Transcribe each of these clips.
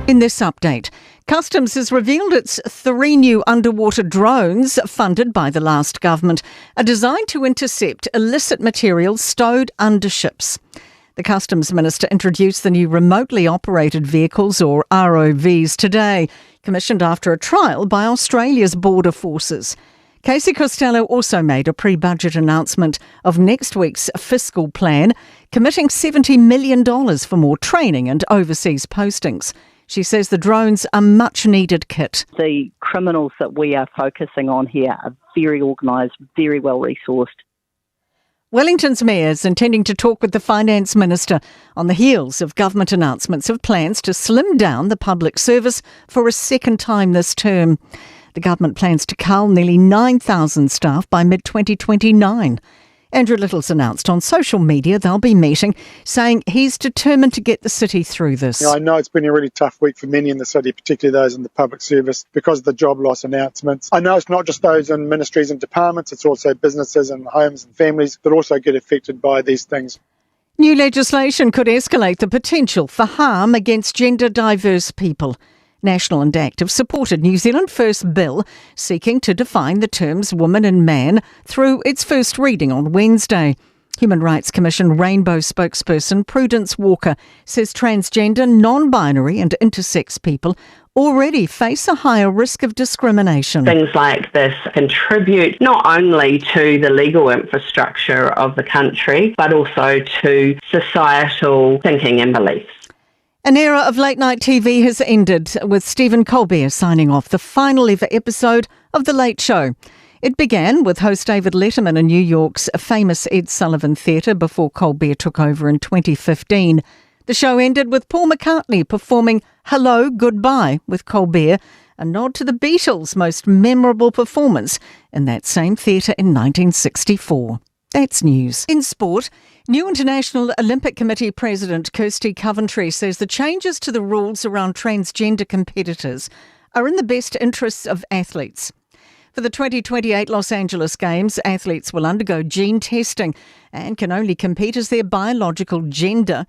In this update, Customs has revealed its three new underwater drones funded by the last government are designed to intercept illicit materials stowed under ships. The Customs Minister introduced the new remotely operated vehicles, or ROVs, today, commissioned after a trial by Australia's border forces. Casey Costello also made a pre budget announcement of next week's fiscal plan, committing $70 million for more training and overseas postings. She says the drones are much needed kit. The criminals that we are focusing on here are very organised, very well resourced. Wellington's mayor is intending to talk with the finance minister on the heels of government announcements of plans to slim down the public service for a second time this term. The government plans to cull nearly 9,000 staff by mid 2029. Andrew Little's announced on social media they'll be meeting, saying he's determined to get the city through this. You know, I know it's been a really tough week for many in the city, particularly those in the public service, because of the job loss announcements. I know it's not just those in ministries and departments, it's also businesses and homes and families that also get affected by these things. New legislation could escalate the potential for harm against gender diverse people. National and ACT have supported New Zealand First bill seeking to define the terms woman and man through its first reading on Wednesday. Human Rights Commission Rainbow spokesperson Prudence Walker says transgender, non binary, and intersex people already face a higher risk of discrimination. Things like this contribute not only to the legal infrastructure of the country, but also to societal thinking and beliefs. An era of late night TV has ended with Stephen Colbert signing off the final ever episode of The Late Show. It began with host David Letterman in New York's famous Ed Sullivan Theatre before Colbert took over in 2015. The show ended with Paul McCartney performing Hello, Goodbye with Colbert, a nod to the Beatles' most memorable performance in that same theatre in 1964. That's news. In sport, new International Olympic Committee President Kirsty Coventry says the changes to the rules around transgender competitors are in the best interests of athletes. For the 2028 Los Angeles Games, athletes will undergo gene testing and can only compete as their biological gender.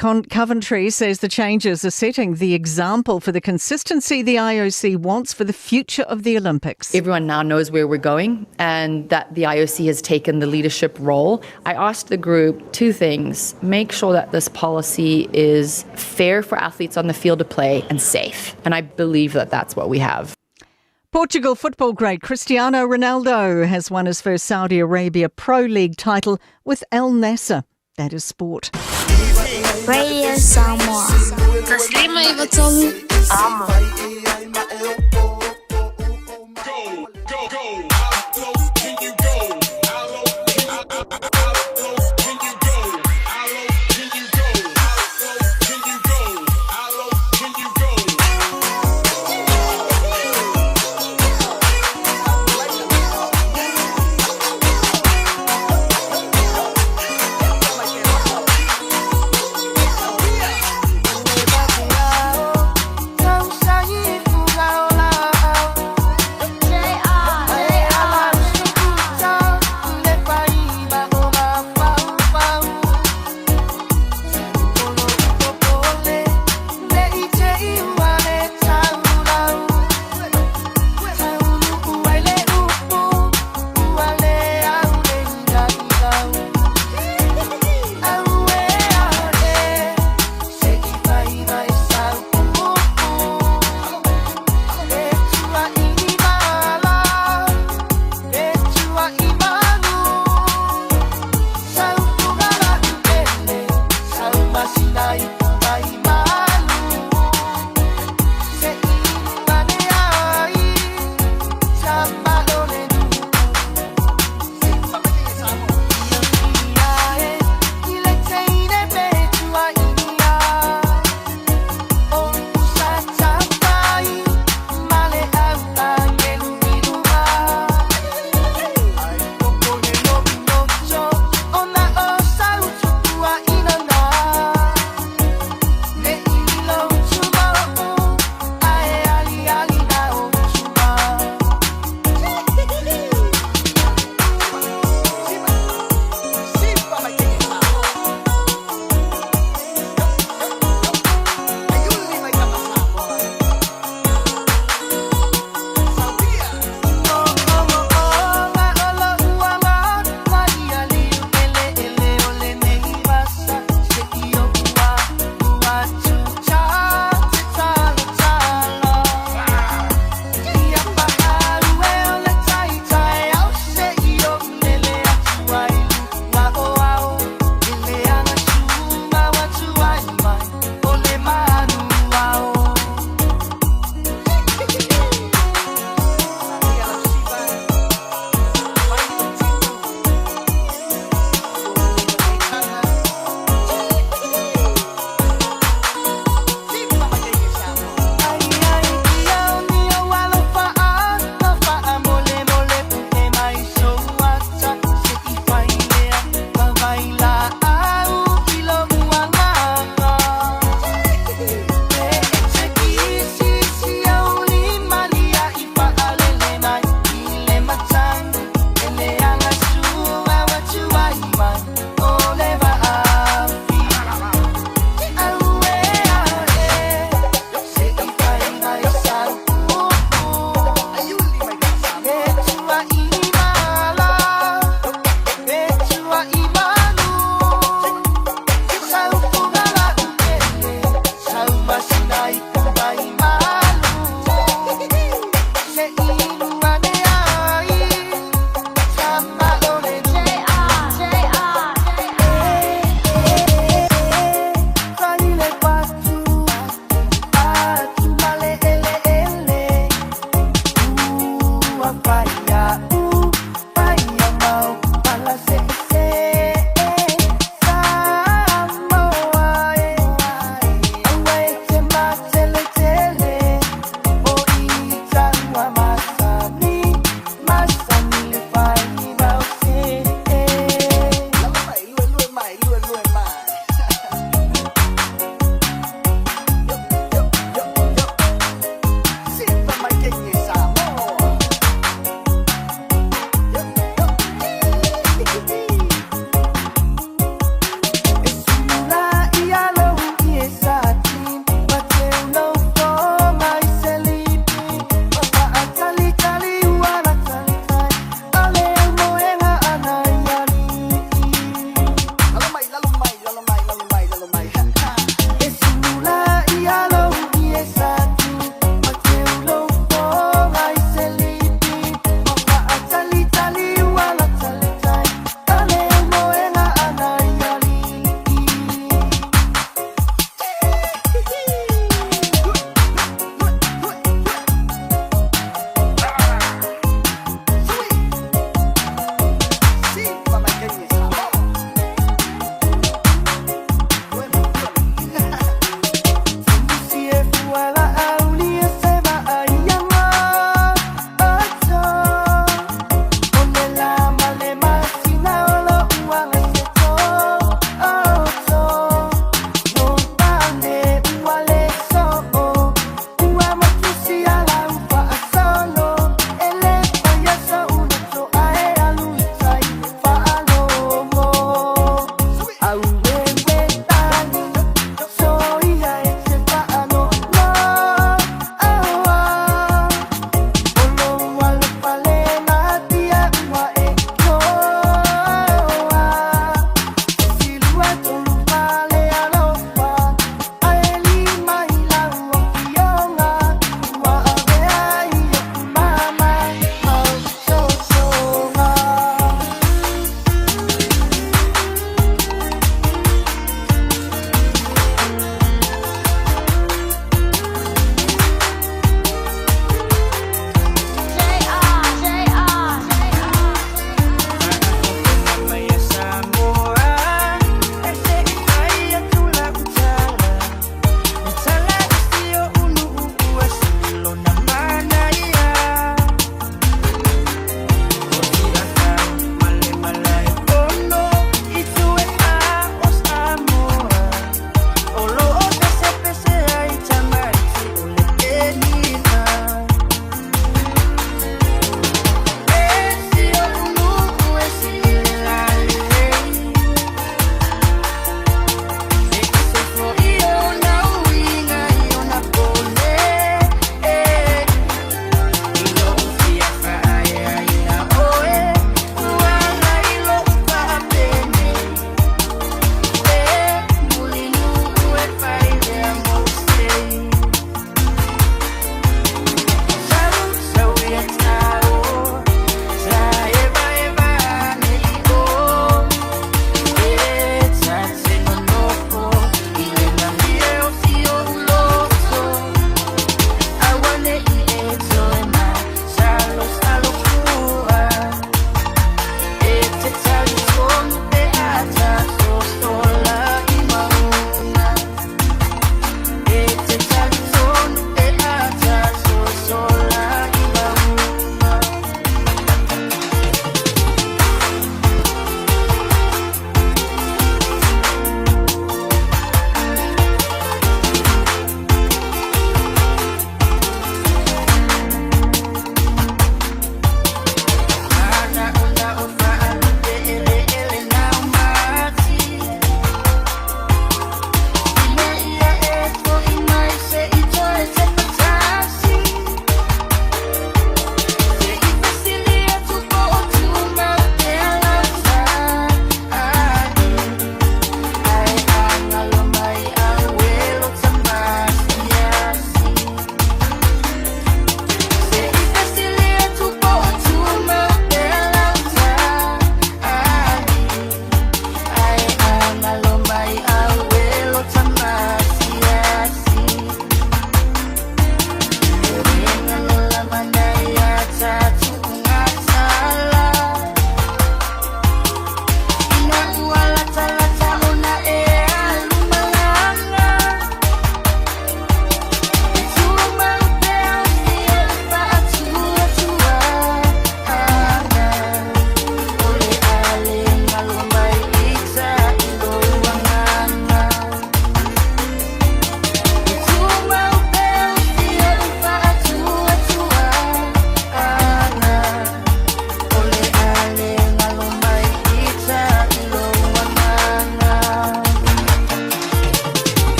Coventry says the changes are setting the example for the consistency the IOC wants for the future of the Olympics. Everyone now knows where we're going and that the IOC has taken the leadership role. I asked the group two things make sure that this policy is fair for athletes on the field of play and safe. And I believe that that's what we have. Portugal football great Cristiano Ronaldo has won his first Saudi Arabia Pro League title with Al Nassr. That is sport. Radio Samoa.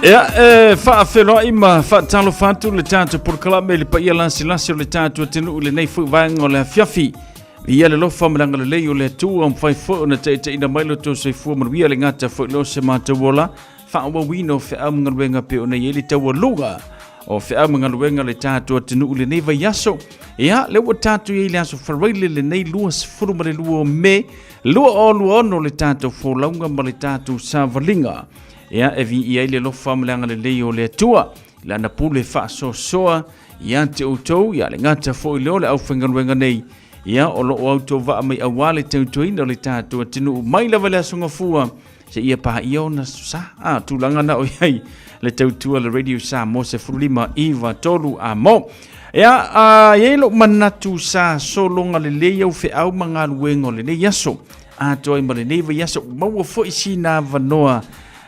Ia, e faafeiloai ma faatalofa atu le tatou polokalame i le paia lasilasi o le tatou atunuu i lenei foi vaega o le afiafi. Ia le alofa ma le agalelei o le Atua mafai foi ona taitaiina mai lo outou soifua manuia le gata foi lea o se matou ola faaauauina o feau ma galuega pei ona i ai le taualuga o feau ma galuega le tatou atunuu i lenei vaiaso. Ia, lea ua tatou i ai i le aso Faraile lenei 22 o Me 2026 le tatou folauga ma le tatou savaliga. Ia, e viia ai le alofa ma le agalelei o le Atua i lana pule faasoasoa ia te outou, ia le gata foi lea o le aufaigaluega nei, ia o lo o autovaa mai aua le tautuaina o le tatou atunuu mai lava i le Aso Gafua seia paia ona sa a tulaga na o i ai le tautua le Radio Samoa 15 9 3 a mo. Ia, a, i ai lou manatu sa sologa lelei au feau ma galuega o lenei aso. Atoa ai ma lenei vaiaso, maua foi sina avanoa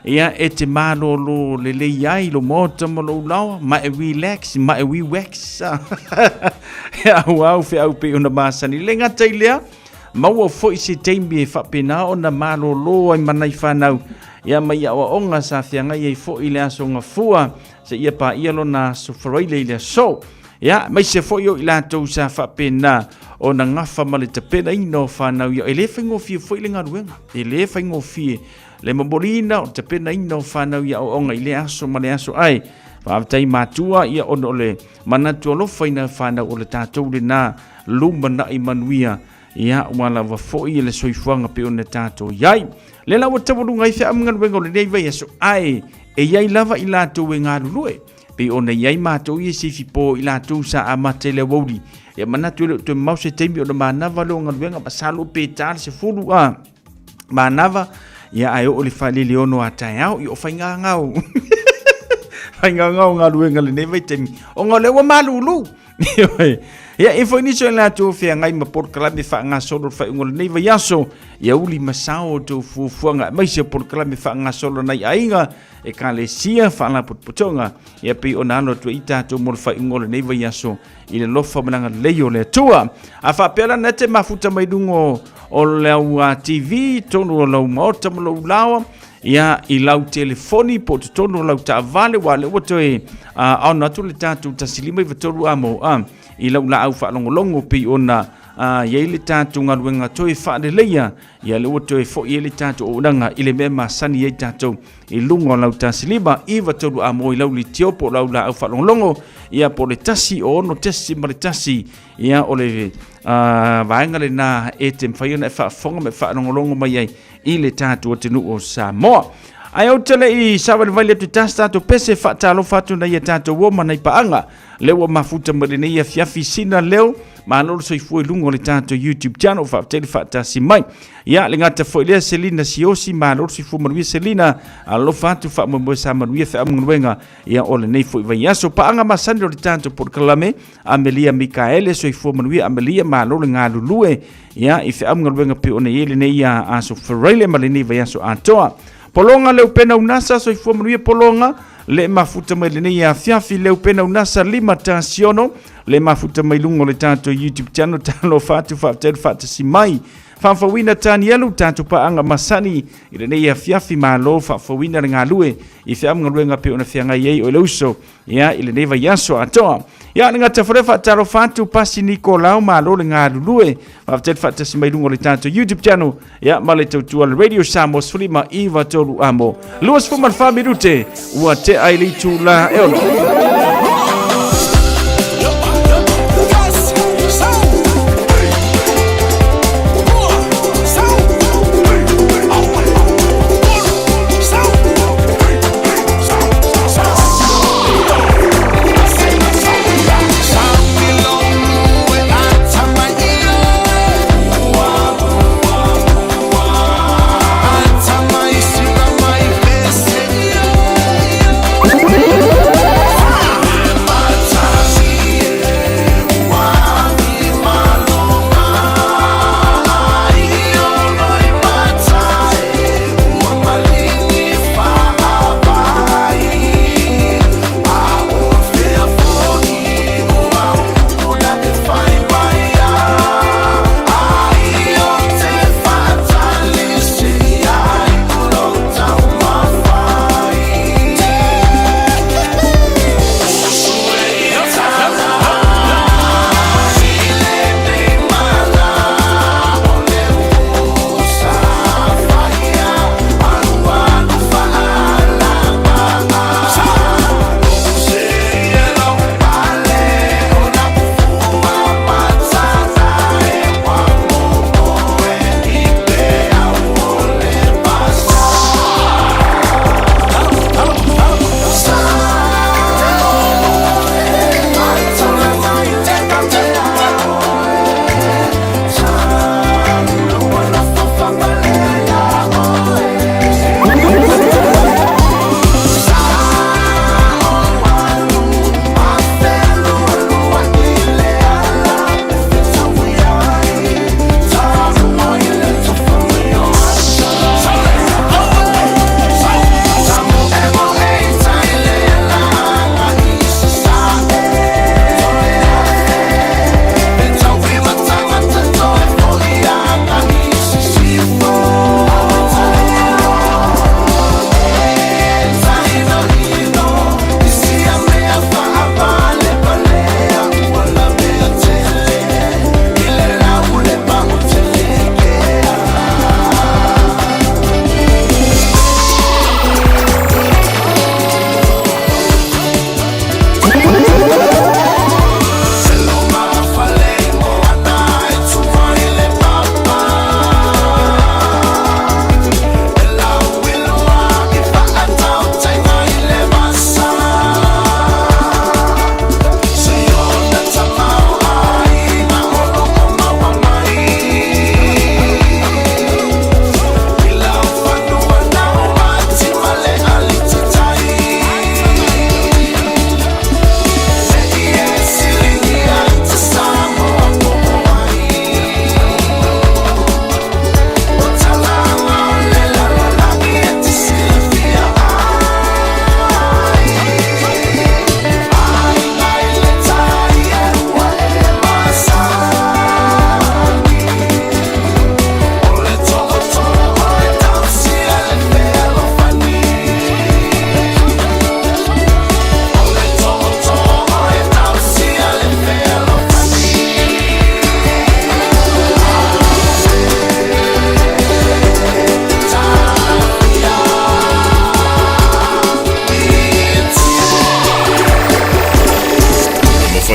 ia e te malōlō lelei ai lo maota ma lou laoa, ma e relax, ma e wiwax. Ia, auau feau pei ona masani. Le gata i lea, maua foi se taimi e faapena ona malōlō ai ma nai fanau. Ia, mai aoaoga sa feagai ai foi i le aso Gafua, seia paia lona aso Faraile i le aso. Ia, aemaise foi o i latou sa faapena ona gafa ma le tapenaina o fanau ia. E le faigofie foi le galuega, e le faigofie le momoliina o le tapenaina o fanau i aoaoga i lea aso ma le aso. Ae faafetai matua ia ona o le manatu alofa i nai fanau o le tatou lena lumanai manuia ia ua lava foi le soifuaga pei ona tatou i ai. Lea la ua taualuga ai feau ma galuega o lenei vaiaso, ae e i ai lava i latou e galulue pei ona i ai matou ia sifipo i latou sa amata i le aoauli. Ia manatu e le o toe mamao se taimi ona manava lea o galuega, masalo pe ta le 10 a manava, ia ae oo le faalele ono a taeao, ia o faigagao. Faigagao galuega lenei vaitaimi, ona o lea ua malulu. Ia, e foi nisi o latou feagai ma polokalame faagasolo le faaiuga o lenei vaiaso, ia uli ma sao o tou fuafuaga, aemaise o polokalame faagasolo nai aiga, ekalesia, faalapotopotoga, ia pei ona alo atu ai tatou mo le faaiuga o lenei vaiaso i le alofa ma le agalelei o le Atua. A faapea la na te mafuta mai luga o lau TV, totonu o lau maota ma lou laoa, ia i lau telefoni po o totonu o lau taavale, ua lea ua toe aono atu le tatou 153 a mo a i lau laau faalogologo pei ona i ai le tatou galuega toe faaleleia, ia lea ua toe foi ai le tatou auaunaga i le mea masani ai tatou i luga o lau 153 a mo i lau litio po o lau laau faalogologo, ia po o le 1 6 .1, ia o le vaega lena e te mafai ona e faafofoga ma e faalogologo mai ai i le tatou atunuu o Samoa. Ae ou te le i savalivali atu i tasi tatou pese faatalofa atu nai a tatou uo ma nai paaga lea ua mafuta mai lenei afiafi sina leo malo le soifua i luga o le tatou YouTube channel faafetai le faatasi mai. Ia le gata foi lea Selina Siosi malo le soifua manuia Selina alofa atu faamoemoe sa manuia feau ma galuega ia o lenei foi vaiaso. Paaga masani o le tatou polokalame Amelia Mikaele soifua manuia Amelia malo le galulue ia i feau ma galuega pei ona i ai lenei aso Faraile ma lenei vaiaso atoa. Pologa Leupena Unasa soifua manuia Pologa le mafuta mai lenei afiafi Leupena Unasa 5 tasiono le mafuta mai luga o le tatou YouTube channel talofa atu faafetai le faatasi mai. Faafouina Tanielu tatou paaga masani i lenei afiafi malo faafouina le galue i feau ma galuega pei ona feagai ai o le uso ia i lenei vaiaso atoa. Ia le gata fole faatalofa atu Pasi Nikolao malo le galulue faafetai le faatasi mai luga o le tatou YouTube channel ia ma le tautua le Radio Samoa 15 93 amo 24 minute ua tea i le itula e 6.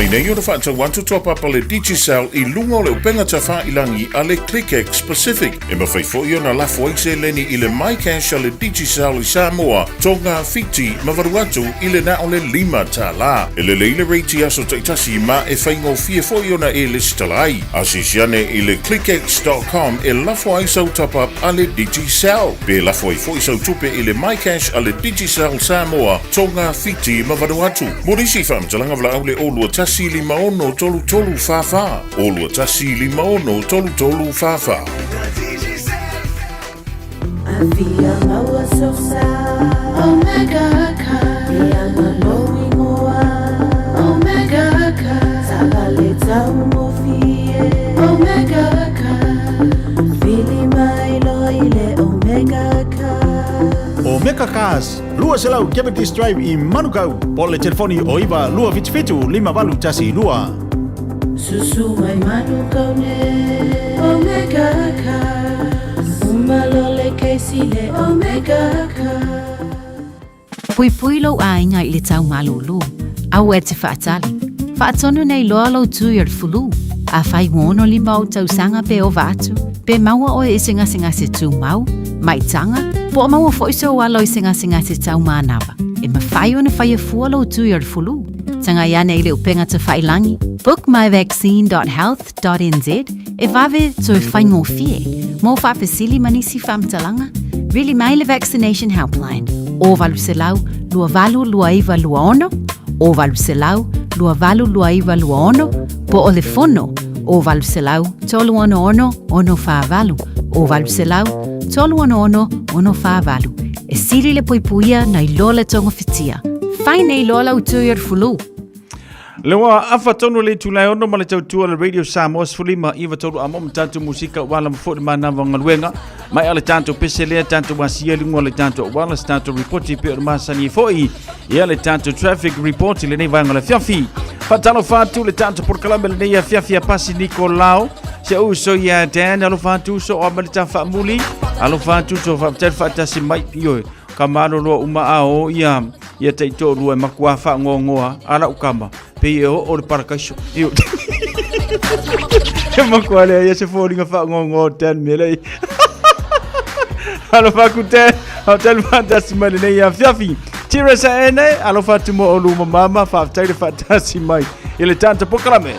mafai nei ona faatau atu top up a le Digicel i luga o le upega tafailagi a le ClickX Pacific. E mafai foi ona lafo ai seleni i le MyCash a le Digicel i Samoa, Tonga, Fiti ma Vanuatu i le na o le $5. E lelei le rate i aso taitasi ma e faigofie foi ona e lesitala ai. Asiasi ane i le clickx.com e lafo ai sau top up a le Digicel. Pe lafo ai foi sau tupe i le MyCash a le Digicel Samoa, Tonga, Fiti ma Vanuatu. Mo nisi faamatalaga valaau le 021 56 33 44, 021 56 33 44. Afia maua sosa Omega Car Ianga lou ingoa Omega Car Savale taugofie Omega Car Vili mai loa i le Omega Car Omega Cars, 200 Cavendish Drive i Manukau, po o le telefoni o 9 277 5812. Susu mai Manukau nei Omega Cars Uma loa le kesi le Omega Cars. Puipui lou aiga i le tau malūlū, aua e te faatali. Faatonu nei loa lou tui o le fulu. Afai ua 65 ou tausaga pe ova atu, pe maua oe i se gasegase tumau, maitaga, po o maua foi sou alo i se gasegase tau manava, e mafai ona faia fua lou tui o le fulu. Tagai ane i le upega tafailangi, bookmyvaccine.health.nz, e vave toe faigofie. Mo faafesili ma nisi faamatalaga, vili mai le Vaccination Helpline, o 800 282926, o 800 282926, po o le fono, o 800 366 648, o 800 366 648. E sili le puipuia nai lo le togafitia. Fai nei loa lau tui o le fulu. Le ua afa tonu le itula e ono ma le tautua le Radio Samoa 15 iva tolu amo ma tatou musika ua lava foi le manava o galuega mai a le tatou pese lea tatou asia i luga o le tatou auala se tatou ripoti pei o le masani ai foi ia le tatou traffic report i lenei vaega o le afiafi. Faatalofa atu le tatou polokalame lenei afiafi a Pasi Nikolao se uso ia Dan alofa atu uso o ama le tafaamuli alofa atu uso faafetai le faatasi mai ioe ka maloloa uma a o ia ia taitoalua e makuā faangoagoa a la'u kama pei e oo le parakaiso io e makuā leai ia se foliga faangoagoa o Dan mea lea alofa atu Dan faafetai le faatasi mai lenei afiafi Tiresa ene alofa atu mo olu ma mama faafetai le faatasi mai i le tata polokalame.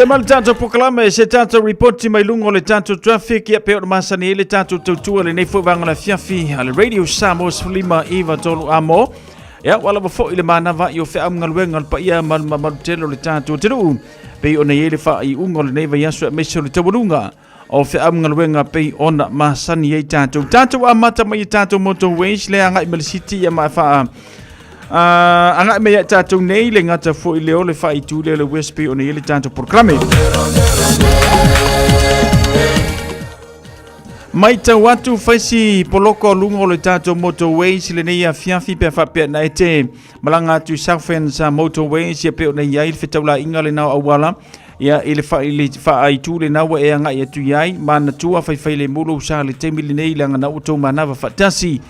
Se ma le tatou polokalame, se tatou ripoti mai luga o le tatou traffic, ia pei ona masani ai le tatou tautua lenei foi vaega o le afiafi a le Radio Samoa 15 93 amo. Ia, ua lava foi le manava i o feau ma galuega a le paia ma le mamalu tele o le tatou atunuu. Pei ona i ai le faaiuga o lenei vaiaso aemaise o le taualuga o feau ma galuega pei ona masani ai tatou. Tatou amata mai i tatou motorways le agai mai le city ia ma faa agai mai ia tatou nei le gata foi lea o le faaitu lea o le West pei ona i ai le tatou polokalame. Maitau atu faisi poloko o luga o le tatou motorways i lenei afiafi pe faapea na e te malaga atu i Southends Motorways ia pei ona i ai le fetaulaiga lena o auala ia i le faaitu lena ua e agai atu i ai manatua faifai lemu lou sa le taimi lenei leaga na ua tou manava faatasi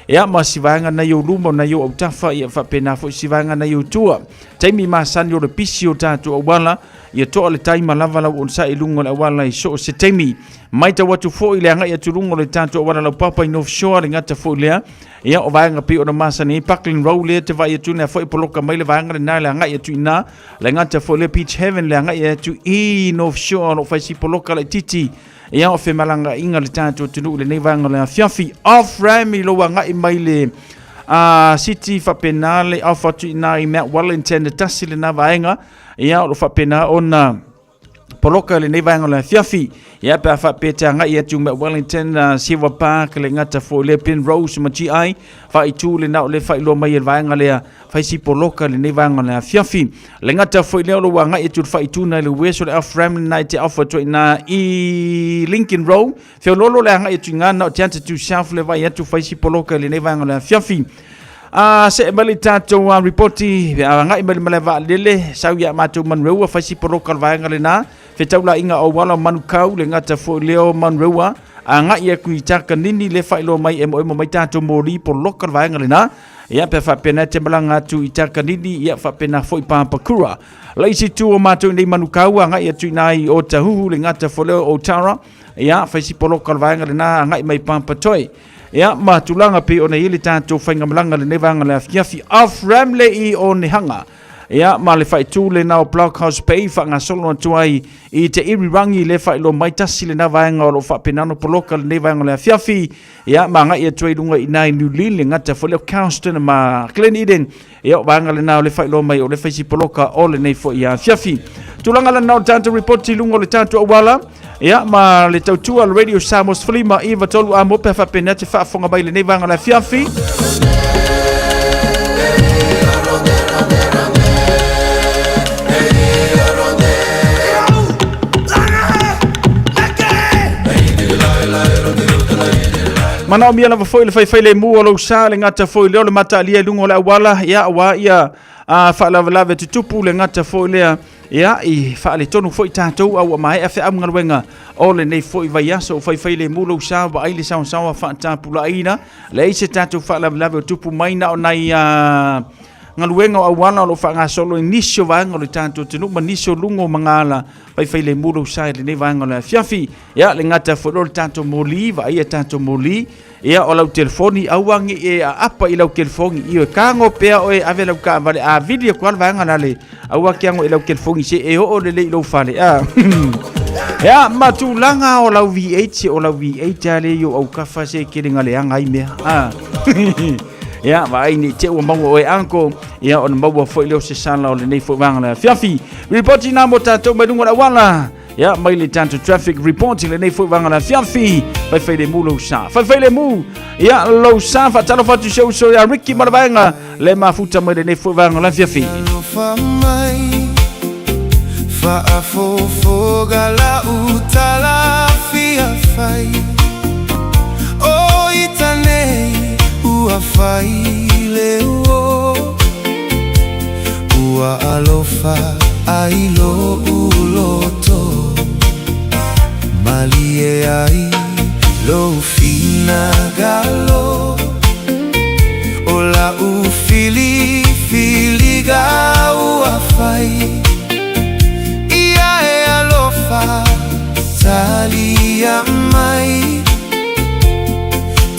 ia ma si vaega nai ou luma o nai ou autafa ia faapena foi si vaega nai ou tua taimi masani o le pisi o tatou auala ia toa le taima lava lau onosai i luga o le auala i so o se taimi. Maitau atu foi le agai atu luga o le tatou auala laupapa i North Shore le gata foi lea. Ia o vaega pei ona masani ai Buckland Road lea te vaai atu lea foi poloka mai le vaega lena le agai atu i ina. Le gata foi lea Beach Haven le agai atu i North Shore o lo o fai si poloka laitiiti. Ia o femalagaaiga le tatou atunuu i lenei vaega o le afiafi. Off ram i lou agai mai le city faapena le off atu i ina i Mount Wellington e tasi lena vaega. Ia, o lo o faapena ona poloka i lenei vaega o le afiafi. Ia, pe a faapea te agai atu ma Wellington, Silver Park, le gata foi lea Penrose ma GI, faaitu lena o le faailoa mai e le vaega lea, fai si poloka i lenei vaega o le afiafi. Le gata foi lea o lo o agai atu le faaitu na i le west o le off ramp lena i te off atu ai i ina i Lincoln Road. Feoloolo le agai atu i ina na o te ata tu south le vai atu fai si poloka i lenei vaega o le afiafi. A see mai le tatou ripoti agai mai le malae vaalele sau ia matou Manureua fai si poloka o le vaega lena fetaulaiga o auala o Manukau le gata foi lea o Manureua agai atu i Takanini le faailoa mai e emoemo mai tatou moli poloka le vaega lena ia pe faapena te malaga atu i Takanini ia faapena foi Papakura le isi tu o matou nei Manukau agai atu i nai o Tahuhu le gata foi lea o Tara ia fai si poloka o le vaega lena agai mai Papatoe Ia, ma tulaga pei ona i ai le tatou faigamalaga lenei vaega le afiafi off Ramle i Onehanga. Ia, ma le faaitu lena o Blockhouse Bay faagasolo atu ai i te irirangi le faailoa mai tasi lena vaega o lo o faapena ona poloka lenei vaega o le afiafi. Ia, ma agai atu ai luga i ina i New Lynn, le gata foi lea o Carlston ma Glen Eden. Ia, o vaega lena o le faailoa mai o le faisi poloka o lenei foi afiafi. Tulaga lena o le tatou report i luga o le tatou auala. Ia, ma le tautua le Radio Samoa 15 93 a mo pe faapena te faafofoga mai lenei vaega o le afiafi. Manaomia lava foi le faifai lemu o lou sa le gata foi lea o le mataalia i luga o le auala, ia aua ia faalavelave tutupu le gata foi lea ia i faaletonu foi tatou a ua maea feau ma galuega o lenei foi vaiaso. O faifai lemu lou sa vaai le saosaoa faatapulaaina, leai se tatou faalavelave o tupu mai na o nai galuega o auala o lo o faagasolo i nisi o vaega o le tatou atunuu ma nisi o luga o magala. Faifai lemu lou sa i lenei vaega o le afiafi. Ia le gata foi lea o le tatou moli, vaaia tatou moli. Ia o lau telefoni, aua ne i e aapa i lau telefoni. Ioe, tago pea oe ave lau taavale, a vili atu lava le vaega lale, aua te ago i lau telefoni se e oo lelei i lou fale. A. Ia, ma tulaga o lau V8, o lau V8 lava lea i ou autafa se e tele na leaga ai mea. A. Ia, vaai ne i te i ua maua oe uncle, ia ona maua foi lea o se sala o lenei foi vaega o le afiafi. Ripoti na mo tatou mai luga o le auala. Ia, mai le tatou traffic report i lenei foi vaega o le afiafi. Faifai lemu lou sa. Faifai lemu. Ia, lou sa faatalofa atu i si ou uso ia Ricky ma le vaega le mafuta mai lenei foi vaega o le afiafi. Alofa mai, faafofoga lau tala fia fai. O ita nei ua fai le uo, ua alofa ai lo'u loto, malie ai lou finagalo, o la'u filifiliga ua fai, ia e alofa talia mai,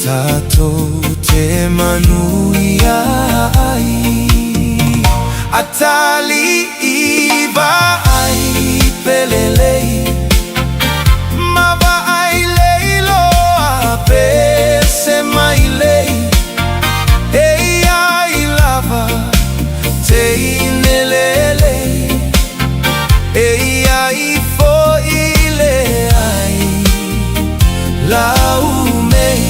tatou te manuia ai. Atali i vaai pele. ai fo'i le ai lau mei.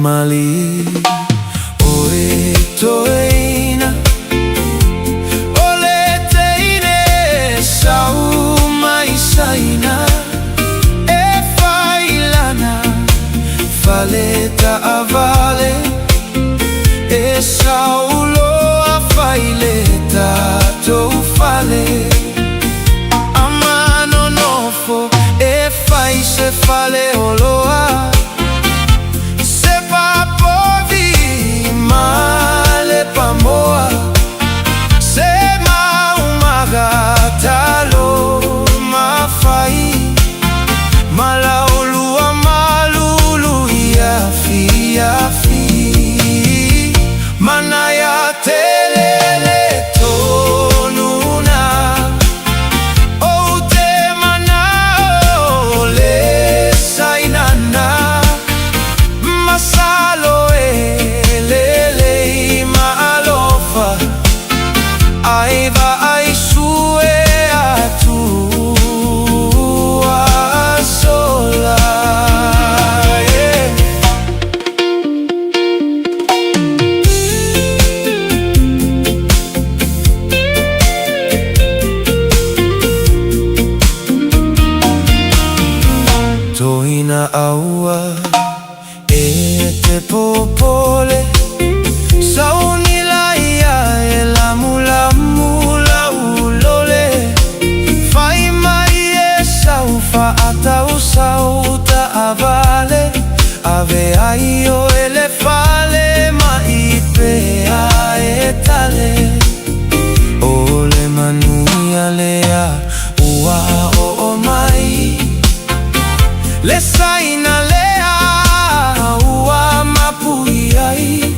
Malie oe toeina o le teine sau mai Saina e fai lana fale taavale e sau loa fai le tatou fale a manonofo e fai se fale oloa se papovi ma le pamoa se maumaga talo mafai ma laulua malulu ia fiafi manaia tele le tonuna ou te manao le sainana masalo e lelei ma alofa ai vaai sue atu sola yeah. Toina aua e te popole Sauni laia e lamulamu laulole Fai mai e sau faatau sau taavale Ave ai o ele fale ma i pea e tale O le manuia lea ua oo mai Le saina lea ua mapui ai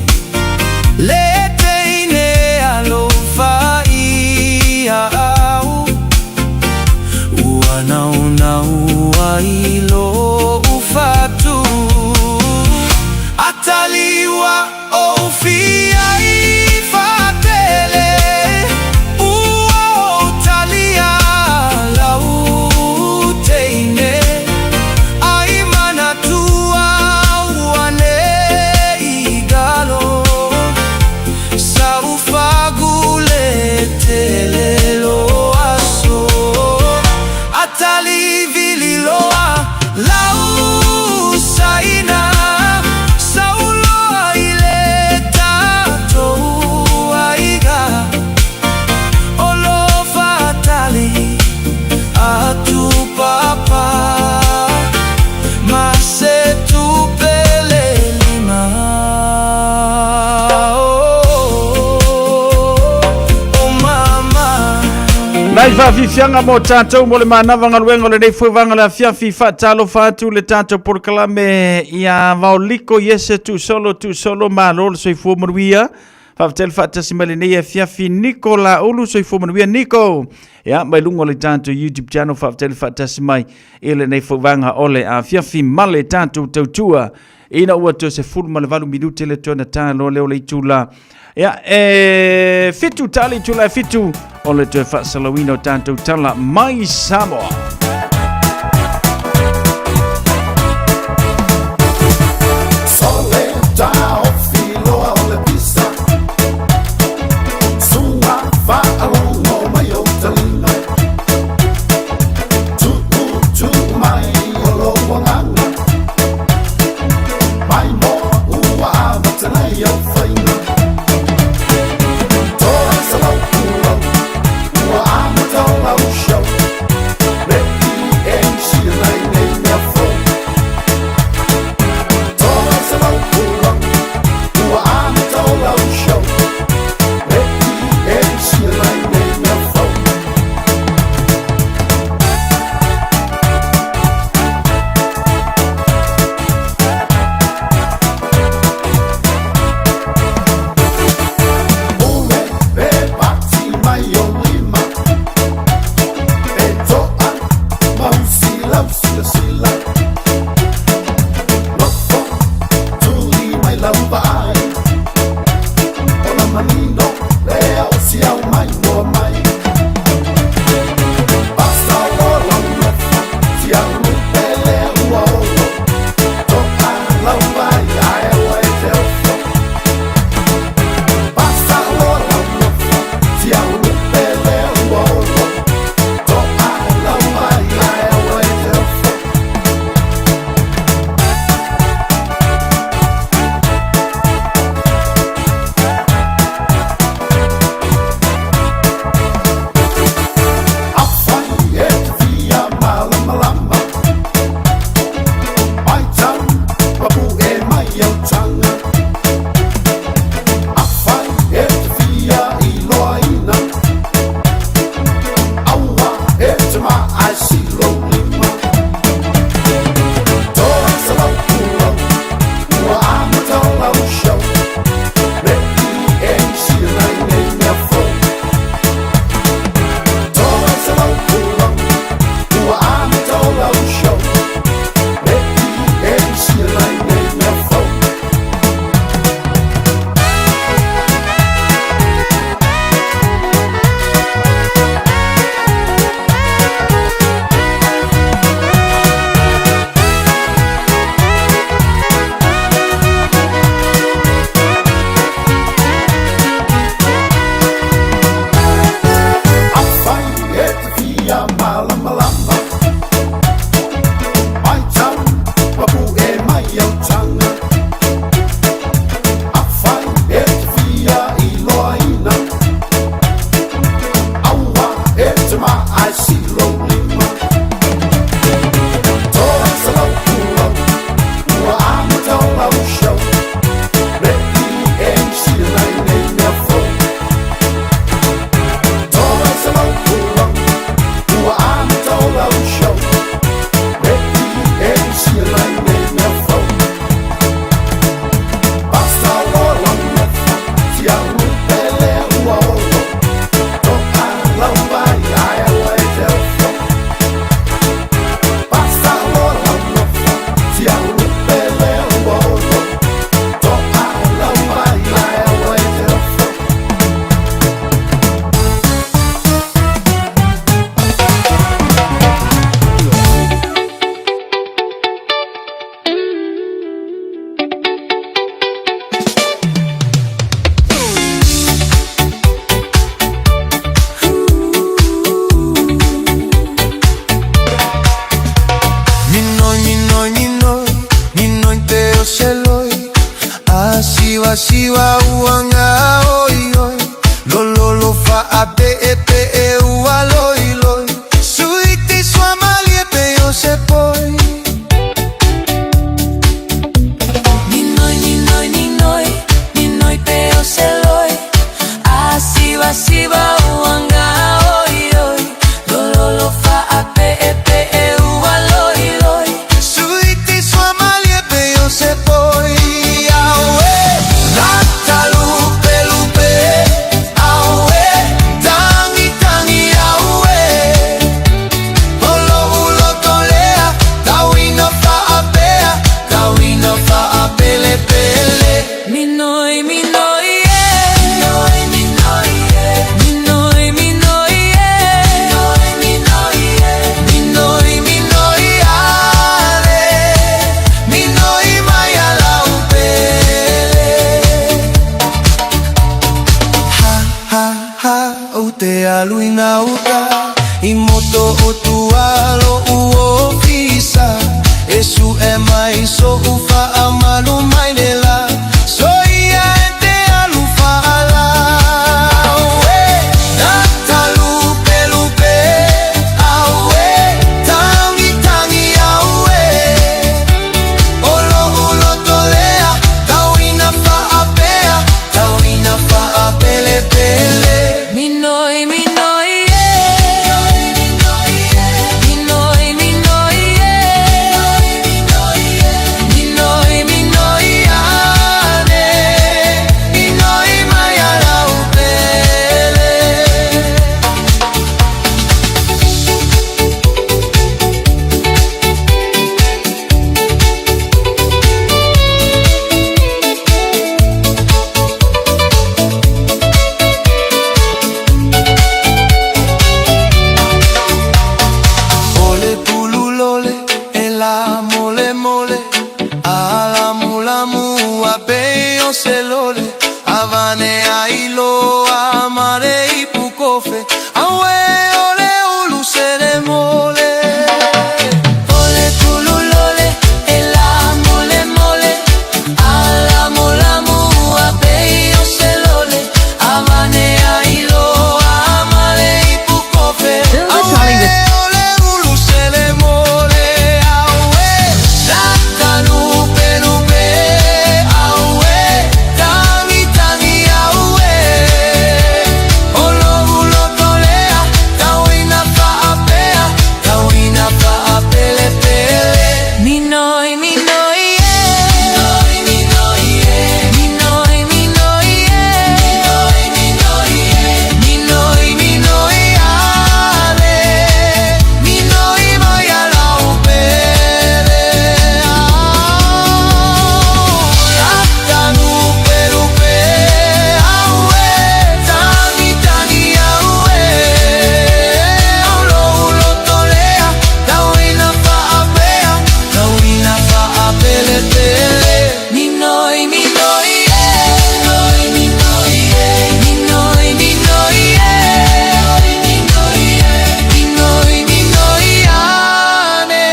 Le teine alofa ia au Ua naunau ai lo'u fatu Ataliua ou fia i fatele Ua ou talia lau teine Ai manatua ua nei galo Sau fagule tele lo aso Atali vililoa lau saina Sauloa i le tatou aiga O lo fatali atu papa Ma se tupele lima Oh, oh mama Nai faafiafiaga mo tatou mo le manava galuega o lenei foi vaega le afiafi faatalofa atu le tatou polokalame ia vaoliko iese tuusolo tuusolo malo le soifua manuia faafetai le faatasi mai lenei afiafi Niko Laulu soifua manuia Niko ia mai luga o le tatou YouTube channel faafetai le faatasi mai i lenei foi vaega o le afiafi ma le tatou tautua ina ua toe 18 minute le toe na ta loa lea o le itula ia e 7 tali itula e 7 o le toe faasalauina o tatou tala mai Samoa. Sole taofi loa o le pisa Suga faalogo mai o taliga Tuu tuu mai o lou agaga Mai moa ua amata nei au faiga 300 pulau ua amata lau show. Le Tauina uta i moto o tua lo'u ofisa e su'e mai so'u fa'amalu mai le lā soia e te alu fa'ala auē tatalupelupe auē tagitagi auē o lo'u loto lea tauina fa'apea tauina fa'apelepele Minoi, minoi, e. Minoi, minoi, e. Minoi, minoi, ane. Minoi mai ala upele. O le pululole e la mole mole a lamulamu a pei o se lole avane ai loa mare i pukofe auē o le ulu sele mole. O le pululole e la mole mole a lamulamu a pei o se lole avane ai loa mare i pukofe auē o le ulu sele mole auē tatalupelupe auē tagitagi auē o lo'u loto lea tauina fa'apea tauina fa'apelepele Minoi, minoi, e. Minoi, minoi, e. Minoi, minoi, e. Minoi, minoi, e. Minoi, minoi, ane. Minoi mai ala upele Tatalupelupe auē tagitagi auē o lo'u loto lea tauina fa'apea tauina fa'apelepele Minoi, minoi, e. Minoi, minoi, e. Minoi, minoi, e. Minoi, e. Minoi, minoi, ane.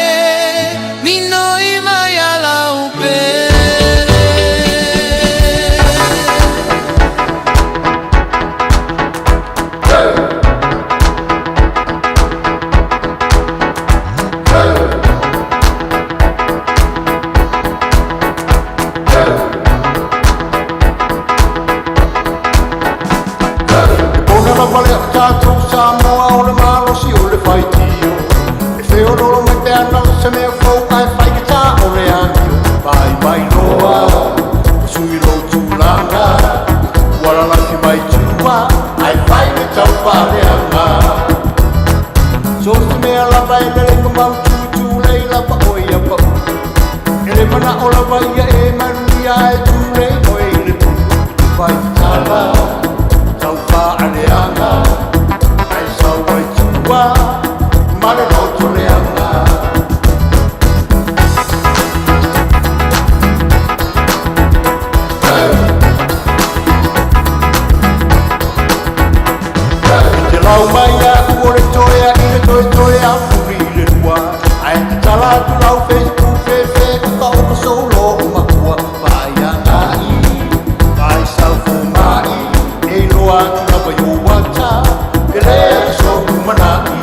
Minoi mai ala upele. E pona lava lea o tatou Samoa o le malosi o le faitio. E feololo mai pe ana o se mea fou ae faigata o le amio. Vaivai loa, ua sui lou tulaga, ua lalaki mai tua ae fai le taufaaleaga. So se mea lava e lelei ma mautu tulei lava oe ia pau. E le manao lava ia e manuia ae tulei oe i le pulu. Fai tatala, taufaaleaga, ae sau ai tua ma le loto leaga. Te lau mai a'u o le toea i le toetoe a puli i le lua. Ae tatala atu lau Facebook fefe uka o ka solo o makua. Vaai agai, vaai saufoma'i, e iloa atu lava i o WhatsApp, e lea e so lumanai.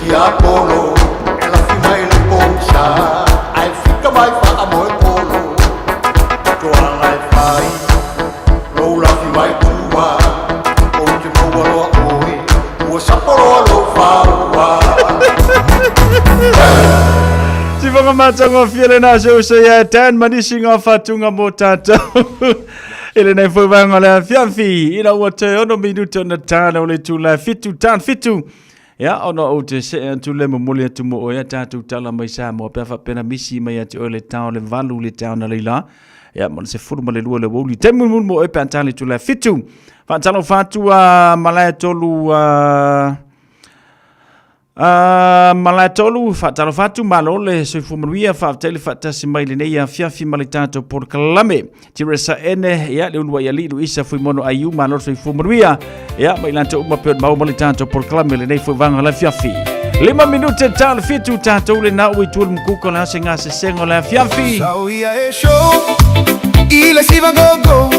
tiapolo E lafi mai le pogisa Ae fika mai faamoepolo Toaga e fai Lou lafi mai tua Ou te maua loa oe Ua sapo loa lou faua. Sifaga matagofie lena se uso ia Dan ma nisi ngā whatunga mō tātou. I lenei foi vaega o le afiafi, ina ua toe ono minute ona tāna o le tū la fitu, tāna fitu. Ia, ona ou te see atu le momoli atu mo oe a tātou tala mai Samoa pea faapena misi mai atu oe le tao le valu le tao na leila. Ia, mo le se fulu ma le lua le wouli. Te mulimuli mo oe pe a tā le tū la fitu. Faatalofa atu a malae tolu a A malae tolu, faatalofa atu, malo le soifua manuia, faafetai le faatasi mai lenei afiafi ma le tatou polokalame. Teresa Ene, ia, le uluai alii Luisa Fuimono Aiu, malo le soifua manuia, ia, ma i latou uma pei ona maua ma le tatou polokalame lenei foi vaega o le afiafi. Lima minute ta le fitu tatou le nau i tua le mukuka o le ase gasesega o le afiafi. Sau ia e show i le siva gogo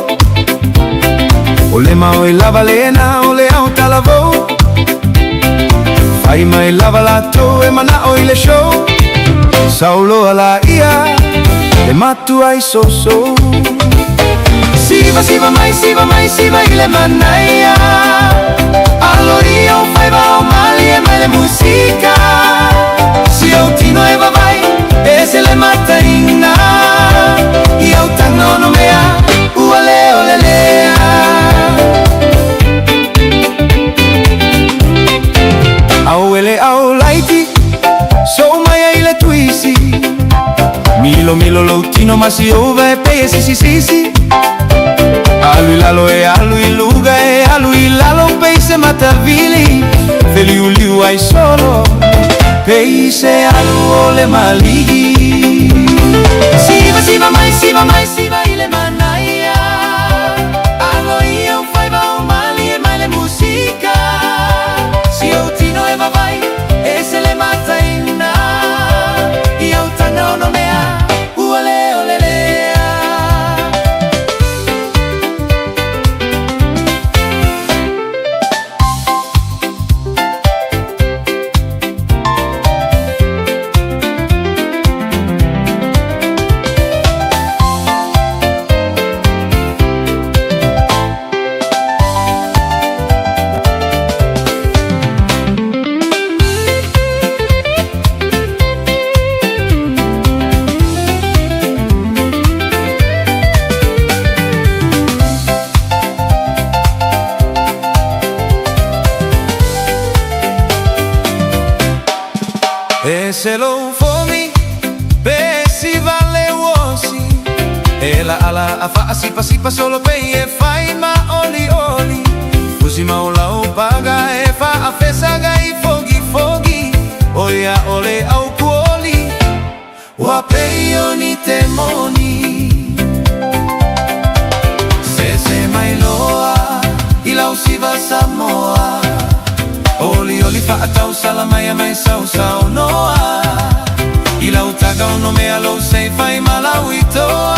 O le mao e lava lena o le ao talavou Fai mai lava latou e manao i le show Sau loa la ia le matua i soso Siva siva mai siva mai siva i le manaia Alo ia o faiva o malie mai le musika Si ou tino e vavai e se le mataina I au taga ono mea ua le o le lea Au ele au laiti sou mai ai le tuisi Milo milo lou tino ma si ova e pei e sisi sisi Alu i lalo e alu i luga e alu i lalo pei se matavili Feliuliu ai solo pei se alu o le maligi Siva siva mai siva mai siva i le manaia Alo ia o faiva o malie mai le musika Si ou tino e vavai e se le mataina I au taga ono mea ua le o le lea. E se lou fomi pe si vale uosi E la ala a faasipasipa solo pei e fai ma oli oli Fusi ma o lau paga e faafesaga i fogi fogi O ia o le au kuoli Ua pei o ni te moni Sese mai loa i lau siva Samoa Olioli faatau sala mai a mai sau noa I lau taga ono mea lou sei fai ma lau itoa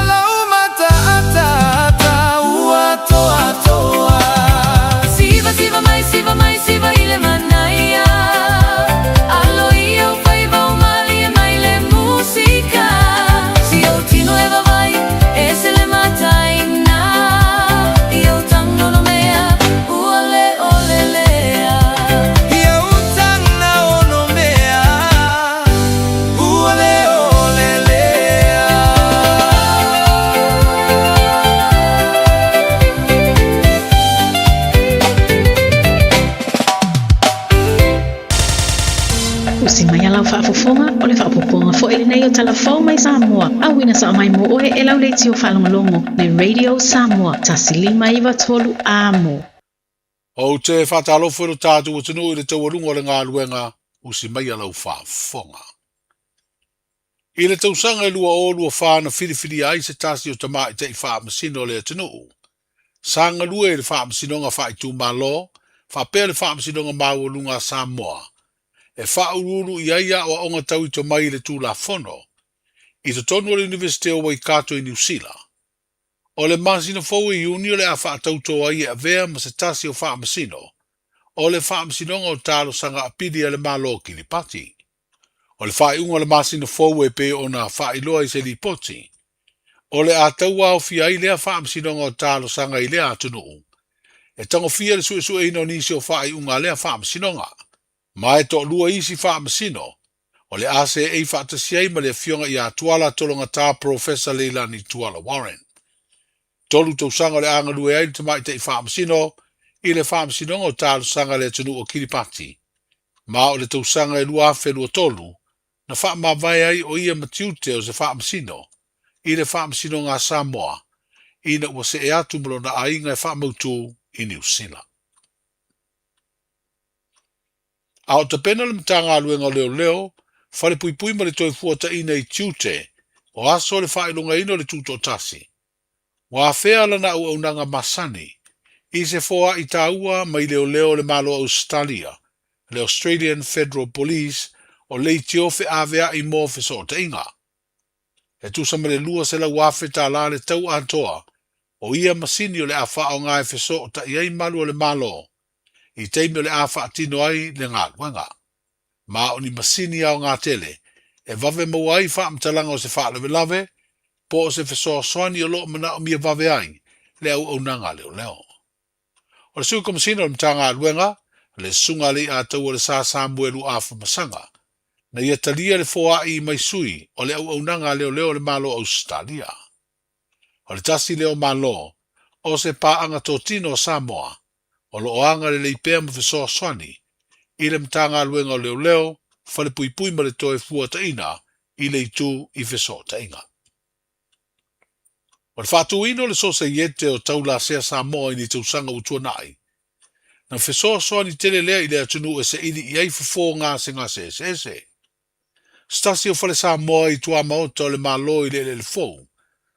Lau mata ata ata ua toa toa Siva siva mai siva mai siva i le manaia Alo ia o faiva o malie mai le musika Si ou tino e vavai e se le mataina I ou taga ono mea ua le o le lea I ou taga ono mea ua le o le lea. Usi mai a lau faafofoga, o le faaopoopoga foi lenei o Tala Fou mai Samoa, auina sao mai mo oe e lau leitio faalogologo le Radio Samoa 1 5 9 3 Amo. Ou te faatalofa i lo tatou atunuu i le taualuga o le galuega usi mai a lau faafofoga. I le tausaga e 2024 na filifilia ai se tasi o tamaitai faamasino o le atunuu, sa galue i le Faamasinoga Faaitumalo faapea le Faamasinoga Maualuga a Samoa, e faauluulu i ai aoaoga tau i tomai i le Tulafono i totonu o le Iunivesite o Waikato i Niu Sila. O le masina fou i Iuni o le a faatauto ai e avea ma se tasi o faamasino. o le Faamasinoga o Talosaga Apili a le Malo o Kiripati. O le faaiuga o le masina fou e pei ona faailoa i se lipoti, o le a tauaofia ai lea Faamasinoga o Talosaga i lea atunuu, e tagofia le suesueina o nisi o faaiuga a lea Faamasinoga. Ma e toalua isi Faamasino o le a seei faatasi ai ma le Afioga ia Tuala Tologata Professor Leilani Tuala Warren. 3 tausaga o le a galue ai le Tamaitai Faamasino i le Faamasinoga o Talosaga a le atunuu o Kiripati, ma o le tausaga e 2023 na faamavae ai o ia ma tiute o se Faamasino i le Faamasinoga a Samoa ina ua see atu ma lona aiga e faamautu i Niu Sila. A o tapena le Matagaluega o Leoleo, Falepuipui ma le Toefuataiina i tiute o aso o le faailogaina o le Tutoatasi, ua afea lana auaunaga masani i se foai taua mai leoleo o le Malo o Ausetalia, le Australian Federal Police, o leitio feaveai mo fesootaiga. E tusa ma le $200,000 tala le tau atoa o ia masini o le a faaaoga e fesootai ai malu o le Malo i taimi o le a faatino ai le galuega. Ma o ni masini aoga tele e vave maua ai faamatalaga o se faalavelave po o se fesoasoani o lo o manaomia vave ai le auaunaga a leoleo. O le Sui Komesina o le Matagaluega, le Susuga a Leiataualesa Samuelu Afamasaga, na ia talia le foai mai sui o le auaunaga a leoleo o le Malo o Ausetalia. O le tasi lea o Malo o se paaga totino o Samoa o lo o agalelei pea ma fesoasoani i le Matagaluega o Leoleo, Falepuipui ma le Toefuataiga i le itu i fesootaiga. O le faatuina o le Sosaiete o Taulasea Samoa i ni tausaga ua tuanai, na fesoasoani tele lea i le atunuu e saili i ai fofo gasegase eseese. Se tasi o fale Samoa i tuamaota o le Malo i le eleele fou,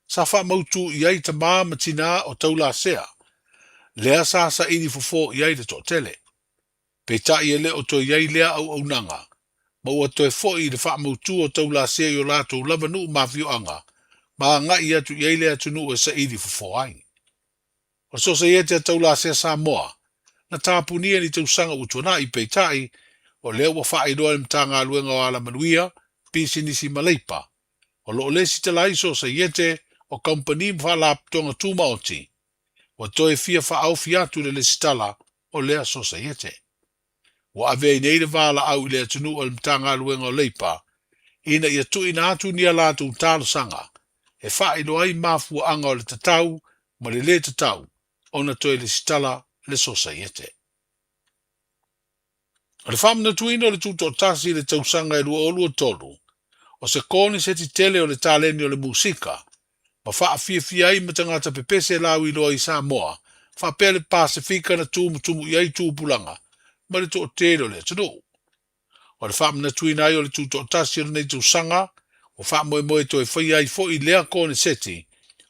sa faamautu i ai tamā ma tinā o Taulasea, lea sa saili fofo i ai le toatele. Peitai e le o toe i ai lea auaunaga, ma ua toe foi i le faamautu o Taulasea i o latou lava nuu ma afioaga, ma agai atu i ai le atunuu e saili fofo ai. O le Sosaiete a Taulasea Samoa, na tapunia i ni tausaga ua tuanai, peitai, o lea ua faailoa e le Matagaluega o Alamanuia, Pisinisi ma Leipa, o lo o lesitala ai Sosaiete o kamupani ma faalapotopotoga tumaoti, ua toe fia faaofi atu le lesitala o lea Sosaiete. Ua ave ai nei le valaau i le atunuu a le Matagaluega o Leipa ina ia tuuina atu ni a latou talosaga e faailoa ai mafuaaga o le tatau ma le lē tatau ona toe lesitala le Sosaiete. O le faamanatuina o le Tutoatasi i le tausaga e 2023, o se koneseti tele o le taleni o le musika, ma faafiafia ai ma tagata pepese lauiloa i Samoa, faapea le Pasefika na tumutumu i ai tupulaga ma le toatele o le atunuu. O le faamanatuina ai o le Tutoatasi o lenei tausaga, ua faamoemoe toe faia ai foi lea koneseti,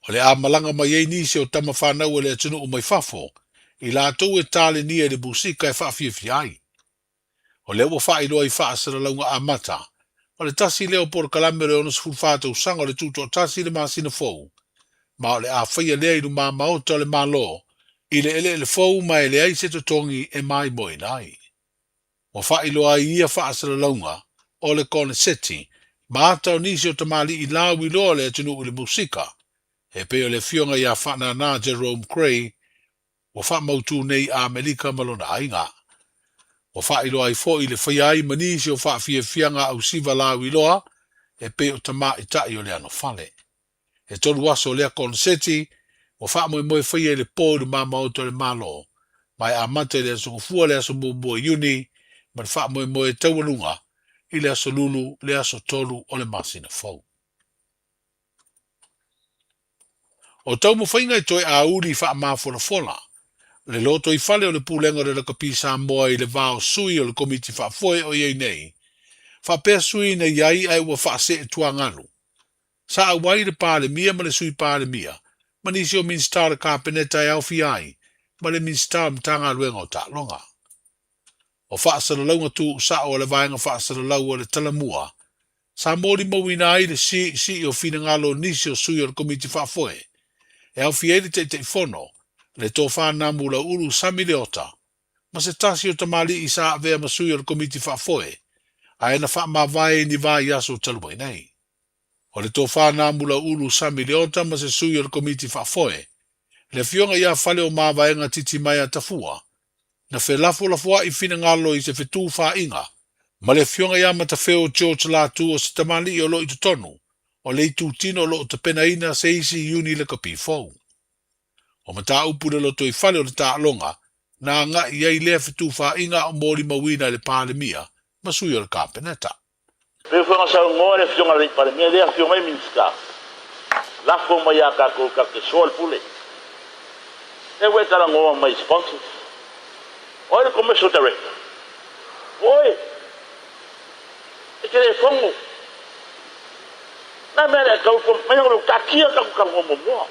o le a malaga mai ai nisi o tama fanau a le atunuu mai fafo, i latou e talenia i le musika e faafiafia ai. O lea ua faailoa i faasalalauga amata, o le tasi lea o polokalame o le 64 tausaga o le Tutoatasi i le masina fou, ma o le a faia lea i lumamaota o le Malo i le eleele fou ma e leai se totogi e maimoaina ai. Ua faailoa ai ia faasalalauga o le koneseti ma ata o nisi o tamalii lauiloa o le atunuu i le musika, e pei o le Afioga ia Faanana Jerome Gray, ua faamautu nei i Amerika ma lona aiga. Ua faailoa ai foi le faia ai ma nisi o faafiafiaga ausiva lauiloa e pei o tamaitai o le anofale. E 3 aso o lea koneseti ua faamoemoe faia i le po i lumamaota o le Malo, ma e amata i le Aso Gafua le aso 1 Iuni ma le faamoemoe taualuga i le Aso Lulu le aso 3 o le masina fou. O taumafaiga e toe auli faamafolafola le lotoifale o le Pulega o le Lakapi Samoa i le va o sui o le Komiti Faafoe o i ai nei, faapea sui na i ai ae ua faasee tuagalu. Sa auai le Palemia ma le Sui Palemia ma nisi o Minisita o le Kapeneta e aofia ai ma le Minisita o le Matagaluega o Taaloga. O faasalalauga tuusao a le Vaega Faasalalau a le Talamua, sa molimauina ai le siisii o finagalo o nisi o sui o le Komiti Faafoe, e aofia ai le Taitaifono, le Tofa Namu Lauulu Sami Leota, ma se tasi o tamalii sa avea ma sui o le Komiti Faafoe, ae na faamavae i ni vaiaso talu ai nei. O le tofa Namulau'ulu Sami Leota ma se sui o le Komiti Faafoe, le Afioga ia Faleomavaega Titimaea Tafua, na felafolafoa'i finagalo i se fetufaaiga ma le Afioga ia Matafeo George Latu o se tamalii o lo o i totonu o le itutino o lo o tapenaina se isi iuni lakapi fou. O mataupu i le lotoifale o le taaloga na agai i ai lea fetufaaiga a o molimauina e le Palemia ma sui o le Kapeneta. Pei foi ona saunoa le Afioga i le Palemia, lea afio mai Minisita, lafo mai ia tatou tatou te soa le pule. Lea ua e talanoa mai i sponsors. O ai le Commercial Director? O oe. E te le fono. Na mea lea e tau mai o le taatia tatou talanoa muamua.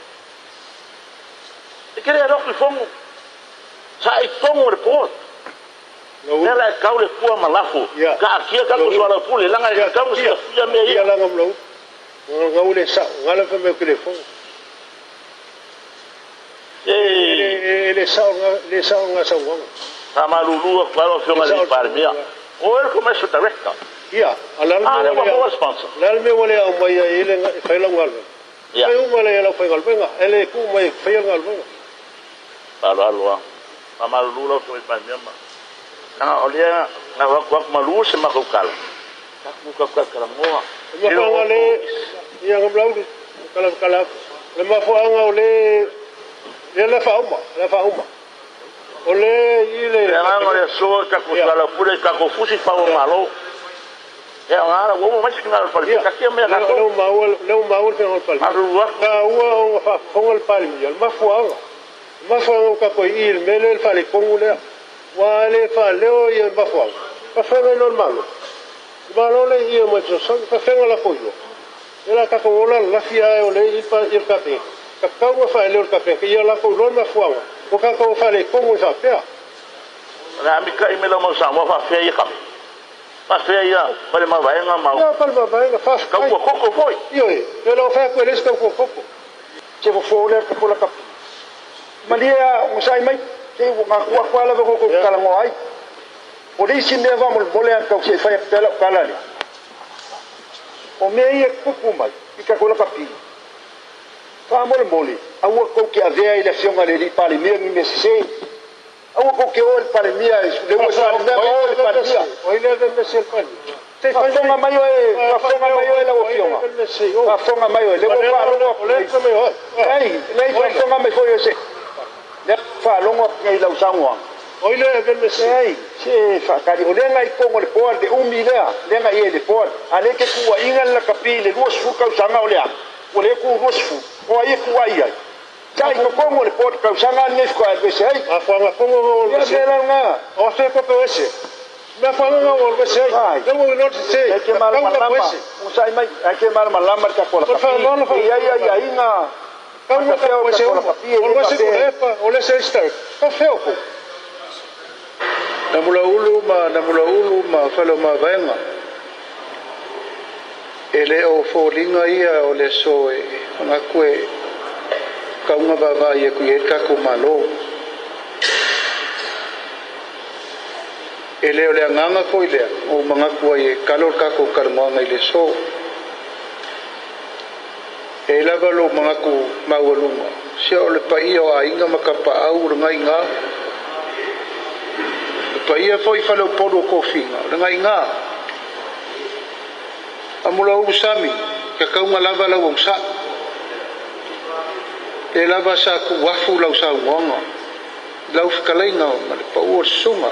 E te le alu atu i fono. Sa i totonu o le board. Lea la e tau le pua ma lafo. Taatia tatou soalaupule leaga e tatau ona silafia mea ia. Faamalulu atu lava lau Afioga i le Palemia, o oe le Commercial Director, a lea ua maua le sponsor. Faaaloalo lava. Faamalulu lau Afioga i le Palemia ma leaga o lea na avatu atu malu se matou tala, tatou tatou talatalanoa. Le mafuaaga le ia Gamlauli kala kala le mafuaaga o le le le faauma le faauma o le i le Le agaga o le aso tatou soalaupule i tatou fusi pau o Malo. Ia o ngā ua uma mai se finagalo o le Palemia, taatia mea a tatou. Lea ua maua lea ua maua le finagalo o le Palemia. Faamalulu atu. Taua ona faafofoga le Palemia, le mafuaaga Mafuaaga o kako i i le mea lea le faaletonu lea. Ua le faaleo ia mafuaaga. Fafega i lo le Malo. Le Malo le i mai fesoasoani. Fafega lako iloa. Ia la tatou ola lalafi ae o le i le Kapeneta. Tatau ona faaleo le Kapeneta ia lako iloa le mafuaaga o tatou faaletonu ai faapea. O le a mita'i mai lau mau Samoa faafefea ia kame? Faafefea ia Falemavaega ma Ia Falemavaega, faafetai. Tautua koko foi. Ioe, ia lau fai atu e leai se tautua koko. Se fofo lea ka pola kapi. Malie a onosai mai, se ua gaku atu a lava kou te talanoa ai. O le isi mea faamolemole a tau se i fai atu pea lau tala lea, o mea ia e tutupu mai i tatou lakapi, faamolemole aua tou te avea i le Afioga i le Alii Palemia ni mea sese. Aua kou te o i le Palemia, le ua Palemia ma o i le Palemia. Faafofoga mai oe, faafofoga mai oe lau Afioga. Faafofoga mai oe, lea ua ou faalogo atu nei. Leai, leai, faafofoga mai foi oe se. Lea ua ou faalogo atu nei i lau saunoaga. Leai, se faatali, o lea na i totonu o le board, le umi lea, lea na i ai i le board. A lea e te tuuaiina le lakapi i le 20 tausaga o le a? Ua le tu 20. O ai e tuuai ai? Sa i totonu o le board tausaga lenei faatoa alu ese ai. Mafuaaga fono o alu ese. Ia mea la lena. O fe kope o ese. Mafuaaga o alu ese ai. Lea ua iloa se E te malamalama. Usai mai, e te malamalama le tatou lakapi. E i ai aiaiga faapea o le tatou lakapi e le faapea. O le ese ese Ka fea o kou. Namulauulu ma Namulauulu ma Faleomavaega. E le o foliga ia o le aso e manatu e kauga vaavaai atu i ai le tatou Malo. E le o le agaga foi lea ua ou manatu ai e kalo le tatou talanoaga i le aso. E i ai lava lou manatu maualuga, se o le paia o aiga ma tapaau o lena iga, le paia foi i faleupolu o tofiga o lena iga. Amulaulu Sami, tatauga lava lau ausa'i. Le lava sa tuu afu lau saunoaga i lau fetalaiga ma le pau o le susuga.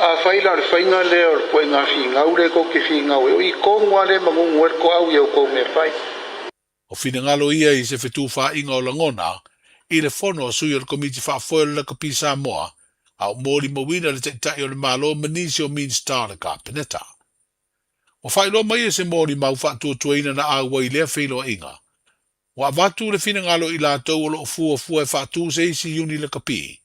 Afai la o le faiga lea o le ituaiga finau lea tou te finau ai, o i tonu lava lea e manunu ai le toau i a outou mea fai. O finagalo ia i se fetufaaiga o lagona i le fono a sui o le Komiti Faafoe o le Lakapi Samoa, a o molimauina le Taitai o le Malo ma nisi o Minisita o le Kapeneta. Ua faailoa mai e se molimau faatuatuaina na auai i lea feiloaiga, ua avatu le finagalo i latou o lo o fuafua e faatu se isi iuni lakapi,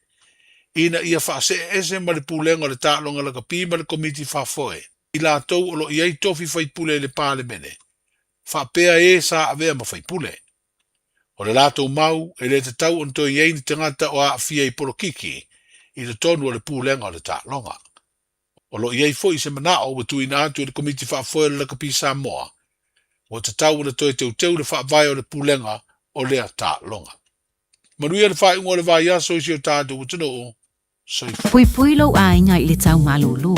ina ia faasee ese ma le Pulega o le Taaloga Lakapi ma le Komiti Faafoe i latou o lo o i ai tofi faipule i le Palemene, faapea e sa avea ma faipule. O le latou mau, e le tatau ona toe i ai ni tagata o aafia i polokiki i totonu o le pulega o le taaloga. O lo o i ai foi se manao ua tuuina atu e le Komiti Faafoe o le Lakapi Samoa, ua tatau ona toe teuteu le faavae o le pulega o lea taaloga. Manuia le faaiuga o le vaiaso i si o tatou atunuu. Soifua. Puipui lou aiga i le tau malūlū.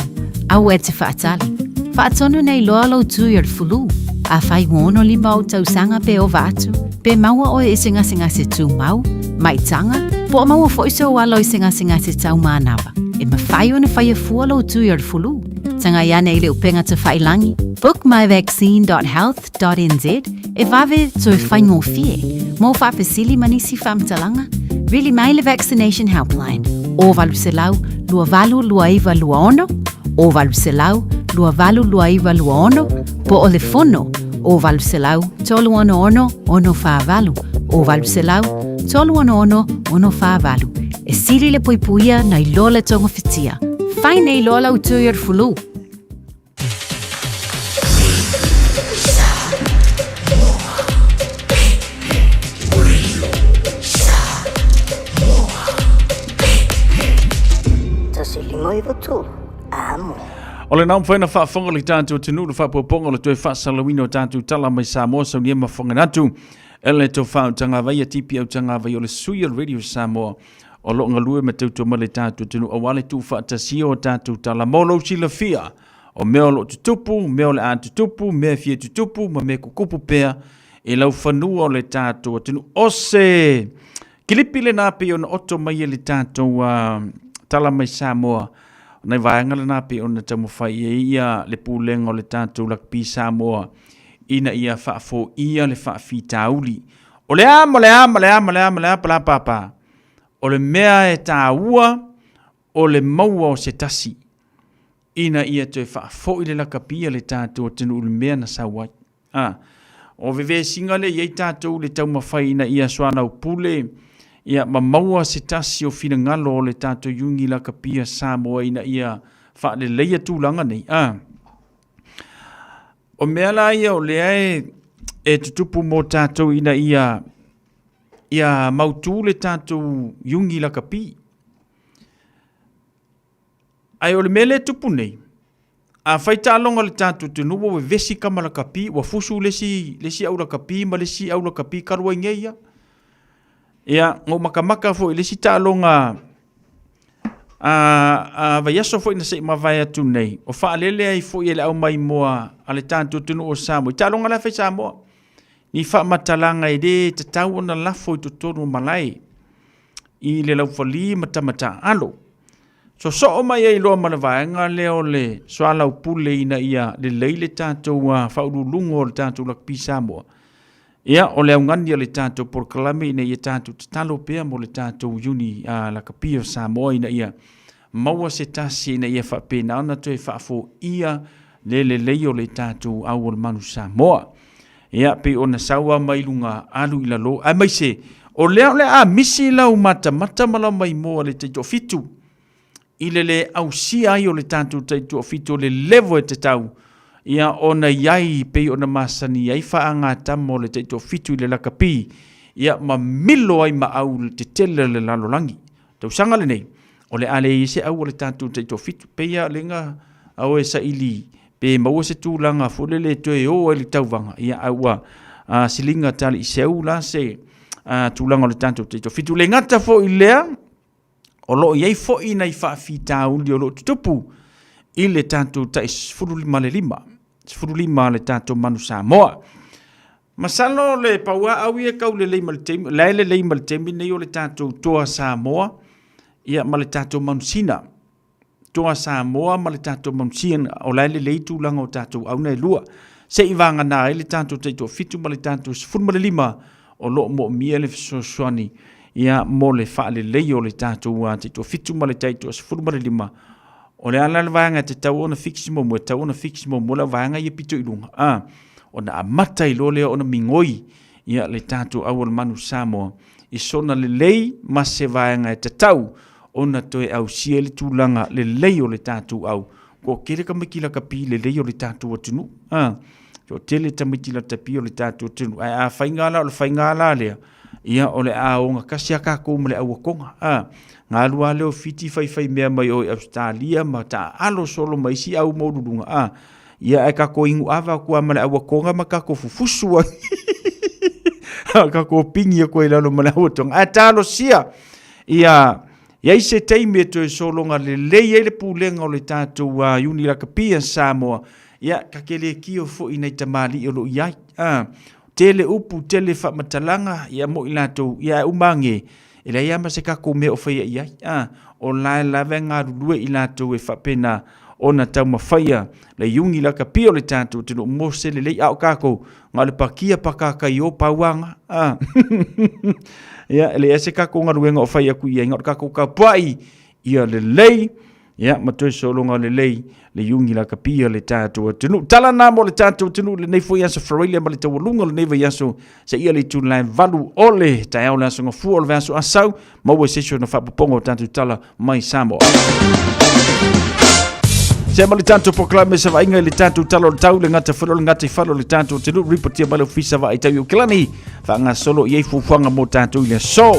Aua e te faatali. Faatonu nei loa lou tui o le fulu. Afai ua 65 ou tausaga pe ova atu, pe maua oe i se gasegase tumau, maitaga, po o maua foi sou alo i se gasegase tau manava, e mafai ona faia fua lou tui o le fulu. Tagai ane i le upega tafailangi, bookmyvaccine.health.nz, e vave toe faigofie. Mo faafesili ma nisi faamatalaga, vili mai le Vaccination Helpline, 0800 282926, 0800 282926, po o le fono, 0800 366 648, 0800 366 648. E sili le puipuia nai lo le togafitia. Fai nei loa lau tui o le fulu. O le nao mafai ona faafofoga le tatou atunuu le faapopoga o le toe faasalauina o tatou tala mai Samoa saunia ma fofoga e le tofa o Tagavaia Tipi au Tagavai o le sui o le Radio Samoa o lo o galue ma tautua mai le tatou atunuu aua le tuufaatasia o tatou tala mo lou silafia o mea o lo o tutupu, mea o le a tutupu, mea e fia tutupu ma mea kukupu pea i lau fanua o le tatou atunuu. O se kilipi lena pei ona oto mai e le tatou tala mai Samoa, nai vaega lena pei ona taumafai ai ia le pulega o le tatou Lakapi Samoa ina ia faafoia le faafitauli. O le a ma le a ma le a ma le a ma le a pa la pa pa. O le mea e tāua o le maua o se tasi ina ia toe faafoi le lakapi a le tatou atunuu i le mea na sau ai. A, o vevesiga lea i ai tatou i le taumafai ina ia soalaupule ia ma maua se tasi o finagalo o le tatou iugi lakapi a Samoa ina ia faaleleia tulaga nei. A, o mea la ia o lea e tutupu mo tatou ina ia ia mautu le tatou iugi lakapi. Ae o le mea lea e tupu nei, afai taaloga a le tatou atunuu ua vevesi tama lakapi, ua fusu le isi, le isi au lakapi ma le isi au lakapi talu ai nei ia. Ia, na ou matamata foi i le isi taaloga a, a vaiaso foi na se i mavae atu nei, o faalele ai foi e le aumaimoa a le tatou atunuu o Samoa, i taaloga la e fai Samoa, ni faamatalaga e le tatau ona lafo i totonu o malae i le laufali ma tama taaalo. Sosoo mai ai loa ma le vaega lea o le soalaupule ina ia lelei le tatou faauluuluga o le tatou Lakapi Samoa. Ia, o le augani o le tatou polokalame ina ia tatou tatalo pea mo le tatou Iuni Lakapi o Samoa ina ia maua se tasi ina ia faapena ona toe faafoia le lelei o le tatou au o le manu Samoa. Ia, pei ona sau lava mai luga alu i lalo, aemaise o lea o le a misi lau matamata ma lau maimoa le taitoafitu i le le ausia ai o le tatou taitoafitu o le level e tatau ia ona i ai pei ona masani ai faagatama o le taitoafitu i le lakapi ia ma milo ai ma au le tetele o le lalolagi. Tausaga lenei, o le a leai se au o le tatou taitoafitu. Pei lava o lena au e saili pe maua se tulaga foi lele e toe o ai le tauvaga, ia a ua siliga tali i seu la se tulaga o le tatou taitoafitu. Le gata foi i lea, o lo o i ai foi nai faafitauli o lo o tutupu i le tatou tai 15 le 5, 15 le tatou manu Samoa. Masalo le pau a au ia kau lelei ma le taimi, la e lelei ma le taimi nei o le tatou toa Samoa, ia ma le tatou manusina. Toa Samoa ma le tatou manusina, o la e lelei tulaga o tatou auna e lua. Se i vagana ai le tatou taitoafitu ma le tatou 15 o lo o moomia le fesoasoani ia mo le faalelei o le tatou taitoafitu ma le taitoa 15. O le a la le vaega e tatau ona fix muamua? E tatau ona fix muamua le vaega ia pito i luga. Ona amata ai loa lea ona migoi ia le tatou au o le manu Samoa i sona lelei ma se vaega e tatau ona toe ausia ai le tulaga lelei o le tatou au. Kua tele tamaiti lakapi lelei o le tatou atunuu. Toatele tamaiti lakapi o le tatou atunuu. Ae a faiga la o le faiga la lea, Ia, o le a ogatasi lava tatou ma le auatoga, a. Na alu lava lea o Fiti faifai mea mai o i Ausetalia ma taaalo solo ma isi au maualuluga, a. Ia, ae tatou inu ava atu lava ma le auatoga ma tatou fufusu ai. Tatou pigi atu ai i lalo ma le auatoga. Ae talosia ia i ai se taimi e toe sologa lelei ai le pulega o le tatou Iuni Lakapi a Samoa, ia, ta te le tio foi i nai tamalii o lo o i ai. A, tele upu, tele faamatalaga, ia mo i latou, ia ae uma ane, e leai lava ma se tatou mea o faia i ai. A, o la e lava e galulue i latou e faapena ona taumafaia le iuni lakapi o le tatou atunuu mo se lelei, a o tatou, na o le pakia pakakai o pauaga. A, ia, e leai se tatou galuega o fai atu i ai, na o le tatou tapuai ia lelei, ia ma toe sologa lelei le iugi lakapi a le tatou atunuu. Tala na mo le tatou atunuu i lenei foi aso Faraile ma le taualuga o lenei vaiaso seia le itula e 8 o le taeao o le aso Gafua o le vaiaso Asau, maua i se isi ona faapopoga o tatou tala mai Samoa. Se ma le tatou polokalame sa vaaiga i le tatou tala o le tau, le gata fale o le gata i fale o le tatou atunuu, ripotia mai le ofisa vaai tau i Okelani, faagasolo i ai fuafuaga mo tatou i le aso.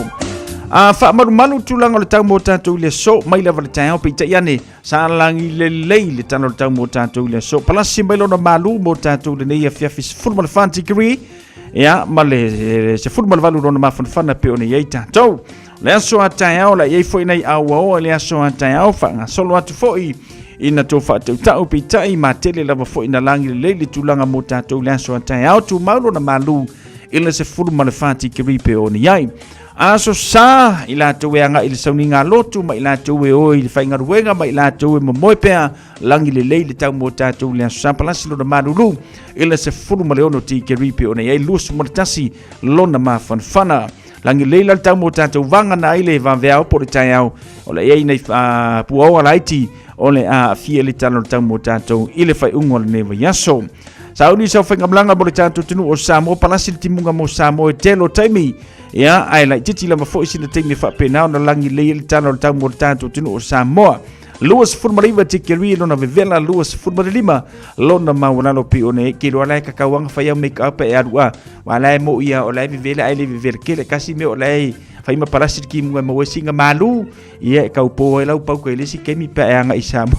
A faamalumalu tulaga o le tau mo tatou i le aso, mai lava le taeao peitai ane, sa lagi lelei le tala o le tau mo tatou i le aso. Palasi mai lona malu mo tatou lenei afiafi 14 tikiri, ia, ma le 18 lona mafanafana pe ona i ai tatou. Le aso a taeao, la i ai foi nei auaoa i le aso a taeao, faagasolo atu foi ina tou faatautau peitai matele lava foi na lagi lelei le tulaga mo tatou i le aso a taeao, tumau lona malu i le 14 tikiri pe ona i ai. Aso sa i latou e agai i le sauniga lotu ma i latou e o i le faigaluega ma i latou e momoe pea lagi lelei le tau mo tatou i le aso sa palasi lona malulu i le 16 tikeri pe ona i ai 21 lona mafanafana. Lagi lelei la le tau mo tatou vaga na ai le vaveao po le taeao o le i ai nei puaoa laiti o le aafia le tala o le tau mo tatou i le faaiuga o lenei vaiaso. Sauni sau faigamalaga mo le tatou atunuu o Samoa, palasi le timuga mo Samoa e tele o taimi. Ia, ae laitiiti lava foi sina taimi e faapena ona lagi lelei ai le tala o le tau mo le tatou atunuu o Samoa. 29 tikeri lona vevela, 25 lona maualalo pei ona e ke loa la e kakauanga fai au make up e alu a. Wa la e mo ia o la e vevela ai le vevela kele kasi me o la e fai ma palasi le kimuga mo e singa malu. Ia e kaupo ai lau pau ka i le isi kemi pe e anga i Samoa.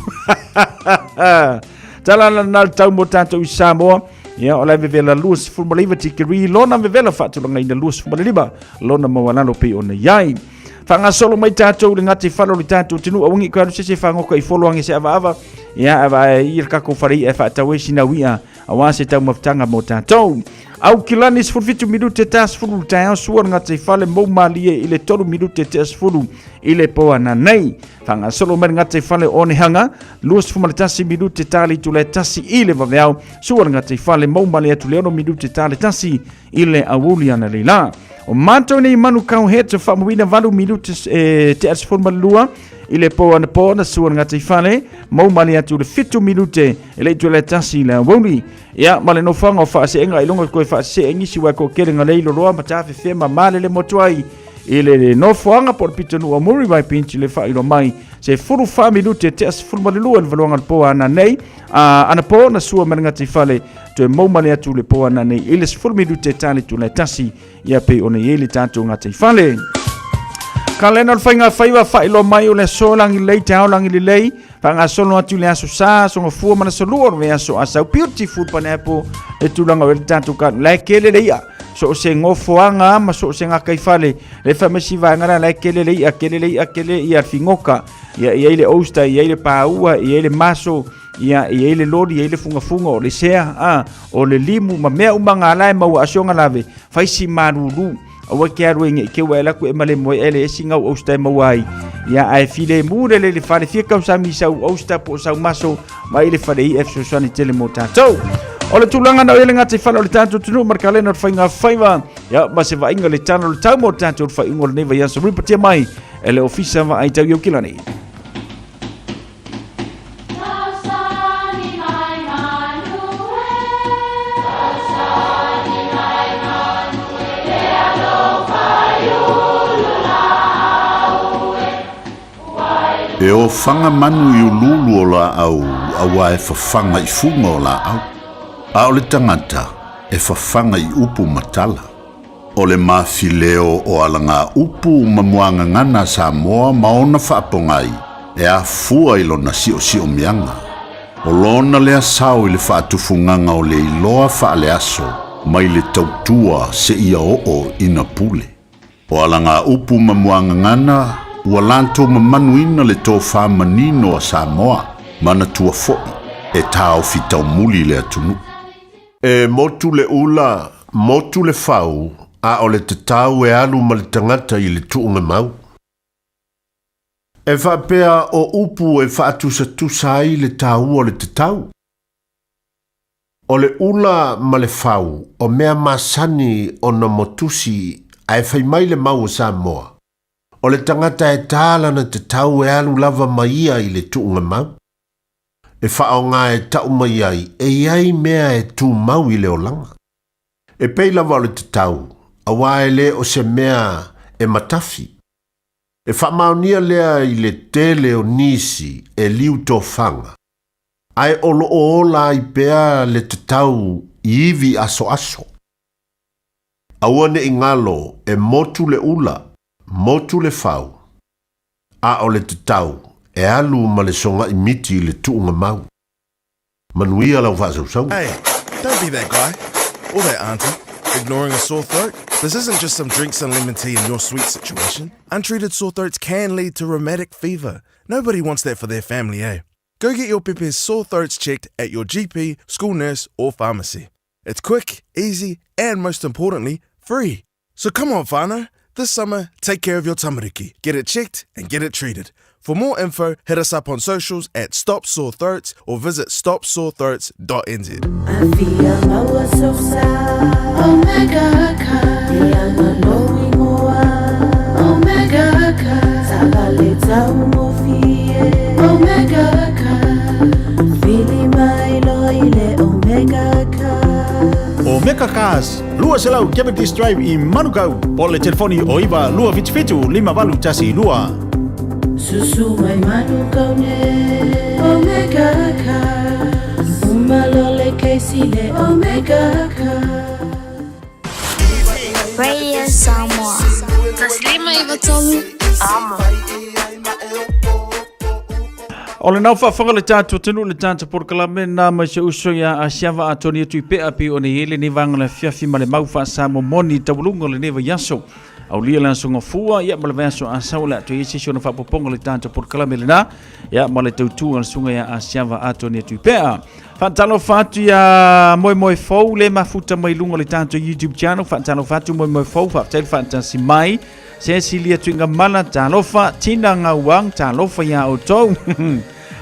Tala la na le tau mo tātou i Samoa. Ia, o la e vevela 29 tikeri, lona vevela faatulagaina 25, lona maualalo pei ona i ai. Whangasolo mai tātou le ngati whalo le tātou tinu awangi koe alu sese whangoka i folo ange se ava ava. Ia, ava e i le kako whare i e whaatau e sina wia a wā se tau mafutanga mō tātou. Au kilani 17 minute tā sefulu le taeao sua le ngati whale mou malie i le 3 minute te sefulu i le poa na nei. Whangasolo mai le ngati whale o Onehanga, 21 minute tā le itula e tasi i le vaveao, sua le ngati whale mou male atu le 6 minute tā le tasi i le auli ana leila. O mātou nei manu kau he te whamuina 8 minute e, te asefulu ma le lua i le pō ana pō na sua le ngati whale, mou male atu le 7 minute e le itula e tasi i le auli. Ia, ma le nofoaga o faaseenga i luga koe faasee ngisi wa ko kele ngalei loloa ma tāwhewhea ma malele motu ai i le nofoaga po o le pitonuu o Muriwai Beach le faailoa mai se 14 minute tea 12 le valuaga le po ana nei a ana po na sua ma le gata i fale toe mou male atu le po ana nei i le 10 minute tā le tula e tasi ia pei ona i ai le tatou gata i fale. Ka lena o le faiga faiva faailoa mai o le aso lagi lelei te ao lagi lelei faagasolo atu le aso sa aso gafua ma le aso lua o le aso asau beautiful pineapple le tulaga o le tatou ka la e kele le ia so o se gofoaga ma so o se gakaifale le faamasi vaega la la e kele le ia kele le ia kele ia le figoka ia i ai le oyster i ai le paua i ai le maso ia i ai le loli i ai le fugafuga o le sea a o le limu ma mea uma ga la e maua asioga lave fai si malulu aua ke alu e nge ke ua e laku e male moe ele e singa au oyster e maua ai ia ae file mu le le fale fia kau sami sau oyster po sau maso mai le fale i e fesoasoani tele mo tatou. O le tulaga na o le gata i fale o le tatou atunuu ma le kalena o le faiga faiva ia ma se vaaiga le tala o le tau mo le tatou le faaiuga o lenei vaiaso ripotia mai e le Ofisa Vaai Tau i Aukilani. E ofaga manu i uluulu o laau auā e fafaga i fuga o laau, a o le tagata e fafaga i upu ma tala. O le mafileo o alagaupu ma muagagana a Samoa ma ona faapogai e afua i lona siosiomiaga. O lona lea sao i le faatufugaga o le iloa faaleaso mai le tautua seia oo ina pule. O alagaupu ma muagagana ua latou mamanuina le tofā manino a Samoa manatua foʻi e taofi taumuli le atunuu. E motu le ula, motu le fau, a o le tatau e alu ma le tagata i le tuugamau. E faapea o upu e faatusatusa ai le taua o le tatau. O le ula ma le fau o mea masani ona motusi ae fai mai le mau o Samoa. O le tagata e tā lana tatau e alu lava ma ia i le tuugamau. E faaaoga e tau mai ai e i ai mea e tumau i le olaga. E pei lava o le tatau, auā e le o se mea e matafi. E faamaonia lea i le tele o nisi e liu tofaga, ae o loo ola ai pea le tatau i ivi asoaso. Aua ne i galo e motu le ula, motu le fau, a o le tatau e alu ma le sogai miti i le tuugamau. Manuia lau faasausauga. Hey, don't be that guy. Or that auntie. Ignoring a sore throat? This isn't just some drinks and lemon tea in your sweet situation. Untreated sore throats can lead to rheumatic fever. Nobody wants that for their family, eh? Go get your pepe's sore throats checked at your GP, school nurse, or pharmacy. It's quick, easy, and most importantly, free. So come on, whānau. This summer, take care of your tamariki. Get it checked and get it treated. For more info, hit us up on socials at Stop Sore Throats or visit stopsorethroats.nz. Afia maua sosa Omega ka Ianga lou ingoa Omega ka Taavale taugofie Omega ka Vili mai loa i le Omega ka Omega Cars, 200 Cavendish Drive i Manukau, po o le telefoni o 9 277 5812. Susu mai Manukau nei Omega Cars Uma loa le kesi i le Omega Cars. Radio Samoa. 153 Amo. O lenā ua faafofoga le tatou atunuu i le tatou polokalame na mai se uso ia Asiava Atoni Tuipea pei ona i ai lenei vaega o le afiafi ma le mau faa-Samoa moni i taualuga o lenei vaiaso. Aulia le aso Gafua ia ma le vaiaso Asau o le a toe i ai se isi ona faaopoopoga o le tatou polokalame lenā ia ma le tautua a le susuga ia Asiava Atoni Tuipea. Faatalofa atu ia Moemoe Fou le mafuta mai luga o le tatou YouTube channel. Faatalofa atu Moemoe Fou, faafetai le faatasi mai. Cecilia Tuigamala, talofa. Tina Ngauang, talofa iā outou.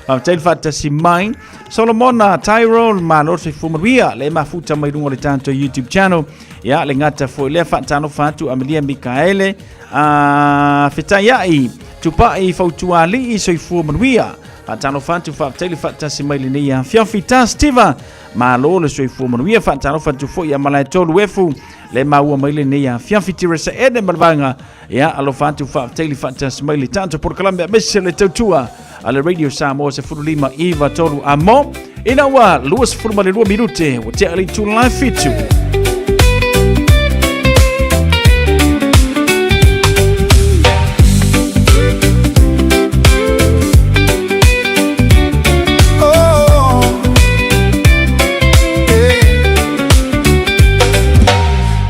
Faafetai le faatasi mai. Solomona Tyrol, malo le soifua manuia le mafuta mai luga o le tatou YouTube channel. Ia, le gata foi lea, faatalofa atu Amelia Mikaele, a Fetaiai, Tupai Fautualii, soifua manuia. Faatalofa atu, faafetai le faatasi mai lenei afiafi. Ta Steva, malo le soifua manuia. Faatalofa atu foi ia Malaetolu Efu, le maua mai lenei afiafi. Tiresa Ene ma le vaega. Ia, alofa atu, faafetai le faatasi mai le tatou polokalame aemaise le tautua a le Radio Samoa 15 9 3 amo. Ina ua 22 minute, ua tea le itula e 7.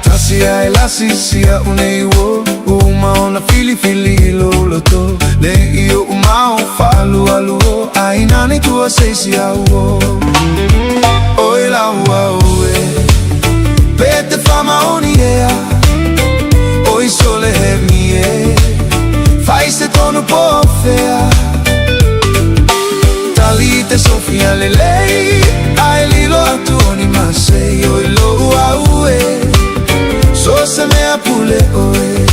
Tasi ai lasi sia une wo uma ona filifili i lou loto Le i oʻu mau faaalualu o ai nani tua seisi au o Oi laua oe Pe te whamaoni ea Oi sole he mie Fai se tonu po whea Tali te Sofia lelei Ai lilo atu oni masei Oi lou au e So se mea pule oe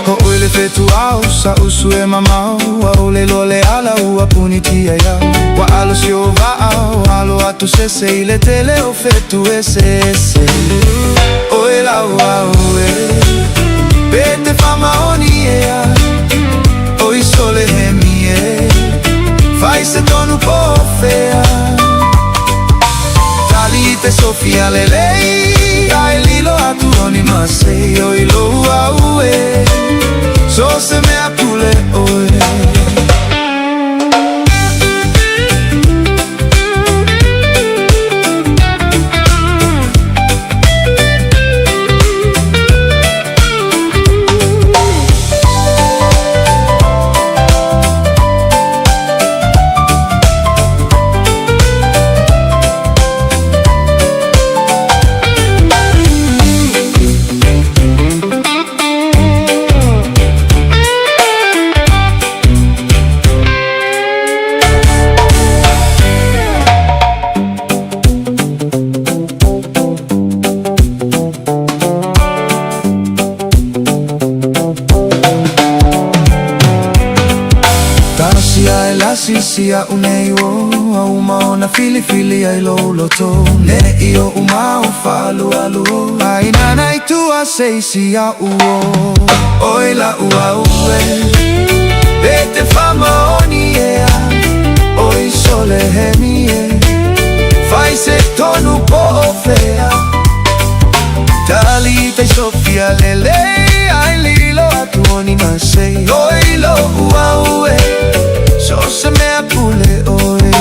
Hoʻoi le fetuao sa usu e mamao Ua ole loa le ala ua puni tia iau Ua alo si o vaao alo atu sese I le tele o fetu eseese Oe laua oe Pe te whamaoni ea Oi sole he mie Fai se tonu po whea Tali te Sofia lelei Ai lilo. atu o ni masei o i lou au e So se mea pule oe. Talosia e lasi sia u nei o A uma ona filifili ai lou loto Ne i o uma o whalu alu o Ai nana i tua se isi a uo Oi la ua ue E te whama oni ea Oi sole hemi e Fai se tonu po o whea Tali tai Sofia lele Ai lilo atu oni masei Oi lo ua ue So se mea pule oe.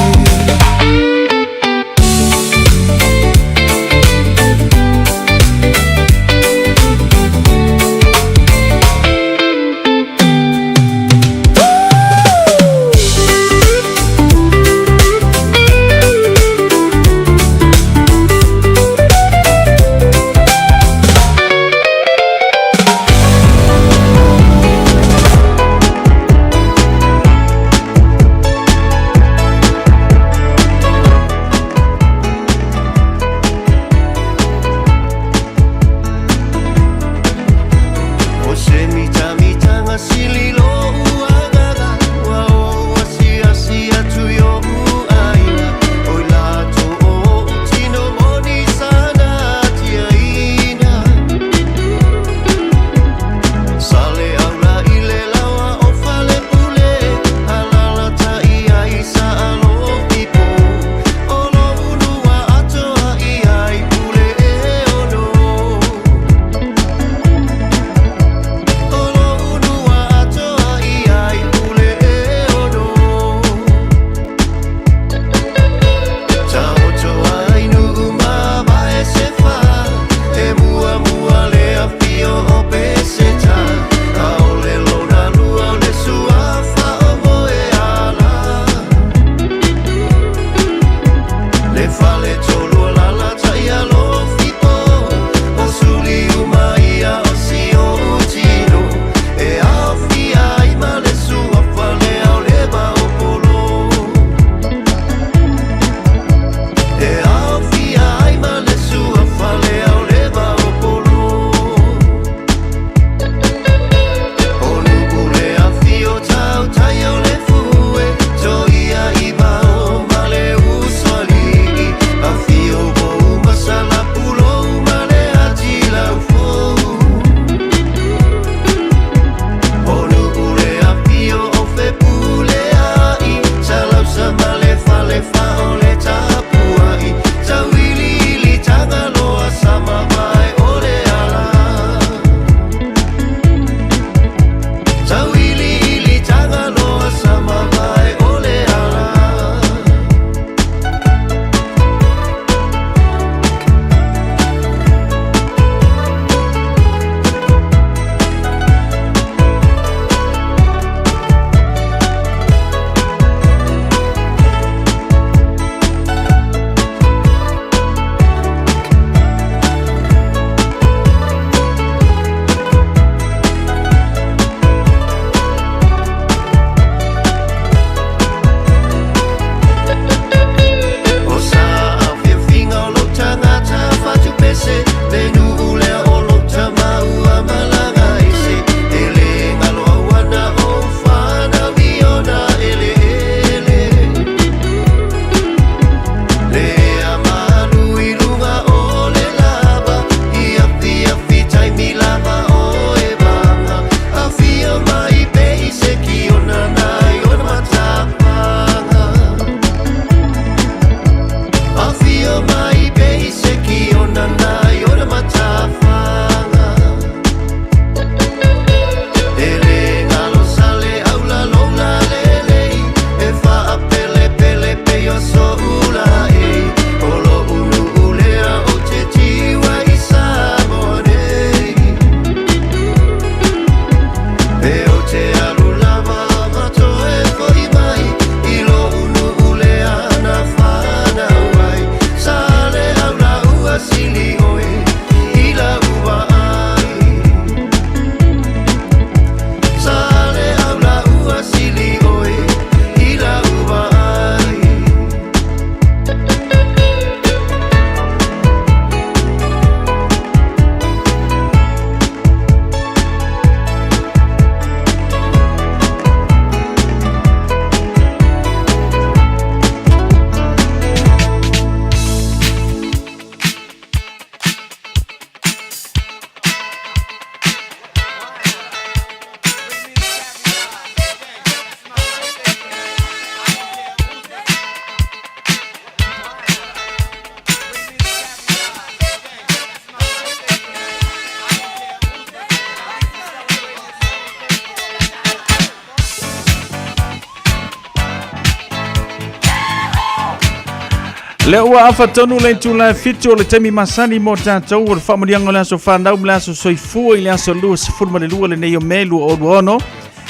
Lea ua afa tonu le itula e fitu o le taimi masani mo tatou o le faamanuiaga o le aso fanau ma le aso soifua i le aso 22 lenei o Me 2026.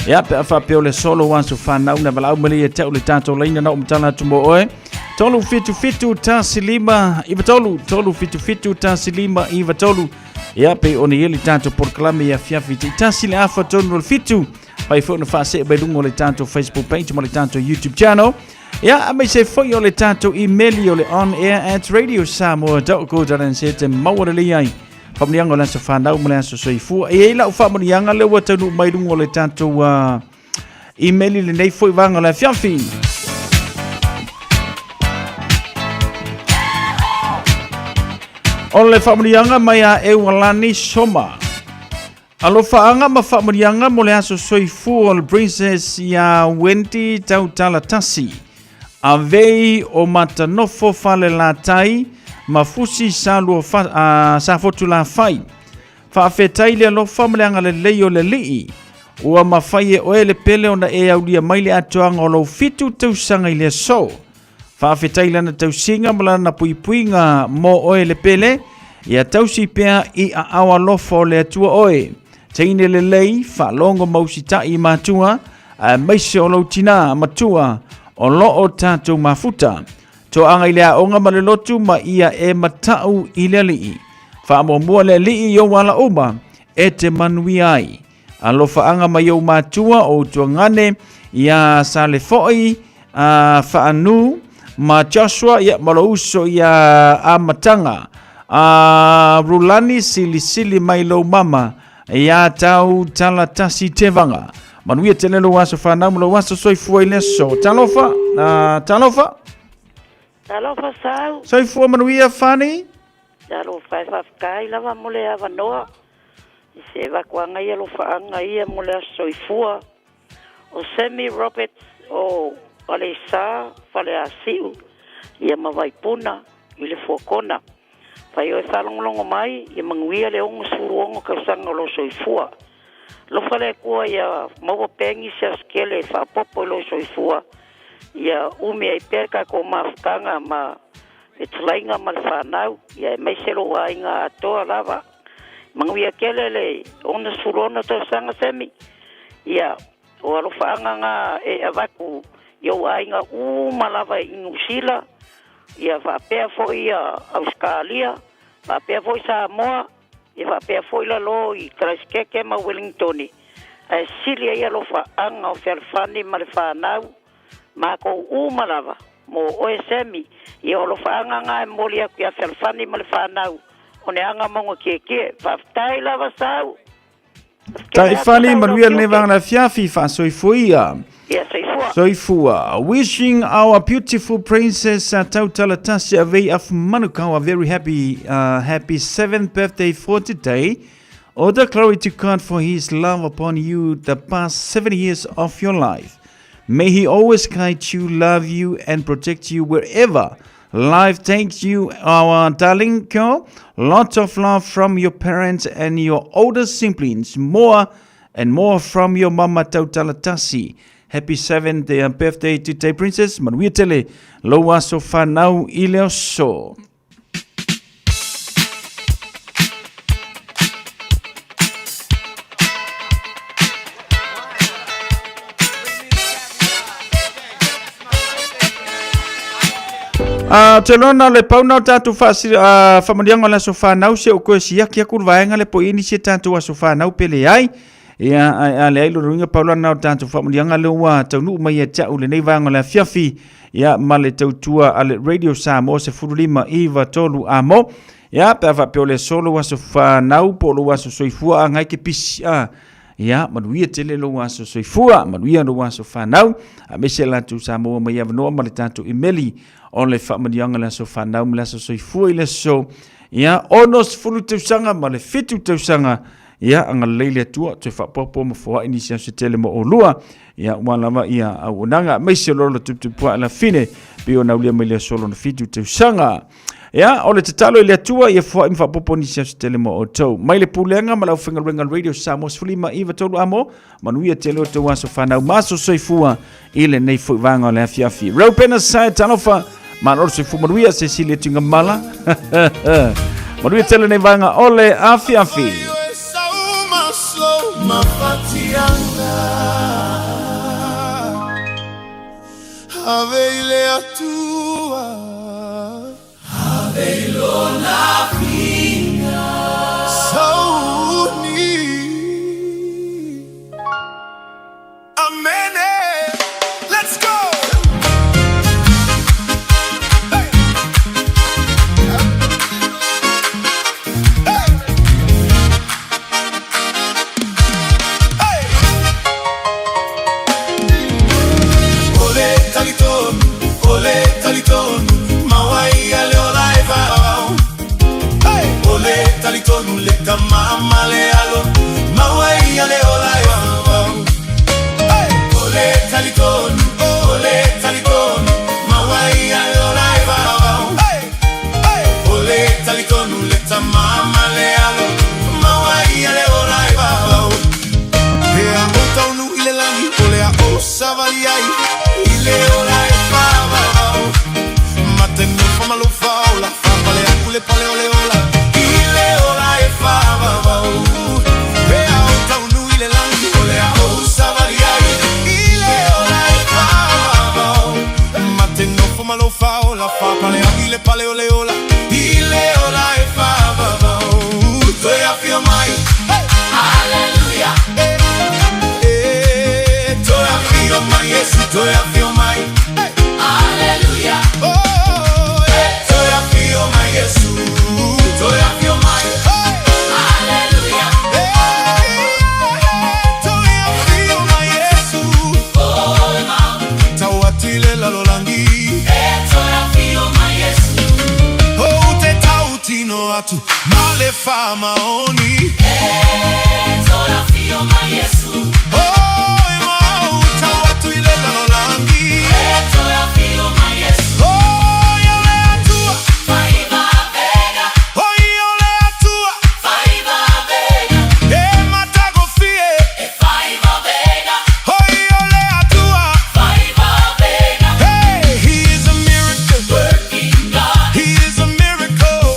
Ia, pe a faapea o le solo o aso fanau na valaau mai ia te au le tatou laina na o matala atu mo oe. 377 15 93 377 15 93. Ia, pe ona i le tatou polokalame i afiafi te tasi le afa tonu o le fitu. Pai foi ona faasee mai luga o le tatou Facebook page ma le tatou YouTube channel. Ia, aemaise foi o le tatou email o le onair@radiosamoa.co.nz e maua lelei ai. Faamanuiaga o le aso fanau ma le aso soifua. E i ai lau faamanuiaga lea ua taunuu mai luga o le tatou email i lenei foi vaega o le afiafi. O le faamanuiaga mai a Eualani Soma. Alofaaga ma faamanuiaga mo le aso soifua o le Princess iā Wendy Tautalatasi. Avei o Matanofo Falelatai ma Fusi Salua fa, Safotulafai. Faafetai le alofa ma le agalelei o le Alii. Ua mafai e oe le pele ona e aulia mai le atoaga o lou fitu tausaga i le aso. Faafetai lana tausiga ma lana puipuiga mo oe le pele, ia tausi pea i aao alofa o le Atua oe. Teine lelei, faalogo ma usitai i matua, aemaise o lou tinā matua o lo o tatou mafuta. Toaga i le aoga ma le lotu ma ia e matau i le Alii. Faamuamua le Alii i ou ala uma e te manuia ai. Alofaaga mai ou matua o Utuagane ia Salefo'i a Faanu ma Joshua ia ma lou uso ia Amataga a Rulani silisili mai lou mama ia tau talatasi tevaga. Manuia tele lou aso fanau ma lou aso soifua i le aso. Talofa, talofa. Talofa sau. Soifua manuia Fani. Talofa e faafetai lava mo le avanoa. I se vakuaga ia alofaaga ia mo le aso soifua o Sammy Roberts o Aleisa, Faleasiu, ia ma Vaipuna i le Fuakona. Fai oe faalogologo mai ia manuia le 66 tausaga o lou soifua. Alofa le Atua ia maua pea nisi aso tele e faaopoopo i lou soifua ia umi ai pea le tatou mafutaga ma fetalaiga ma le fanau ia aemaise lou aiga atoa lava. Manuia tele le 66 tausaga Sammy. Ia, o alofaaga na e avatu i ou aiga uma lava i Niu Sila, ia faapea foi ia Ausetalia, faapea foi Samoa, ia faapea foi lalo i Karaisiteke ma Ueligitone. Ae sili ai alofaaga o fealofani ma le fanau, matou uma lava, mo oe Sammy. Ia o alofaaga na e momoli atu ia Fealofani ma le fanau o Neaga Mauga Tietie. Faafetai lava Sau. Taifali manuia lenei vaega afiafi faasoifuia. Ia soifua. Soifua. Wishing our beautiful princess Tautalatasi Avei of Manukau a very happy happy seventh birthday for today. All the glory to God for his love upon you the past 7 years of your life. May he always guide you, love you, and protect you wherever life takes you, our darling girl. Lots of love from your parents and your older siblings. More and more from your mama Tautalatasi. Happy seventh birthday today, Princess. Manuia tele, lou aso fanau i le aso. Te lona le pauna o tātou faamanuiaga o le aso fanau se o koe siaki aku le vaega le po i nisi e tātou aso fanau pe leai. Ia, ae a leai lona uiga pau lana o tātou faamanuiaga lea ua taunuu mai ia te au lenei vaega o le afiafi, ia, ma le tautua a le Radio Samoa 15 9 3 amo. Ia, pe a faapea o le aso lou aso fanau po o lou aso soifua a ngai ke pisi a. Ia, manuia tele lou aso soifua, manuia lou aso fanau, aemaise latou Samoa mai avanoa ma le tatou imeli o le faamanuiaga le aso fanau ma le aso soifua i le aso. Ia, 60 tausaga ma le 7 tausaga Ia, agalelei le Atua, toe faapoapoa ma foai nisi aso tele mo olua. Ia, ua lava ia auaunaga, aemaise o lolo tuputupuae lafine, pei ona aulia mai le aso lona fitu tausaga. Ia, o le tatalo i le Atua, ia foai ma faapoapoa nisi aso tele mo outou. Mai le pulega ma le aufaigaluega Radio Samoa 15 9 amo, manuia tele o tou aso fanau ma aso soifua i lenei foi vaega o le afiafi. Reupena Sae, talofa, Malo le soifua manuia se sili atu i gamala. Manuia tele nei vaega o le afiafi. Ave i le Atua. Ave i lona finga. Sauni. Amene. Let's go. O le talitonu, o le talitonu, mawai a le ola e faavavau. O le talitonu le tama ma le alo, mawai a le ola e faavavau. O le talitonu, o le talitonu, mawai a le ola e faavavau. O le talitonu le tama ma le alo, mawai a le ola e faavavau. Ea o taunu i le lagi, o lea o savali ai, i le ola e faavavau. Mate nofa malofa ola, faapale aku le pale o le ola, i le ola e faavavau. Ea o taunu i le lagi, o lea o savali ai, i le ola e faavavau. Mate nofo malofa ola, faapale aku le pale o le ola, i le ola e faavavau. Toe afio mai, Hallelujah. Eh, toe afio mai, Yesu, toe afio mai. Hallelujah. Oh, eh, toe afio mai, Yesu, toe afio mai. Hallelujah. Eh, toe afio mai, Yesu. Tau atu i le lalolagi. Toe afio mai, Yesu. Oh, te tautino atu, ma le faamaoni. Toe afio mai, Yesu. Oh, e mau, tau atu i le lalolagi. Toe afio mai, Yesu. Oh, ia le Atua. Faiva vega. Oh, ia le Atua. Faiva vega. E matagofie. E faiva vega. Oh, ia le Atua. Faiva vega. Hey, he is a miracle. Working God. He is a miracle.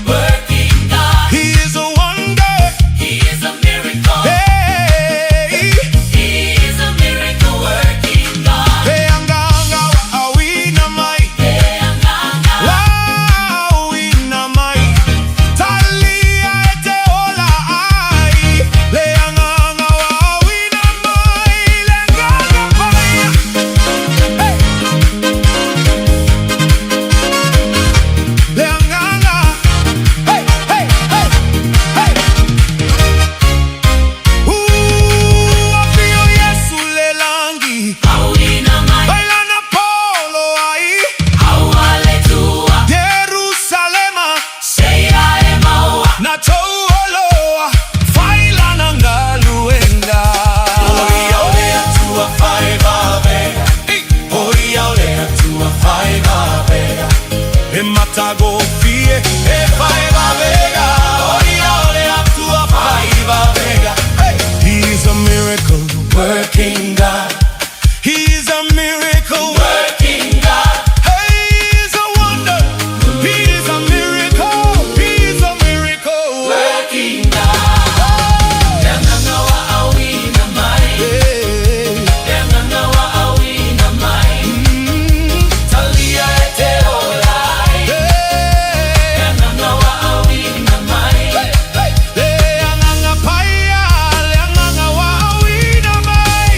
Working God. He is a wonder. He is a miracle. Hey, he is a miracle working God. Hey, anga anga wa awina mai. Hey, anga anga wa awina mai. Talia e te ola ai. Le anga anga wa awina mai. Le anga anga pai. Hey. Le anga anga. Hey, hey, hey, hey. Ooh, afio Yesu le langi. Bailana polo ai. Jerusalema. Na touoloa. Failana galuenga. Oia o le Atua faiva vega. Oia o le Atua faiva vega. E matagofie e faiva vega. Oia o le Atua faiva vega. He's a miracle working God. He's a miracle working God. Hey, he's a wonder. He's a miracle. He's a miracle working God. Le agaga wa auina mai. Le agaga wa auina mai. Talia e te ola ai. Le agaga wa auina mai. Le agaga paia, le agaga wa auina mai.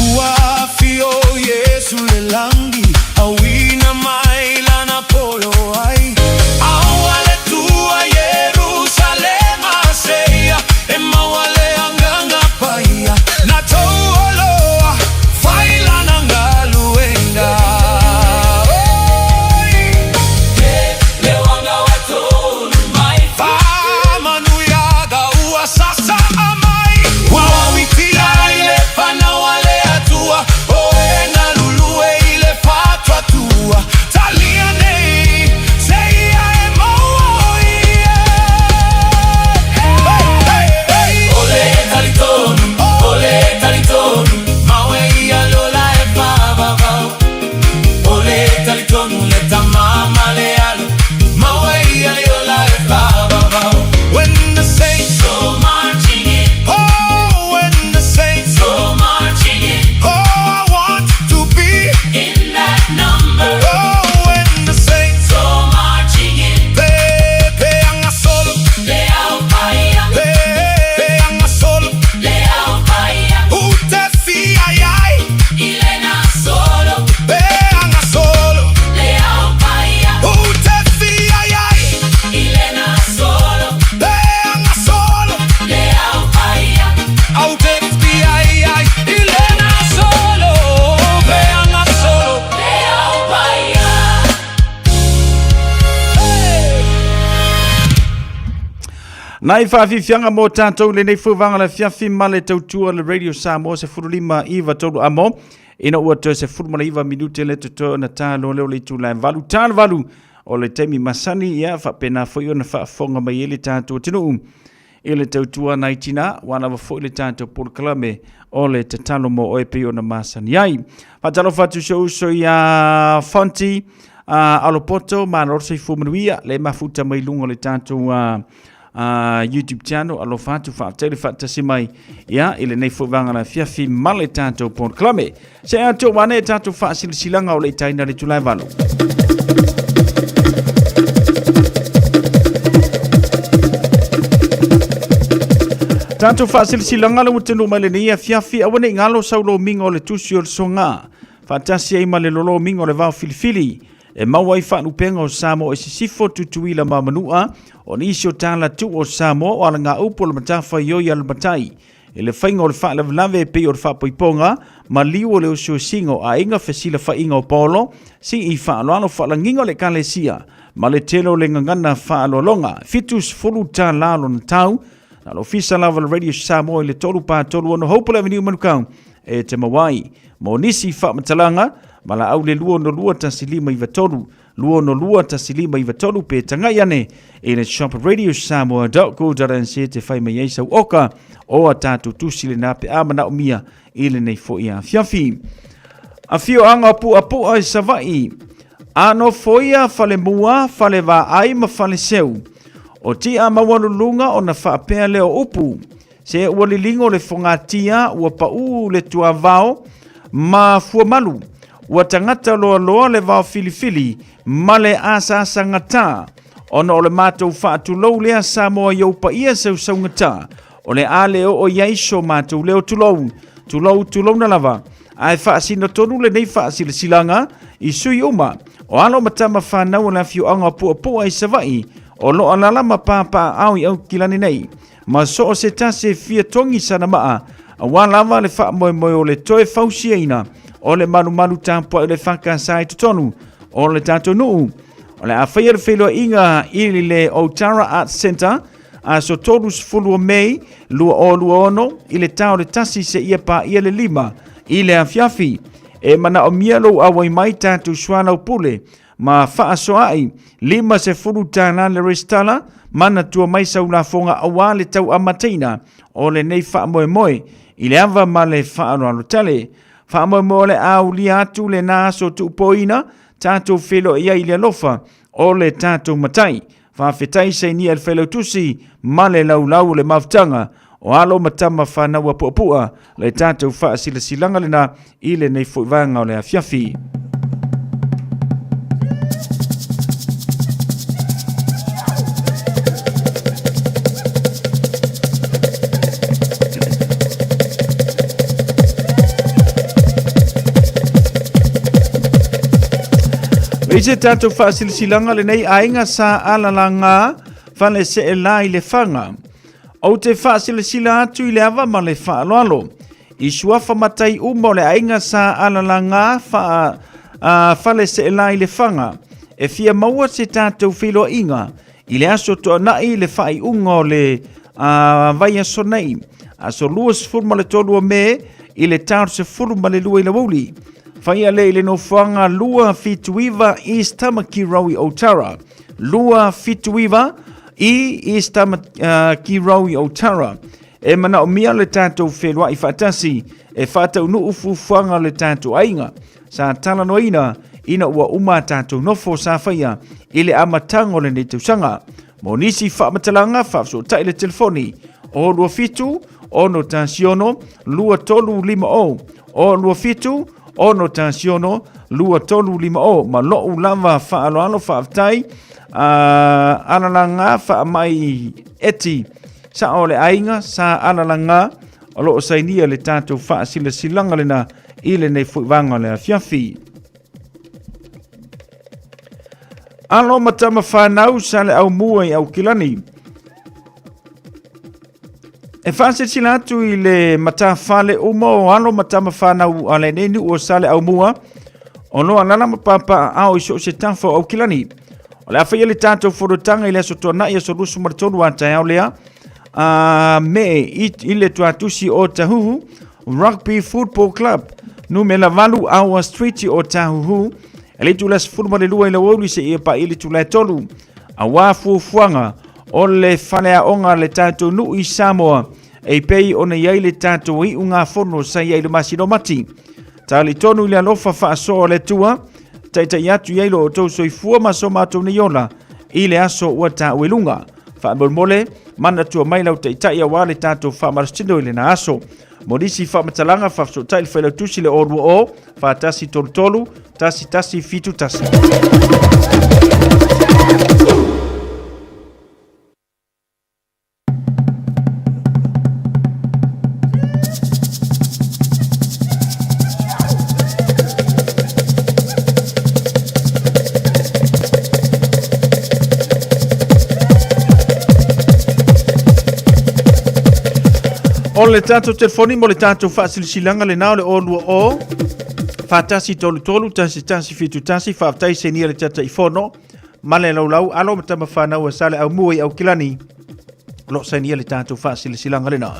Ua afio Yesu le langi, auina mai lana polo ai. Aua le tua Jerusalema seia, e maua le agaga paia. Na touoloa, failana galuenga. Oi! Le wanga wa tolu mai. Faamanuia ua sasa amai. Ua i le fanau a le Atua, o e galulue i le faatuatua. Nai faafiafiaga mo tatou i lenei foi vaega o le afiafi ma le tautua le Radio Samoa 15 9 3 amo ina ua toe 19 minute le totoe ona ta loa lea o le itula e 8 ta le 8 o le taimi masani ia faapena foi ona faafofoga mai ai le tatou atunuu i le tautua nai tina ua lava foi le tatou polokalame o le tatalo mo oe pei ona masani ai. Faatalofa atu si ou uso ia Fonti Alopoto, malo le soifua manuia, le mafuta mai luga o le tatou YouTube channel. Alofa atu, faafetai le faatasi mai ia i lenei foi vaega o le afiafi ma le tatou polokalame. Se atu ua ane tatou faasilasilaga o le itaina le itula e 8. Tatou faasilasilaga le ua tenu mai lenei afiafi aua nei galo sau lomiga o le tusi o le soga faatasi ai ma le lolomiga o le vao filifili e maua ai faalupega o Samoa i sisifo Tutuila ma Manua o nisi o tala tuu o Samoa o alagaupu o le matafaioi a le matai I le faiga o le faalavelave e pei o le faapoipoga ma liu o le osiosiga o aiga fesilafaiga o Paolo, sii faaaloalo faalagiga o le Ekalesia ma le tele o le gagana faaaloaloga. $70 lona tau, na o le ofisa lava o le Radio Samoa i le 3 4 3 6 Hopewell Avenue Manukau e te maua ai. Mo nisi faamatalaga, valaau le 262 1593 262 1593 pe tagai ane i le shop radiosamoa.co.nz te whai mai ai sau oka o a tātou tusi le nā pe a manaomia i lenei foi afiafi. Afioaga o Puapu'a i Savaii, a nofoia Falemua, Falevaai ma Faleseu. O tia maualuluga ona faapea lea o upu, se ua liligo le fogatia, ua paū le tuavao ma fuamalu, ua tagata loaloa le vao filifili ma le asaasagatā, ona o le matou faatulou lea Samoa i ou paia sausaugatā, o le a le oo i ai so matou leo tulou, tulou tulouna lava, ae faasino tonu lenei faasilasilaga i sui uma o alo ma tama fanau o le afioaga o Puapua i Savaii, o lo o alaala ma papaaao i Aukilani nei. Ma so o se tasi e fia togi sana maa, aua lava le faamoemoe o le toe fausiaina o le malumalu tapuai o le EFKS i totonu o le tatou nuu. O le a faia le feiloaiga i le Otara Arts Centre aso 30 o Mei 2026 i le ta o le 1 seia paia le 5 i le afiafi. E manaomia lou auai mai tatou soalaupule ma faasoaai $50 le resitala, manatua mai sau lafoga aua le tau amataina o lenei faamoemoe i le ava ma le faaaloalo tele. Faamoemoe o le a aulia atu lena aso tuupoina tatou feiloai ai i le alofa o le tatou Matai. Faafetai sainia e le Failautusi ma le laulau o le mafutaga o alo ma tama fanau a Puapua le tatou faasilasilaga lena i lenei foi vaega o le afiafi. I se tatou faasilasilaga lenei aiga sa alalagā fale seelā i le faga. Ou te faasilasila atu i le ava ma le faaaloalo. I suafa matai uma o le aiga sa alalagā fa, fale seelā i le faga. E fia maua se tatou feiloaiga i le aso toanai le faaiuga o le vaiaso nei, aso 23 o Me i le ta o le 12 i le aoauli. Faia lea i le nofoaga 279 East Tamaki Road i Otara. 279 i East Tamaki Road i Otara. E manaomia le tatou feloai faatasi e faataunuu fuafuaga o le tatou aiga. Sa talanoaina ina ua uma a tatou nofo sa faia i le amataga o lenei tausaga. Mo nisi faamatalaga, faafesootai le telefoni o 27 6 16 2350 o 27 6 16 2350 ma lou lava faaaloalo faafetai alalagā faamai eti sao o le aiga sa alalagā o lo o sainia le tatou faasilasilaga lena i lenei foi vaega o le afiafi. Alo ma tama whanau sa le aumua i Aukilani. E faasilasila atu i le matafale uma o alo ma tama whanau a lenei nuu o Saleaaumua o lo o alaala ma papaaao i so o se tafa o Aukilani. O le a faia le tatou fonotaga i le aso Toonai aso 23 a taeao lea. a me i le tuatusi o Tahuhu Rugby Football Club, numera 8 Awa Street o Tahuhu, e le itula 12 i le aoauli seia paia le itula e 3, auā fuafuaga o le faleaoga a le tatou nuu i Samoa e pei ona i ai le tatou iugafono sa i ai i le masina o Mati. Talitonu i le alofa faasoa o le Atua, taitai atu i ai lo outou soifua ma so matou nei ola i le aso ua taua i luga. Faamolemole, manatua mai lau taitai auā le tatou faamalositino i lena aso. Mo nisi faamatalaga, faafesootai le Failautusi i le 020 4133 1171. O le tatou telefoni mo le tatou faasilasilaga lena o le 020 4133 1171. Faafetai senia le Taitaifono ma le laulau alo ma tama fanau a Sale Aumua i Aukilani o lo o sainia le tatou faasilasilaga lena.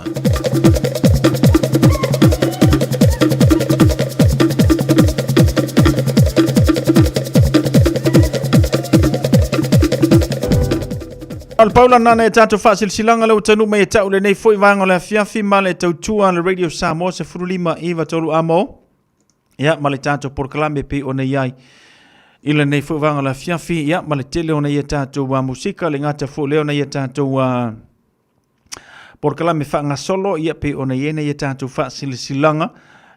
O le paula nana e tatou faasilasilaga le ua taunuu mai e tau lenei foi vaega o le afiafi ma le tautua a le Radio Samoa 15 9 3 amo. Ia, ma le tatou polokalame e pei ona i ai i lenei foi vaega o le afiafi, ia, ma le tele ona ia tatou musika, le gata foi lea ona ia tatou polokalame faagasolo, ia, pei ona i ai na ia tatou faasilasilaga,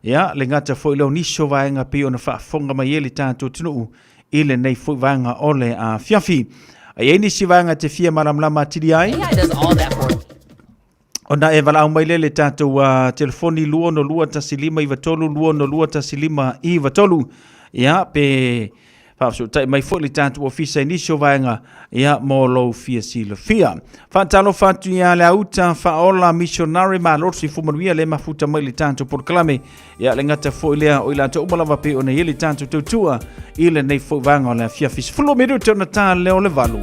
ia, le gata foi lea o nisi o vaega pei ona faafofoga mai ai le tatou atunuu i lenei foi vaega o le afiafi. A i ai nisi vaega e te fia malamalama atili ai, AI does all that for you. Ona e valaau mai lea i le tatou telefoni 262 1593 262 1593. Ia, pe faafesootai mai foi le tatou ofisa i nisi o vaega ia mo lou fia silafia. Faatalofa atu ia le auta faaola missionary malo le soifua manuia le mafuta mai le tatou polokalame. Ia le gata foi lea o i latou uma lava pei ona i ai le tatou tautua i lenei foi vaega o le afiafi. 10 minute ona ta lea o le 8.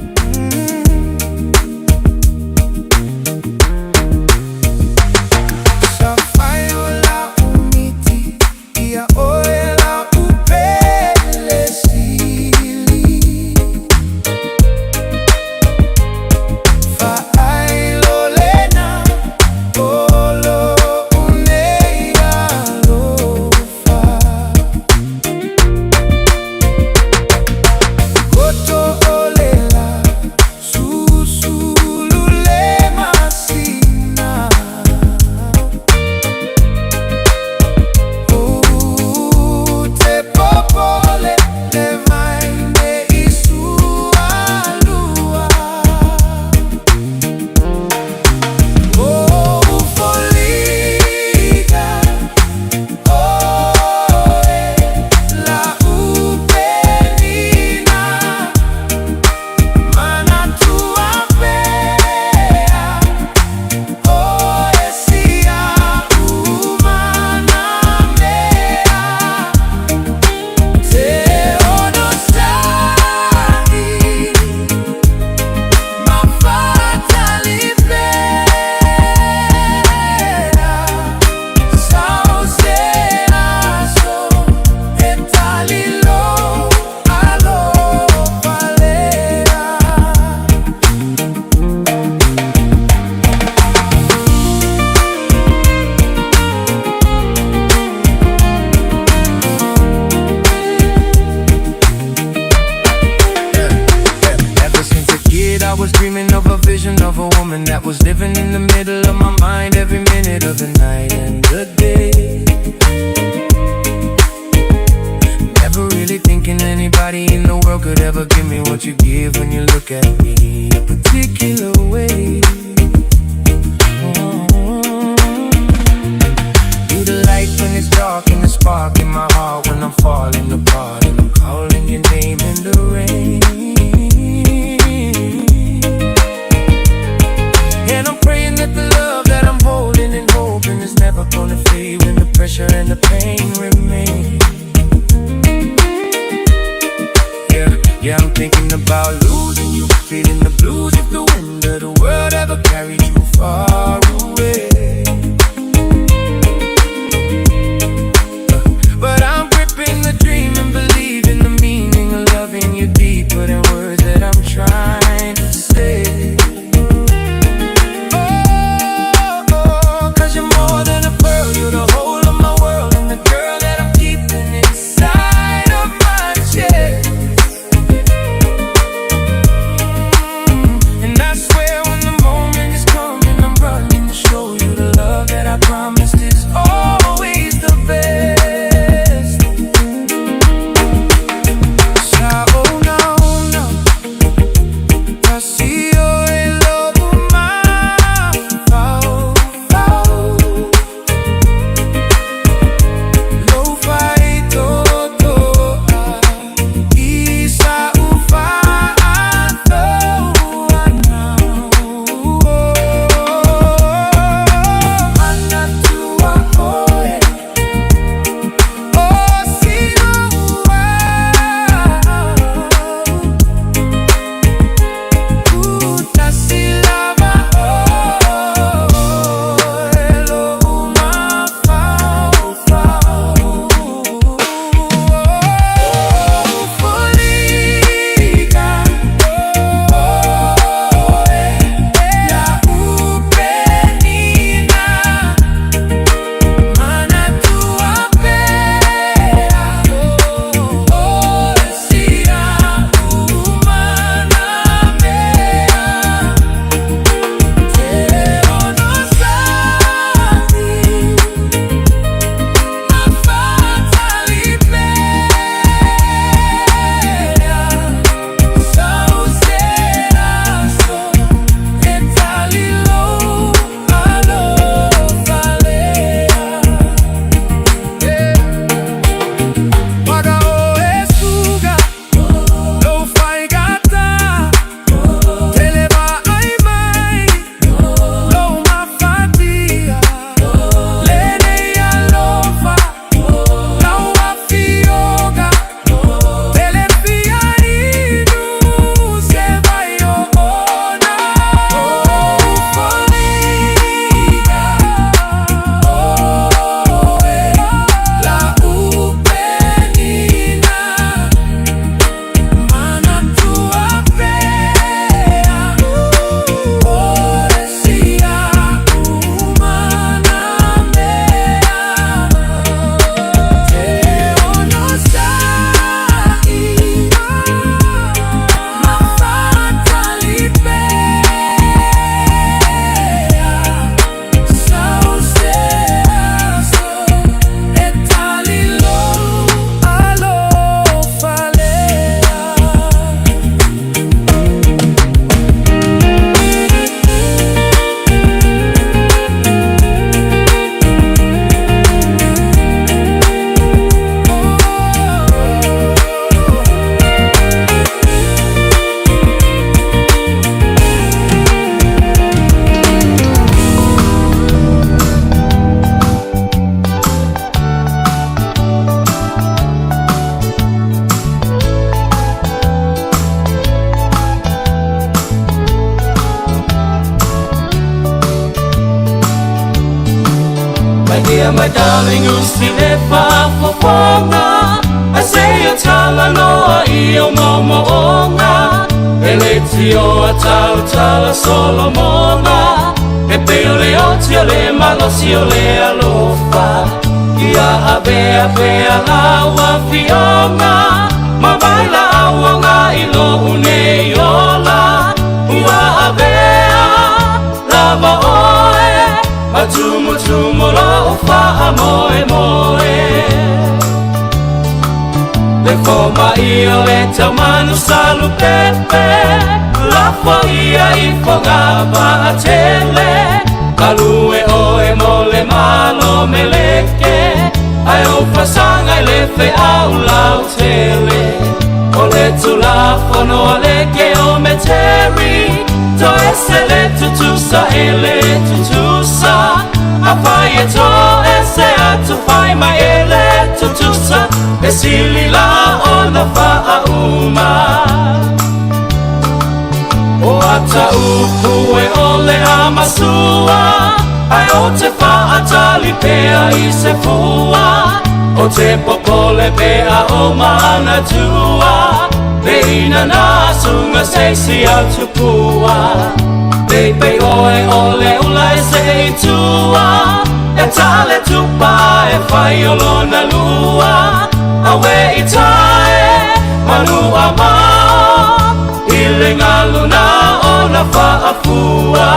Ever since a kid, I was dreaming of a vision of a woman that was living in the middle of my mind every minute of the night and the day. Never really thinking anybody in the world could ever give me what you give when you look at me a particular way. You the light when it's dark and the spark in my heart when I'm falling apart and I'm calling your name in the rain. And I'm praying that the love that I'm holding and hoping is never gonna fade when the pressure and the pain remain. Yeah, yeah, I'm thinking about losing you, feeling the blues if the wind of the world ever carried you. far away. But I'm gripping the dream and believing the meaning of loving you deeper than words that I'm trying to say. Oh, oh, 'cause you're more than a pearl, you're the whole of my world, and the girl that I'm keeping inside of my chest. And I swear when the moment is coming, I'm running to show you the love that I promised is always the best. Sa ona ona, kasi o e lobu ma fau fau. Lo fai toto a isa ufa Manatua oe o sino au Utasilava oe lo umafau fau. Foliga oe la upenina Manatua pea o sia umana mea Te ono sati mafatali pea Sauseraso etalilo alofalea. Paga o esuga, lo faigata, televa ai mai, lo mafatia, lene alofa, lau afioga, telefia inu, se vai o ona. Foliga, oe, la upenina, Manatua pea, o sia umana mea, Te ono sai, mafatali pea, Sauseraso etalilo alofalea. My dear, my darling, usile fafofoga Ase o talanoa i o momoonga E le tio a tau tala Solomona E pe o le oti o le malosi o le alofa Ia avea pea lau afioga Ma vai la auonga i lo unei ola Ua avea lava oe Ma tumutumu lo fa'a moe moe Le foma i o le taumanu salu pepe Lafo ia i foga vaatele Kalue oe mo le malo meleke Ai o fasanga i le feau lautele O le tulafono a le keometeri To ese le tutusa e le tutusa Afai e to ese atu fai mai e le tutusa E sili la ona faauma O ata upu e ole a masua Ai o te whaatali pea i se fua O te popole pea o mana tua Le ina nā sunga se si au tupua Pei pei oe o le ula e se i tua E tale tupa e whai o lona lua Awe i tae manu a mao I le ngalu na o na whaafua.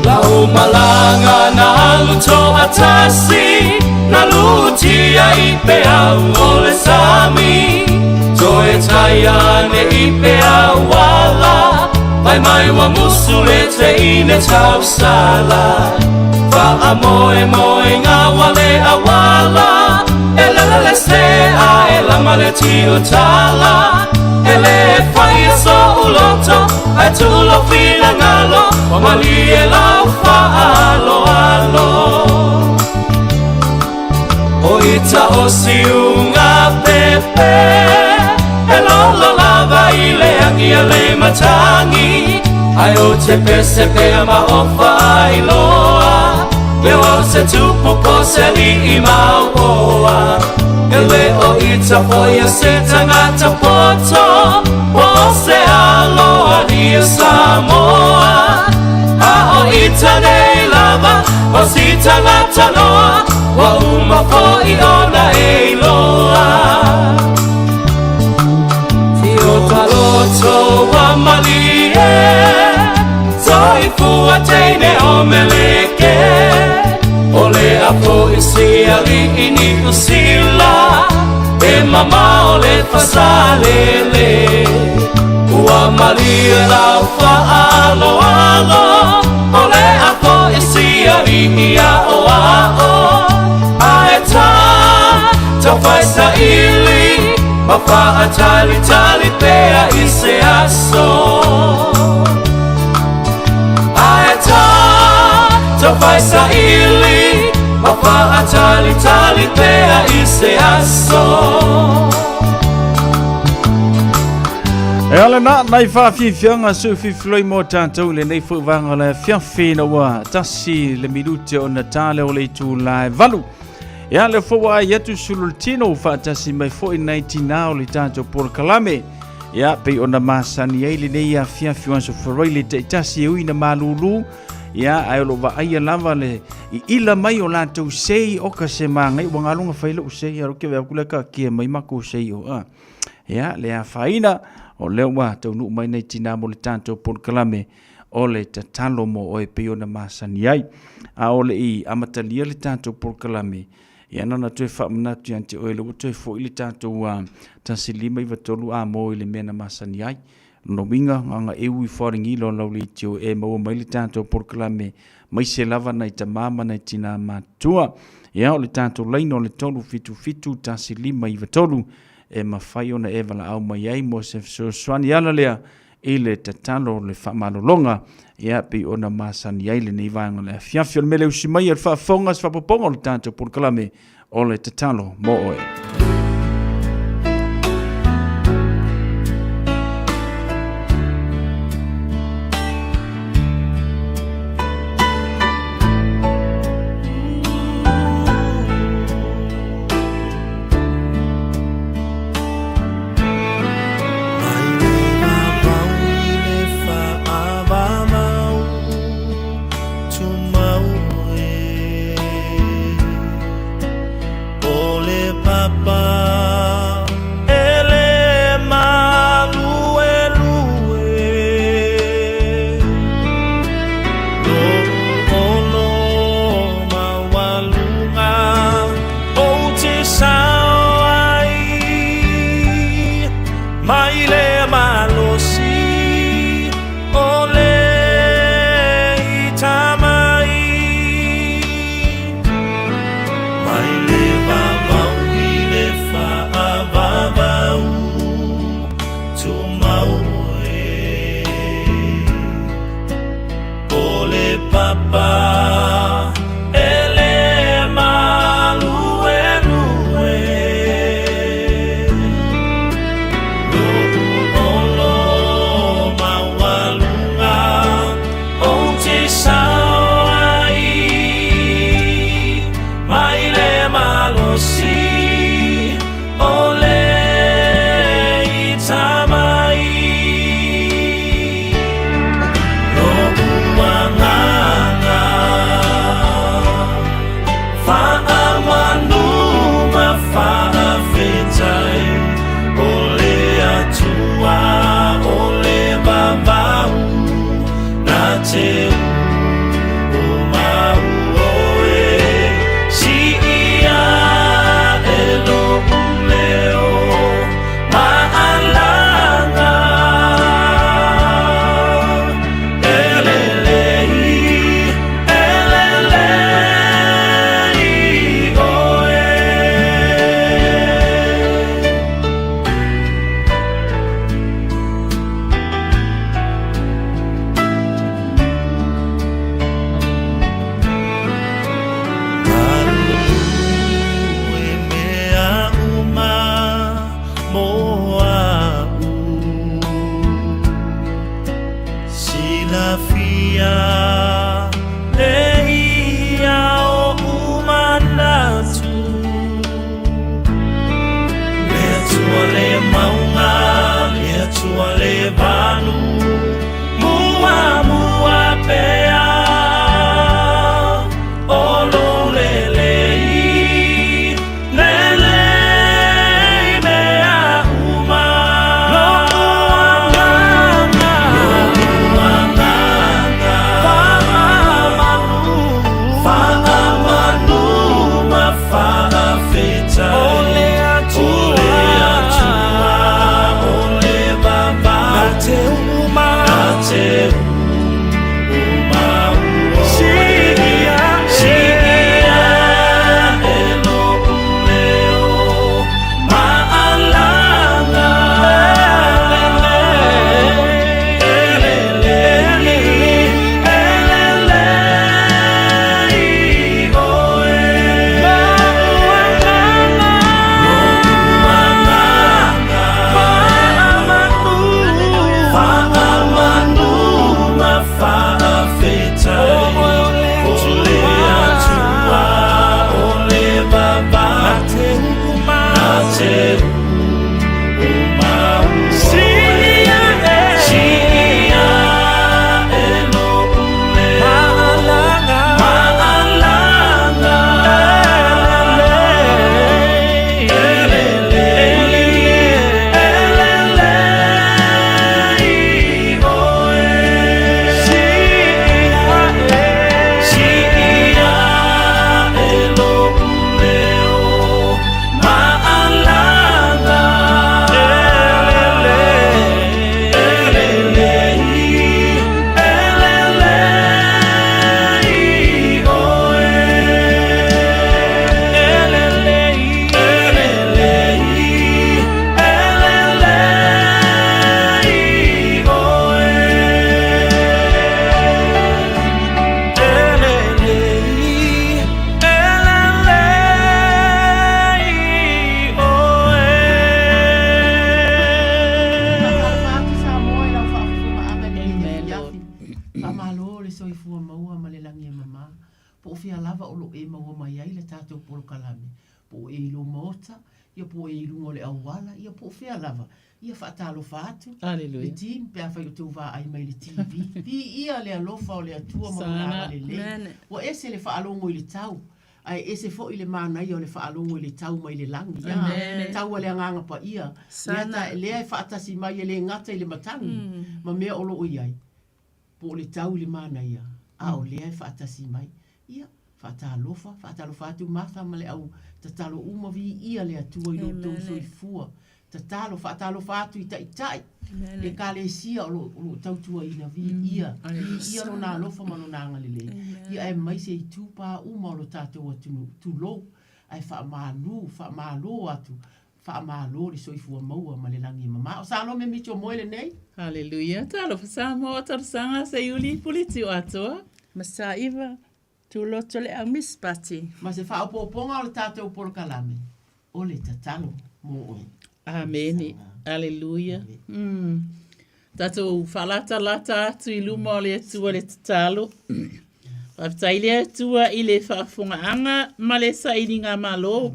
Lau malanga na luto atasi Na lutia i pe au o le sami Toe taiane i pe au ala Pai mai wa musu le te ine tau sala Wha moe moe ngā wale a wala E lele le se a e lama le tio tala E le whai e so uloto Ai tulo fila ngalo Wa mali e lau wha alo alo O ita o siunga pepe E lolo lava i le angi a le matangi Ai o te pese pea ma o whailoa Le o se tupu po se li i mau oa E le o ita foia se tangata poto Po se aloa ria Samoa A o ita nei lava O si tangata noa Wa uma foi ona e iloa Tio taloto wa malie Soifua teine o meleke O le apo i si ali i ni usila E mama o le fasalele Ua malie lau whaalo alo O le apo i si ali i a o a o Ae tā, tau whaisa ili Ma whaatali tali pea i se aso Ae tā, tau whaisa ili Ma whaatali tali pea i se aso. E ale na nai whaafiafiaga seu fifiloi mo tatou i lenei foi vaega o le afiafi ina ua tasi le minute ona ta lea o le itulā e valu. Ia lea foi ua ai atu sulu le tino ua faatasi mai foi nai tinā o le tatou polokalame. Ia pei ona masani ai lenei afiafi o Aso Faraile le taitasi e ui na malūlū ia ae o loo vaaia lava le iila mai o latou sei oka se magai ua galuga fai lou sei alo ke veaku lea kaakia mai makou sei o a. Ia, le afaina, o lea ua taunuu mai nei tinā mo le tatou polokalame o le tatalo mo oe pei ona masani ai. A o le i amatalia le tatou polokalame, ia na ona toe faamanatu ia te oe lea ua toe foi le tatou 1593 a mo i le mea na masani ai. Lona uiga, gaga eu i Faleagilo lau leitio e maua mai le tatou polokalame maise lava nai tamā ma nai tinā matutua. Ia, o le tatou laina o le 377 1593 e mafai ona e valaau mai ai mo se fesoasoani ala lea i le tatalo o le faamalologa ia pei ona masani ai lenei vaega o le afiafi. O le mea lea usi mai o le faafofoga se faapopoga o le tatou polokalame o le tatalo mo oe. manu Muamua pea O lou lelei Lelei mea uma Lo'u agaga Lo'u agaga Faamanu Faamanu ma faafetai O le Atua O le vavau Na te uma Na te uma Siia Siia e lo'u leo Maalaga Elele Elele i oe Lo'u agaga Lo'u agaga Faamanu Faamanu ma faafetai O le Atua O le vavau Na te uma Na te uma Siia e Siia e lo'u leo Maalaga Maalaga Elele Elele i oe Siia e Siia e lo'u leo Maalaga Elele Elele Elele i oe Elele Elele Elele i oe Elele Elele i oe Faatalofa atu Samoa i lau faafofogaaga i lenei afiafi. Faamalo le soifua maua ma le lagi e mama. Po o fea lava o lo o e maua mai ai le tatou polokalame, po o e i lou maota, ia po o e i luga o le auala, ia po o fea lava, ia faatalofa atu le team pe afai o tou vaai mai i le TV. Viia le alofa o le Atua ma Lona agalelei. Ua ese le faalogo i le tau, ae ese foi le manaia o le faalogo i le tau mai le lagi. Ia, tau a le Agaga Paia, lea ta, lea e faatasi mai e le gata i le matagi ma mea o lo o i ai, po o le tau i le manaia, a o lea e faatasi mai. Ia, faatalofa, faatalofa atu Martha ma le au tatalo uma, viia le Atua i lo outou soifua. Tatalo, faatalofa atu i taitai, Ekalesia o lo o tautuaina, viia, viia Lona alofa ma Lona agalelei. Ia aemaise itupa uma o lo tatou atunuu, tulou, ae faamalu, faamalo atu, faamalo le soifua maua ma le lagi e mama. O Salome Mitchell Moe lenei. Haleluia. Talofa Samoa o talosaga Seiuli Puliti o Atoa. Masaiva, Tuloto le au Miss Pati. Ma se faaopoopoga o le tatou polokalame, o le tatalo mo oe. Amene. Aleluia. Mm. Tatou faalatalata atu i luma o le Atua le tatalo. Faafetai le Atua i le faafofogaaga ma le sailiga malo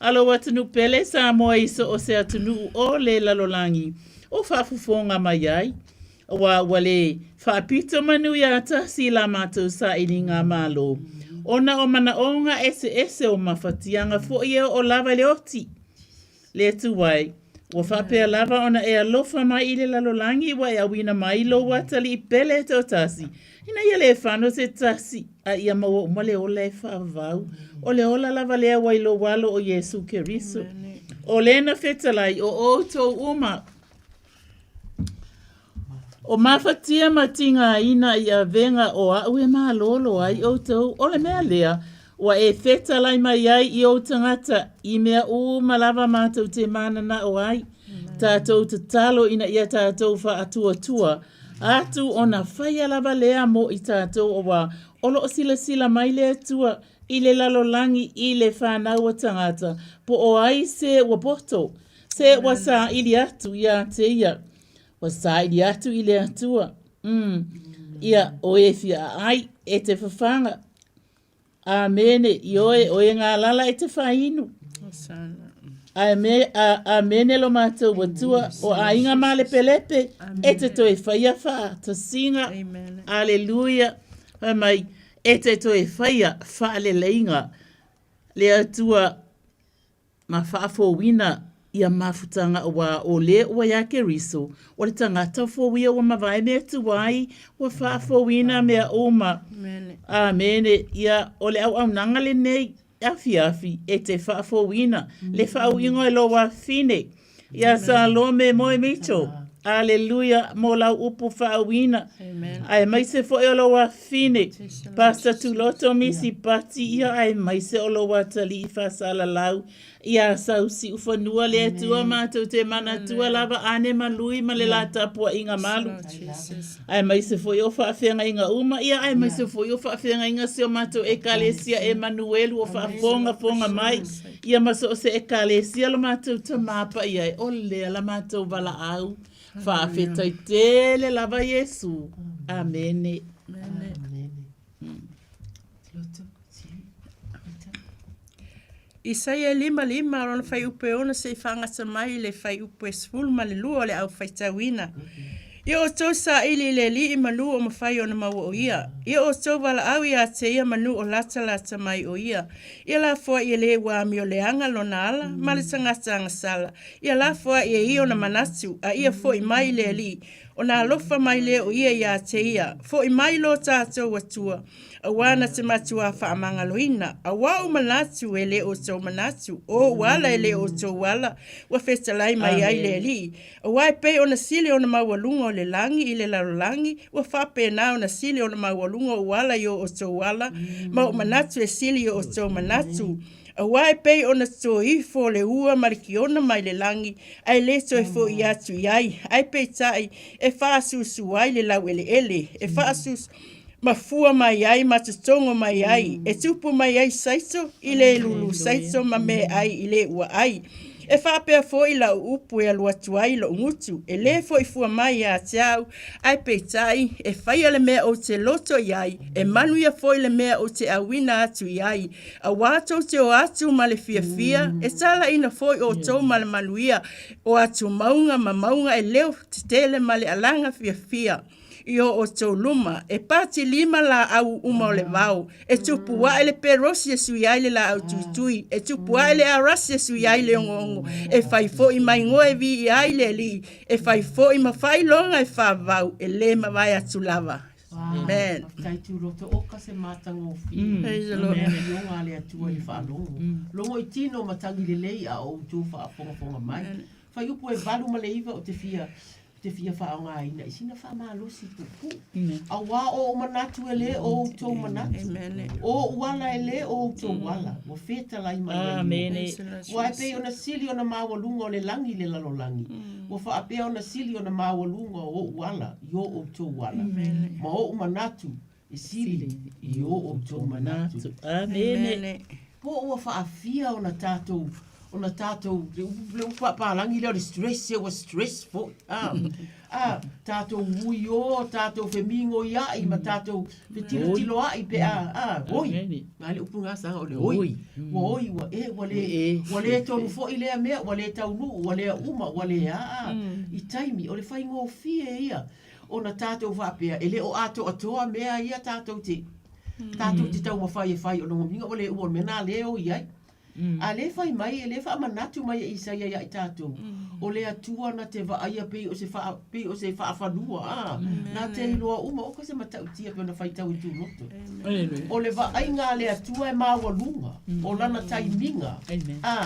a lou atunuu pele Samoa i so o se atunuu o le lalolagi o faafofoga mai ai. Aua ua le faapito manu ia tasi i la matou sailiga malo, ona o manaoga eseese o mafatiaga foi e oo lava i le oti. Le Atua e, ua faapea lava ona e alofa mai i le lalolagi ua e auina mai lou atalii pele e toatasi, ina ia le fano se tasi, a ia maua uma le ola e faavavau. O le ola lava lea ua i lou alo o Iesu Keriso. O lena fetalai o outou uma, O mafatia ma tigaina i avega o aʻu e malolo ai ʻoutou, o le mea lea ua e fetalai mai ai i ou tagata i mea uma lava matou te mananao ai, tatou tatalo ina ia tatou faatuatua atu ona faia lava lea mo i tatou auā o lo o silasila mai le Atua i le lalolagi i le fanau a tagata po o ai se ua poto Se ua saili atu iā te ia. Ua saili atu i le Atua. Mm. Ia, o e fia aai e te whawhanga. Amene, i oe, o e ngā lala e te whainu. Ae Amene lo matou Atua, o aiga malepelepe, e te toe faia faatasiga. Aleluia. Fai mai, e te toe faia faaleleiga le Atua ma faafouina ia mafutaga aua o le ua iā Keriso, o le tagata fou ia ua mavae mea tuai, ua faafouina mea uma. Amene. Ia, o le auaunaga lenei afiafi e te faafouina le faauiga i lou afine ia Salome Moe Mitchell. Aleluia mo lau upu faauiina. Aemaise foi o lou afine Pastor Tuloto Misi Pati ia aemaise o lou atalii faasalalau ia sau siufanua le Atua matou te manatua lava ane ma lui ma le la tapuaiga malu. Aemaise foi o faafeagaiga uma, ia aemaise foi o faafeagaiga si o matou Ekalesia Emanuelu o faafogafoga mai, ia ma so o se Ekalesia lo matou Tama Paia e, o lea la matou valaau. Faafetai tele lava Iesu. Amene. Isaia e 55 lona fuaiupu e 6 seia faagata mai i le fuaiupu e 12 o le au faitauina. Ia outou saili i le Alii manu o mafai ona maua o Ia. Ia outou valaau ia te Ia manu o latalata mai o Ia. Ia lafoai e le ua amioleaga lona ala ma le tagata agasala. Ia lafoai e Ia ona manatu, a ia foi mai i le Alii, ona alofa mai lea o Ia ia te ia. Foi mai lo tatou Atua, Auā na te matuā faamagaloina, auā ou manatu e le o outou manatu, o ou ala e le o outou ala, ua fetalai mai ai le Alii. Auā e pei ona sili ona maualuga o le lagi i le lalolagi, ua faapena ona sili ona maualuga ou ala i o outou ala, ma ou manatu e sili i o outou manatu. Auā e pei ona toto ifo le ua ma le kiona mai le lagi, ae le toe foʻi atu i ai, ae peitai, e faasusu ai le laueleele, e faasusu mafua mai ai ma totogo mai ai, e tupu mai ai saito i le lulu saito ma meaai i le ua ai. E faapea foi lau upu e alu atu ai loʻu gutu, e lē foʻi fua mai ia te au, ae peitai, e faia le mea ou te loto i ai, e manuia foi le mea ou te auina atu i ai. Auā tou te o atu ma le fiafia, e talaina foi outou ma le manuia, o atu mauga ma mauga e leo tetele ma le alaga fiafia. i o outou luma, e patilima laau uma o le vao, e tupu ae le perosi e sui ai le laau tuitui, e tupu ae le arasi e sui ai le ogoongo, e fai foi ma igoa e viia ai le Alii, e fai foi ma faailoga e faavavau, e le mavae atu lava. Amen. Faafetai Tuloto oka se matagofie. Praise the Lord. Amen. Ioga a le Atua i le faalogo. Logo i tino ma tagi lelei a o outou faafogafoga mai. Fuaiupu e 8 ma le 9 o te fia te fia faaaogaina i sina faamalosi puupuu. Auā o ou manatu e lē o outou manatu, o ou ala e lē o outou ala, ua fetalai mai ai Amene. Ua e pei ona sili ona maualuga o le lagi i le lalolagi, ua faapea ona sili ona maualuga o ou ala i o outou ala, ma ou manatu e sili i o outou manatu. Amene. Po ua faafia ona tatou ona tatou le upu le upu faapalagi lea o le stress ua stress foi a a tatou ui o tatou femigoiai ma tatou fetilotiloai pe a a oi na le upu na saga o le oi ua oi ua e ua le ua le tonu foi lea mea ua le taunuu ua le uma ua le a a i taimi o le faigofie ia ona tatou faapea e le o atoatoa mea ia tatou te tatou te taumafai e fai o lona uiga ua le uma o le mea lena lea e oi ai. A lea e fai mai, e lea e faamanatu mai e Isaia ia i tatou, o le Atua na te vaaia pei o se faa, pei o se faafanua, a, na te iloa uma, oka se matautia pei ona faitau i Tuloto. O le vaaiga a le Atua e maualuga, o lana taimiga, a,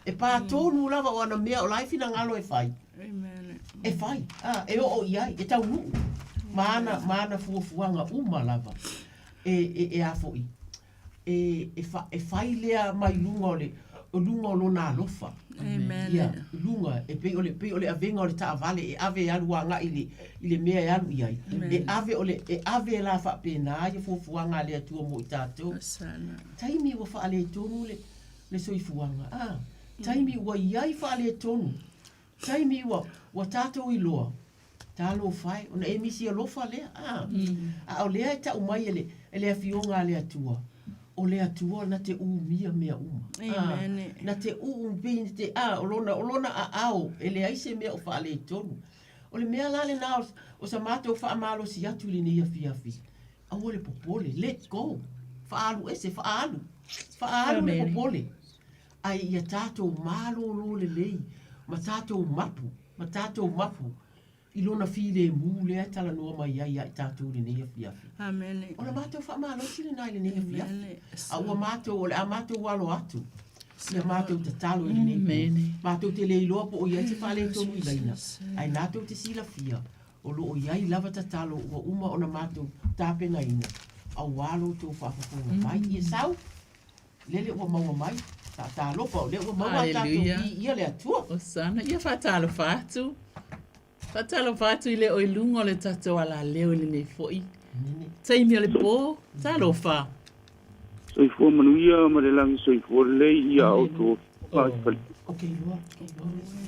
e pā tonu lava o ana mea o la e finagalo e fai. E fai, a, e oo i ai, e taunuu ma ana, ma ana fuafuaga uma lava e, e, e a foi, e, e, fa, e fai lea mai luga o le, o luga o lona alofa. Amen. Ia, i luga, e pei o le, pei o le avega o le taavale e ave e alu agai i le, i le mea e alu i ai. Amen. E ave o le, e ave la faapena ia fuafuaga a le Atua mo i tatou. Taimi ua faaletonu le, le soifuaga, a, taimi ua i ai faaletonu. Taimi ua, ua tatou iloa, talofa e, ona e misi alofa lea, a. A o lea e tau mai e le, e le Afioga a le Atua, O le Atua na te umia mea uma. Amen. Na te uu pei na te a o lona o lona aao e leai se mea o faaletonu. O le mea la lena o, o sa matou faamalosi atu i lenei afiafi, aua le popole, let go. Faaalu ese, faaalu. Faaalu le popole. Ae ia tatou malōlō lelei ma tatou mapu, ma tatou mapu i lona filemu lea e talanoa mai ai ia i tatou i lenei afiafi. Amene. O le matou faamalosi lena i lenei afiafi. A ua matou, o le a matou alo atu, ia matou tatalo i lenei po. Matou te le iloa po o i ai se faaletonu i laina, ae natou te silafia, o lo o i ai lava tatalo ua uma ona matou tapenaina, aua lo outou faafofoga mai. Ia sau, lele ua maua mai, faatalofa, o lea ua maua a tatou viia le Atua. Osana, ia faatalofa atu. Faatalofa atu i le o i luga o le tatou alaleo i lenei foi taimi o le po. Talofa. Soifua manuia ma le lagi soifua lelei ia outou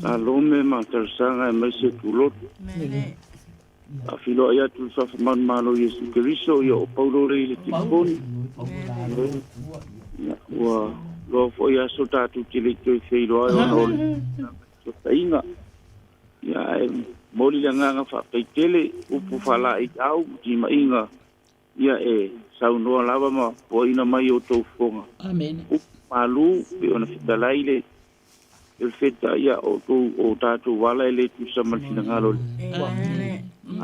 Salome ma talosaga aemaise Tuloto. Faafeiloai atu le Suafa Manumalo Iesu Keriso, ia o Paulo lea i le telefoni. Ia, ua loa foi aso tatou te le i toe feiloai ona o le fesootaiga. Ia, ae momoli le agaga faafetai tele, upu faalaeiau ma timaiga, ia e saunoa lava ma poaina mai i outou fofoga. Amene. Upu malu, pei ona fetalai le Perofeta, ia, o outou, o tatou ala e le tusa ma le finagalo o le Atua.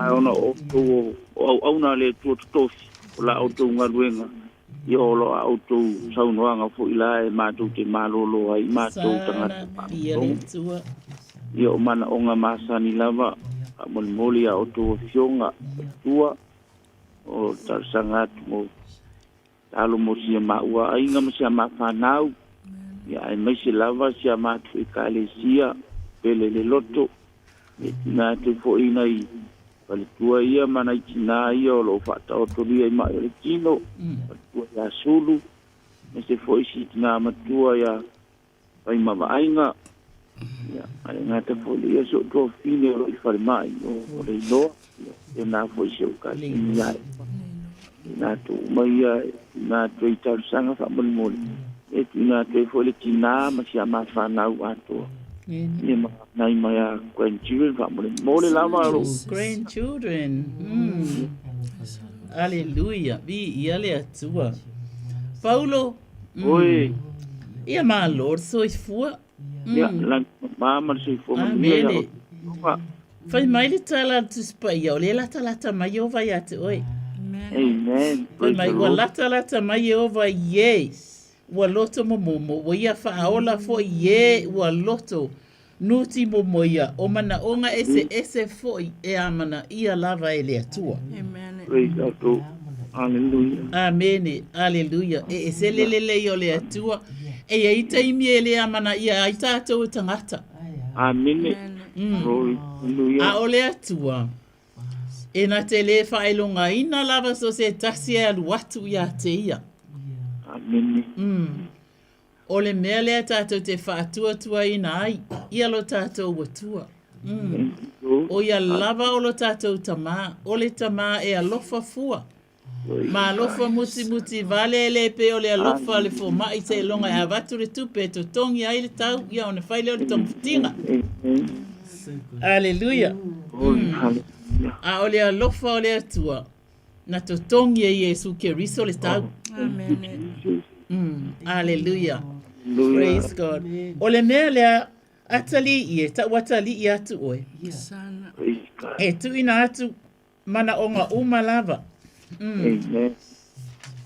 Ae ona o outou o auauna a le Atua totofi, o la outou galuega, ia o lo a outou saunoaga foi la e matou te malolo ai matou tagata faalogologo. Ia o manaoga masani lava, faamolemole ia outou afioga, faletua, o talosaga atu mo talo mo si a maua aiga ma si a ma fanau, ia aemaise lava si a matou ekalesia pele le loto, e tuuina atu ai foi nai faletua ia ma nai tinā ia o lo o faataotolia i mai o le tino, faletua ia Sulu, aemaise foi si tinā matua ia Faimavaaiga, ia, a le gata foi lea, si ou tuafafine o lo o i falemai o Leiloa, ia, tēnā foi si ou kasini ia Eva. I latou uma ia e tuuina atu ai talosaga faamolemole, e tuuina atu ai foi le tinā ma si a ma fanau atoa. Ia ma nai mai a grandchildren faamolemole lava lo. Grandchildren. Aleluia. Viia le Atua. Paulo. Oi. Ia malo le soifua. Ia, lagi mama ma le soifua manuia ia Amene. Fai mai le tala a le Tusi Paia, o lea e latalata mai Ieova ia te oe. Amen. Fai mai, ua latalata mai Ieova i e ua loto momomo, ua ia faaola foi i e ua loto nuti momoia, o manaoga eseese foi e amanaia lava e le Atua. Amen. Praise the Lord. Hallelujah. Amene. Aleluia. E ese le lelei o le Atua. E i ai taimi e le amanaia ai tatou e tagata. Amene. Glory. Hallelujah. A o le Atua, e na te lē faailogaina lava so se tasi e alu atu ia te ia. Amene. O le mea lea tatou te faatuatuaina ai ia lo tatou Atua. O ia lava o lo tatou Tamā, o le Tamā e alofa fua. Ma alofa mutimuti vale e le pei o le alofa a le fomai seiloga e avatu le tupe e totogi ai le tau, ia ona fai lea o le togafitiga. Aleluia. A o le alofa o le Atua, na totogi e Iesu Keriso le tau. Amen. Aleluia. Praise God. O le mea lea, atalii e, tau atalii atu oe. E tuuina atu manaoga uma lava. Amen.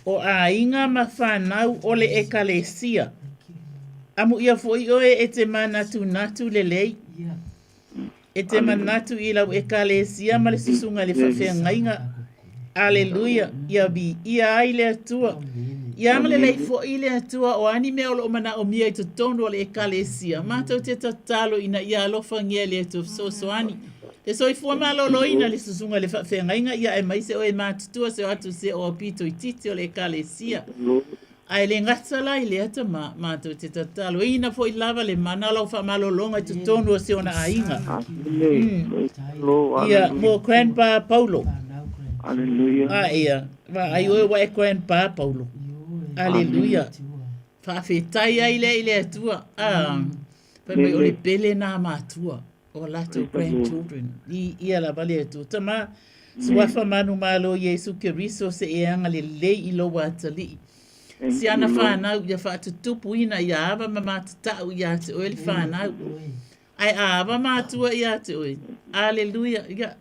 O aiga ma fanau o le ekalesia. Amuia foi oe e te manatunatu lelei. E te manatu i lau Ekalesia ma le Susuga i le Faafeagaiga. Aleluia! Ia viia ai le Atua. Ia agalelei foi le Atua o a ni mea o lo o manaomia i totonu o le Ekalesia. Matou te tatalo ina ia alofagia e le Atua fesoasoani. Le soifua maloloina le Susuga i le Faafeagaiga, ia aemaise oe e matutua se o atu se o aupito itiiti o le Ekalesia. Ae le gata la i lea tama, matou te tataloina foi lava le mana o lau faamalologa i totonu o si ona aiga. Ia, mo Grandpa Paulo. Hallelujah. A ia, vaai oe ua e Grandpa Paulo. Aleluia. Faafetai ai lea i le Atua. Ah, fai mai o le pele nā matua o latou grandchildren. Viia lava le Atua. Tama, suafa manumalo Iesu Keriso se e agalelei i lou atalii. Si ana fanau ia faatutupuina ia ava ma matatau ia te oe le fanau. Ae a ava matua ia te oe. Aleluia. Ia,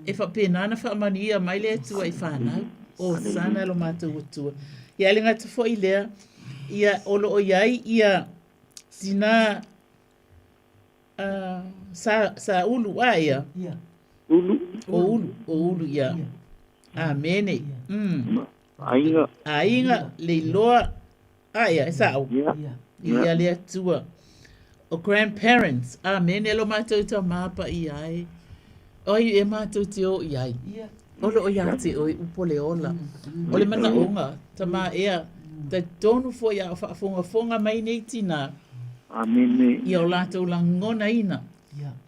e faapena ona faamanuia mai le Atua i fanau. Hosana lo matou Atua. Ia, e le gata foi i lea, ia, o lo o i ai ia sina uh, sa, sa ulu a ia. Ulu. O ulu, o ulu ia. Amene. Mm. Aiga. Aiga, Leiloa, a ia, e sa'o. Ia le Atua. O grandparents, amene lo matou tamā paia e. O ai e matou te o i ai. O loo ia te oe upu o le ola. O le manaoga, tamā ea, talitonu foi a o faafogafoga mai nei tinā. Amene. Ia o latou lagonaina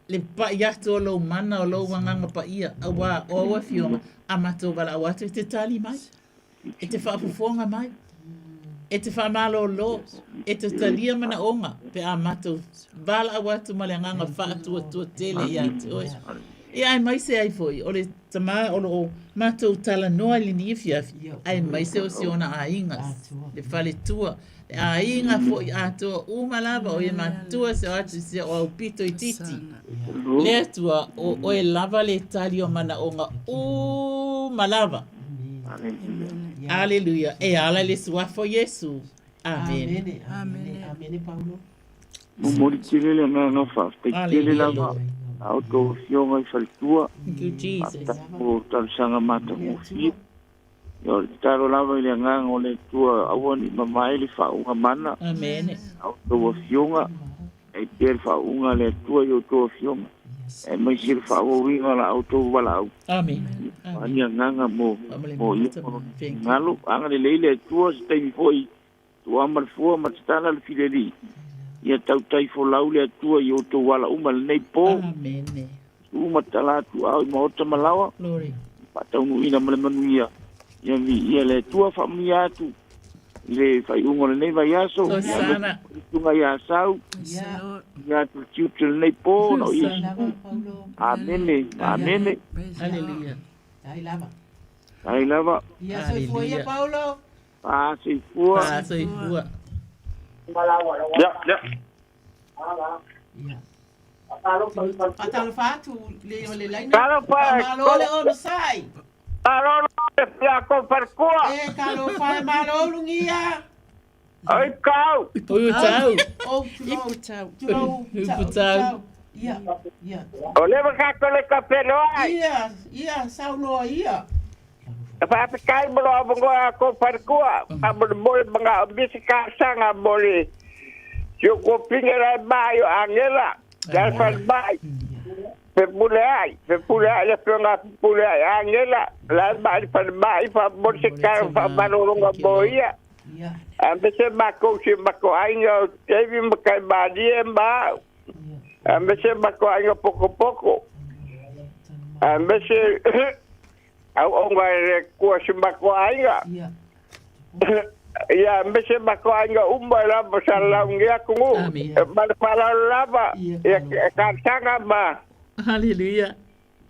le pa'i atu o lou mana o lou Agaga Paia, auā o au afioga, a matou valaau atu e te tali mai, e te faafofoga mai, e te faamalōlō, e te talia manaoga pe a matou valaau atu ma le agaga faatuatua tele ia te oe. Ia aemaise ai foi o le tamā o lo o matou talanoa i lenei afiafi, aemaise o si ona aiga, le faletua, Le aiga foi atoa uma lava o ia matua se o atu se o aupito itiiti. Le Atua, o oe lava le tali o manaoga uma lava. Aleluia. E ala i le suafa o Iesu. Amene. Amene. Amene, Paulo. Momoli tele le agaga faafetai tele lava a outou afioga i faletua. Thank you, Jesus. Faafetai mo talosaga matagofie. Ia o le tatalo lava i le Agaga o le Atua, aua ne i mamae le faauuga mana Amene. a outou afioga, ai pea le faauuga a le Atua i outou afioga, aemaise le faaauauina o la outou valaau. Amene. O a ni agaga mo, mo ia finagalo, agalelei le Atua se taimi foi tuama le fua ma tatala le fileli. Ia tautai folau le Atua i outou ala uma lenei po. Amene. Tuu ma tatala atu ao i maota ma laoa. Glory. Faataunuuina ma le manuia. Ia viia le Atua faamanuia atu i le faaiuga o lenei vaiaso. Hosana. Ia ia Asau. Ia atu le tiute o lenei po na o Iesu. Amene. Amene. Hallelujah. Ai lava. Ai lava. Ia soifua ia Paulo. Faa-soifua. Faa-soifua. Ya, ya. Faatalofa atu le le laina. Talofa e. Faamalo le onosai. Malo le fia ko parkua. E talofa e malo lugia. Oi kau. Oi tau. O tulou. Iputau. Tulou. Iputau. Ia, ia. O le ka ko le ka peloa. Ia, ia, saunoa ia. Faafetai mo lou avanoa a kou faletua, faamolemole manaomia se talosaga mo le si ou tuafafine la e ma'i o Agela, le ala falemai, Fepuleai, Fepuleai le afioga a Fepuleai Agela, la e ma'i i le falemai, faamolemole se tala faamalologa mo ia. Aemaise matou i si o matou aiga o David ma Taimalie ma au, aemaise matou aiga potopoto, aemaise Auauna e le Atua si matou aiga. Ia aemaise matou aiga uma e lava sa launi atunuu. Ma le faaaloalo lava ia talosaga ma. Haleluia.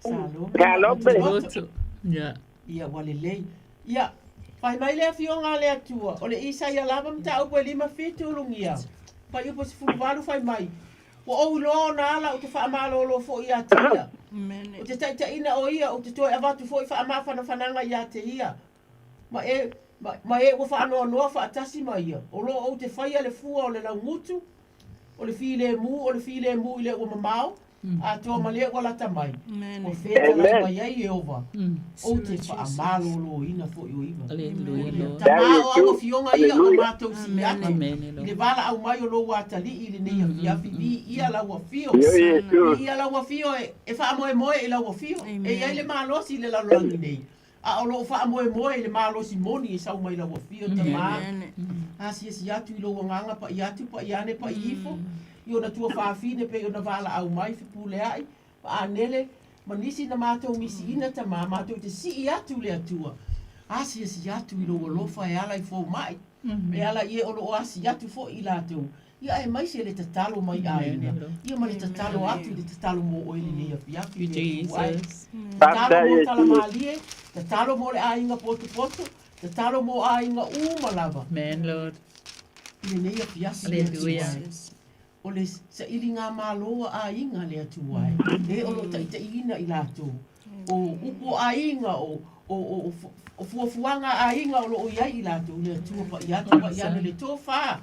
Salome. Loto. Ia. Ia ua lelei. Ia, fai mai le Afioga a le Atua, o le Isaia lava mataupu e 57 ulugia, fuaiupu 18 fai mai, Ua ou iloa ona ala ou te faamalolo foi ia te ia. Ou te taitaiina o ia, ou te toe avatu foi faamafanafanaga ia te ia. Ma e, ma, ma e ua faanoanoa faatasi ma ia, o lo o ou te faia le fua o le laugutu, o le filemu, o le filemu i le ua mamao, atoa ma le ua lata mai. Ua fetalai mai ai Ieova, ou te faamaloloina foi o iva. Tamā o au afioga ia o na matou sii atu i le valaau mai o lou atalii i lenei afiafi, viia lau afio, viia lau afio e faamoemoe i lau afio. E i ai le malosi i le lalolagi nei, a o loo faamoemoe i le malosi moni e sau mai lau afio, Tamā. Asiasi atu i lou agaga, pa'i atu, pa'i ane, pa'i ifo, i ona tuafafine pei ona valaau mai, fepuleai, Faanele, ma nisi na matou misiina Tamā, matou te sii atu le Atua, asiasi atu i lou alofa e ala i foma'i. E ala i e o lo o asi atu foi i latou, ia aemaise le tatalo mai aiga, ia ma le tatalo atu i le tatalo mo oe i lenei afiafi i le Atua e. Tatalo mo Talamalie, tatalo mo le aiga potopoto, tatalo mo aiga uma lava. Amen, Lord. I lenei afiafi i le Atua e. O le sailigamalo a aiga le Atua e, e o lo o taitaiina i latou. O upu o aiga, o, o, o, o fuafuaga a aiga o lo o i ai i latou, le Atua paia atu paia ane le tofa.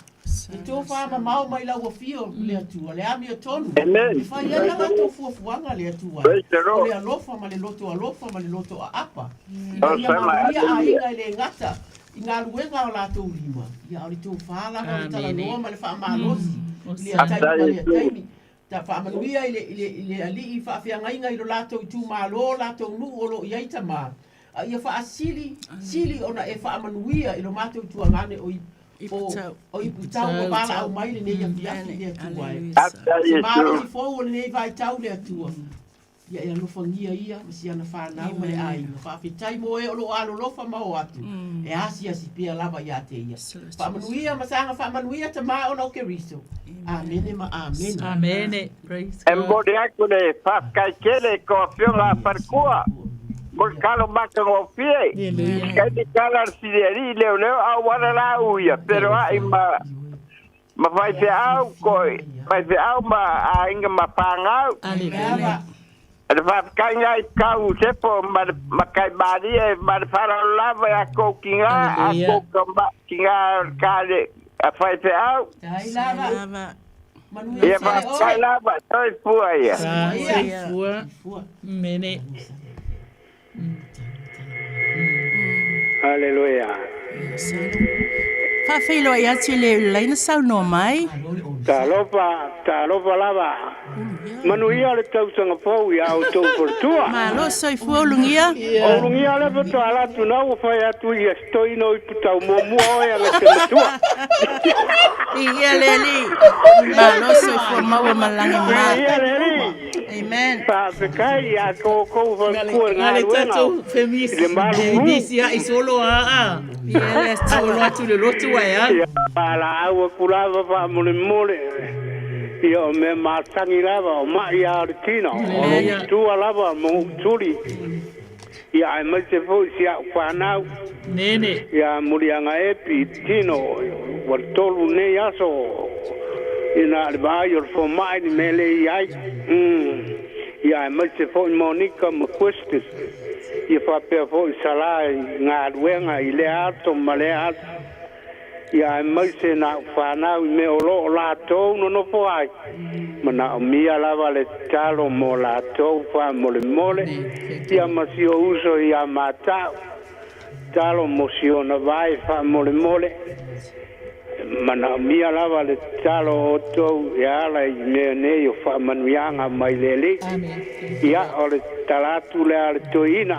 Le tofa mamao mai lau afio le Atua, le amiotonu. Amen. E fai ai a latou fuafuaga le Atua Praise e. the O Lord. le alofa ma le loto alofa ma le loto aapa. Ina ia manuia aiga e le gata i galuega o latou lima, ia a o le tofa lava o le talanoa ma le faamalosi i lea taimi ma lea taimi. Ta faamanuia i le, i le, i le alii faafeagaiga i lo latou itumalo, latou nuu o lo o i ai tamā, a ia faasili, sili ona e faamanuia i lo matou ituagane o o, o Iputau ua valaau mai lenei afiafi i le Atua e. Se malosi fou o lenei vaitau le Atua. Ia e alofagia ia ma si ana fanau ma le aiga. Faafetai mo e o lo o alolofa ma o atu, e asiasi pea lava ia te ia. Faamanuia ma saga faamanuia Tama ona o Keriso. Amene ma amene. Amene. Praise E God. momoli atu le faafetai tele i tou afioga a faletua mo le talo matagofie. Taimi tala le silialii leoleo auala la uia feloai ma ma faifeau ko faifeau ma aiga ma fanau. Le faafetai lena i tau Sepo ma le matai malie ma le faaaloalo lava ia tou tiga a tou tama tiga o le tale a faifeau. Ia faafetai lava, soifua ia. Soifua. Mene. Haleluia. Faafeiloai atu i le laina saunoa mai. Talofa, talofa lava. Manuia le tausaga fou ia outou faletua. Malo soifua ulugia. O ulugia le faatoa ala atu na ua fai atu ia sitoina o iputau muamua oe ana te matua. Ia le alii. Malo soifua maua ma lagi ma. Ia le alii. Amen. Faafetai ia koukou faletua i Ngā le galuega tatou femisi. i le malulu. Femisi a i solo a a. Solo atu le lotu ai a. Ia valaau atu lava faamolemole. Ia o mea masani lava o mai a o le tino. O lou tua lava ma ou tuli. Ia aemaise foi si au fanau. Nene. Ia Muliaga Epi tino ua le tolu nei aso ina le vaai o le fomai le mea le i ai. Ia aemaise foi Monica ma Questus. Ia faapea foi Sala i galuega i lea aso ma lea aso. Ia aemaise na au fanau i mea o lo o latou nonofo ai, manaomia lava le tatalo mo latou faamolemole, ia ma si ou uso ia Mata'u, tatalo mo si ona vae faamolemole, manaomia lava le tatalo o outou e ala i mea nei o faamanuiaga mai le Alii. Ia, o le tatala atu lea a le toeaina.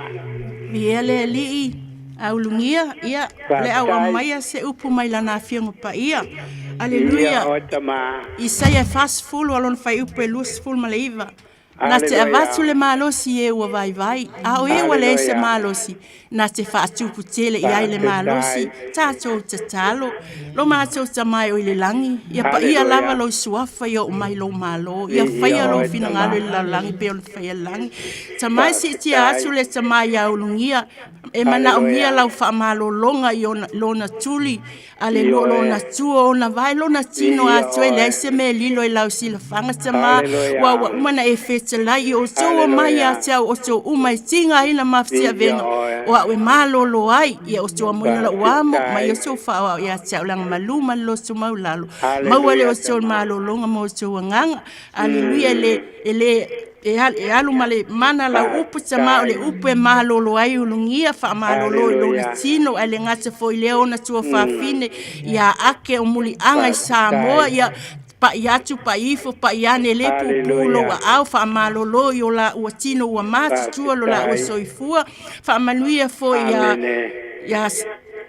Viia le Alii. A ulugia, ia, le au Faafetai. aumaia se upu mai lana Afioga Paia. Viia Aleluia. oe Tama. Isaia e 40 a lona fuaiupu e 29. Na te Aleluia. avatu le malosi i e ua vaivai, a o e ua leai se Aleluia. malosi, na te faatupu tele i ai le malosi. Faafetai. Tatou tatalo. Lo matou Tama e o i le lagi, ia paia Aleluia. lava lou suafa ia oo mai lou malo, ia Viia faia lou oe finagalo Tama. i le lalolagi pei ona faia i le lagi. Tama e siitia atu Faafetai. le Tama ia ulugia, E manaomia Aleluia. lau faamalologa i ona, lona tuli, alelua Ioe. lona tua, ona vae lona tino Viia atoa e leai oe. se mea e lilo i lau silafaga tamā, ua ua Aleluia. uma na e fetalai i outou o mai ia Aleluia. te au outou uma e tigaina Viia mafatiavega oe. o au e malolo ai, ia outou amoina lau amo ma ia Faafetai. outou faaoao ia te au leaga malu ma le loto maulalo. Maua le Aleluia outou Tama. malologa ma outou agaga. Aleluia, e le, Mm. e le, e al- e alu ma le mana lau upu tamā o le Faafetai. upu e malolo ai ulugia faamalolo i lona Aleluia. tino ae le gata foi lea ona tua Mm. fafine ia ake o muliaga i Samoa Faafetai. ia pa'i atu pa'i ifo pa'i ane le puupuu lou Aleluia. aao faamalolo i o laua tino ua matutua lo laua Faafetai. soifua faamanuia foi ia Amene. ia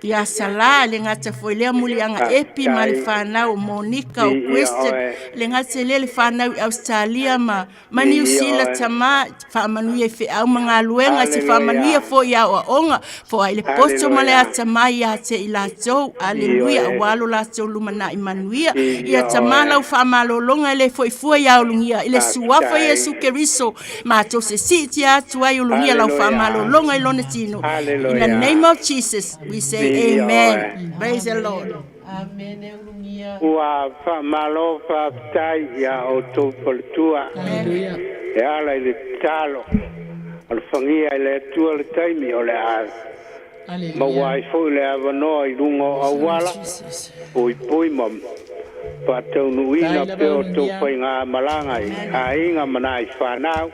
Ia Salā, e le gata foi lea Muliaga Epi ma le fanau o Monica o Kristen, e le gata i lea le fanau i Ausetalia ma ma Niu Sila tama, faamanuia i feau ma galuega, se faamanuia foi i aoaoga, foai le poto ma le atamai ia te i latou, aleluia, aua lo latou lumanai manuia. Ia tama lau faamalologa e le foi fua ia ulugia i le suafa Iesu Keriso, matou se siitia atu ai ulugia lau faamalologa i lona tino. In the name of Jesus, we say amen. Praise the Lord. Amene ulugia. Ua faamalo faafetai iā outou faletua. Hallelujah. E ala i le tatalo, alofagia e le Atua le taimi o le a maua ai foi le avanoa i luga o auala, puipui ma faataunuuina pea outou faigamalaga i aiga ma nai fanau.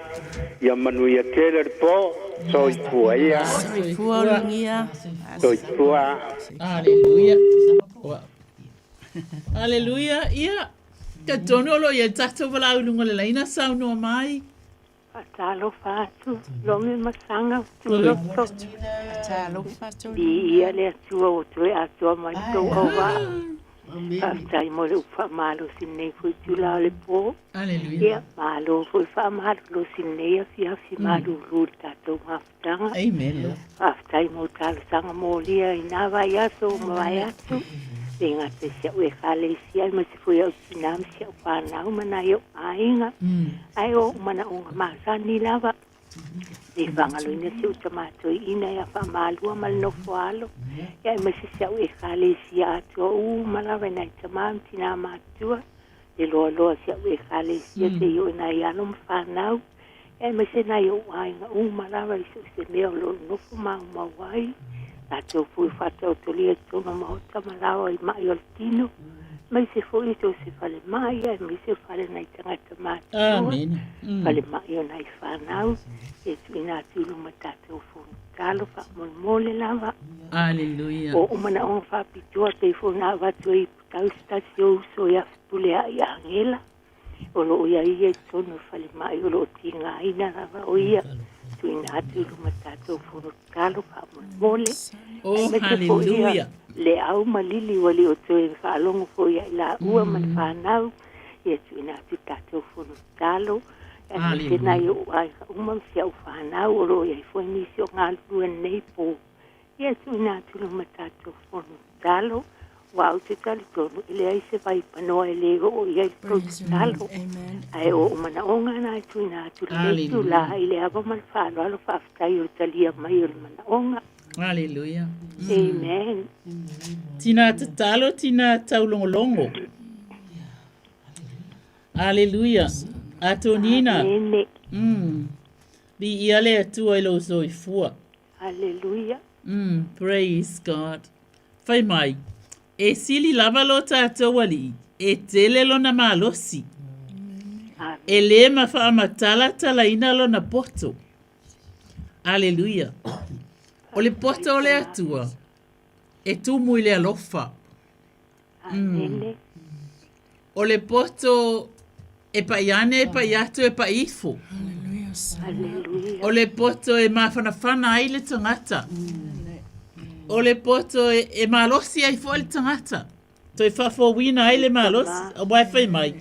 Ia manuia tele le po. Soifua ia. Soifua ulugia. Soifua. Aleluia. Aleluia. Ia, talitonu o lo o i ai le tatou valaau i luga o le laina, saunoa mai. Faatalofa atu, Lome ma Saga, Tuloto. Faatalofa atu. Viia le Atua ua toe atoa mai le tou auvaa. Faafetai mo le upu faamalosi i lenei foi itula o le po. Aleluia. Ia, malo foi faamalolosi i lenei afiafi malulu i le tatou mafutaga. Amen, Lord. Faafetai mo talosaga molia i na vaiaso ua mavae atu. Le gata i si au ekalesia aemaise foi au tina ma si au fanau ma nai ou aiga. Ae o ou manaoga masani lava. Le faagaloina si ou tama toeaina ia Faamalua ma le nofo alo. Ia aemaise si au ekalesia atoa uma lava i nai tama ma tina matutua. Le loaloa o si au ekalesia seia oo i nai alo ma fanau. Aemaise nai ou aiga uma lava i so o se mea o lo o nofo maumau ai, latou foi faataotolia i totonu o maota ma laoa i mai o le tino, aemaise foi i so o se falemai, aemaise o fale o nai tagata matutua, falemai o nai fanau, e tuuina atu i luma tatou fono tatalo faamolemole lava. Aleluia. O ou manaoga faapitoa pei foi ona avatu ai i Putau se tasi o uso ia Fepuleai Agela. O lo o i ai ia i totonu o le falemai o lo o tigaina lava o ia tuuina atu i luma tatou fono tatalo faamolemole. Oh, Aemaise foi ia hallelujah. le au ma Lili ua le o toe faalogo foi ia i laua ma le fanau ia tuuina atu i tatou fono tatalo. Aemaise nai Hallelujah. ou aiga uma ma si au fanau o lo o i ai foi nisi o galulue nei po. Ia tuuina atu luma tatou fono tatalo, aua ou te talitonu e leai se vaipanoa e lē oo i ai le tou tatalo. Ae o ou manaoga na e tuuina atu i lenei itulā Hallelujah. i le ava ma le faaaloalo faafetai o le talia mai o le manaoga. Hallelujah. Amen. Tina tatalo, tina taulogologo. Hallelujah. Atonina. Amene. Viia le Atua i lou soifua. Hallelujah. Mm, praise God. Fai mai, e sili lava lo tatou alii, e tele lona malosi. E lē ma faamatalatalaina lona poto. Aleluia. O le poto o le Atua, e tumu i le alofa. Amene. O le poto e paʻi ane, e paʻi atu, e paʻi ifo. Hallelujah. O le poto e mafanafana ai le tagata. O le poto e, e malosi ai foi le tagata. Toe faafouina ai le malosi. Aua e fai mai,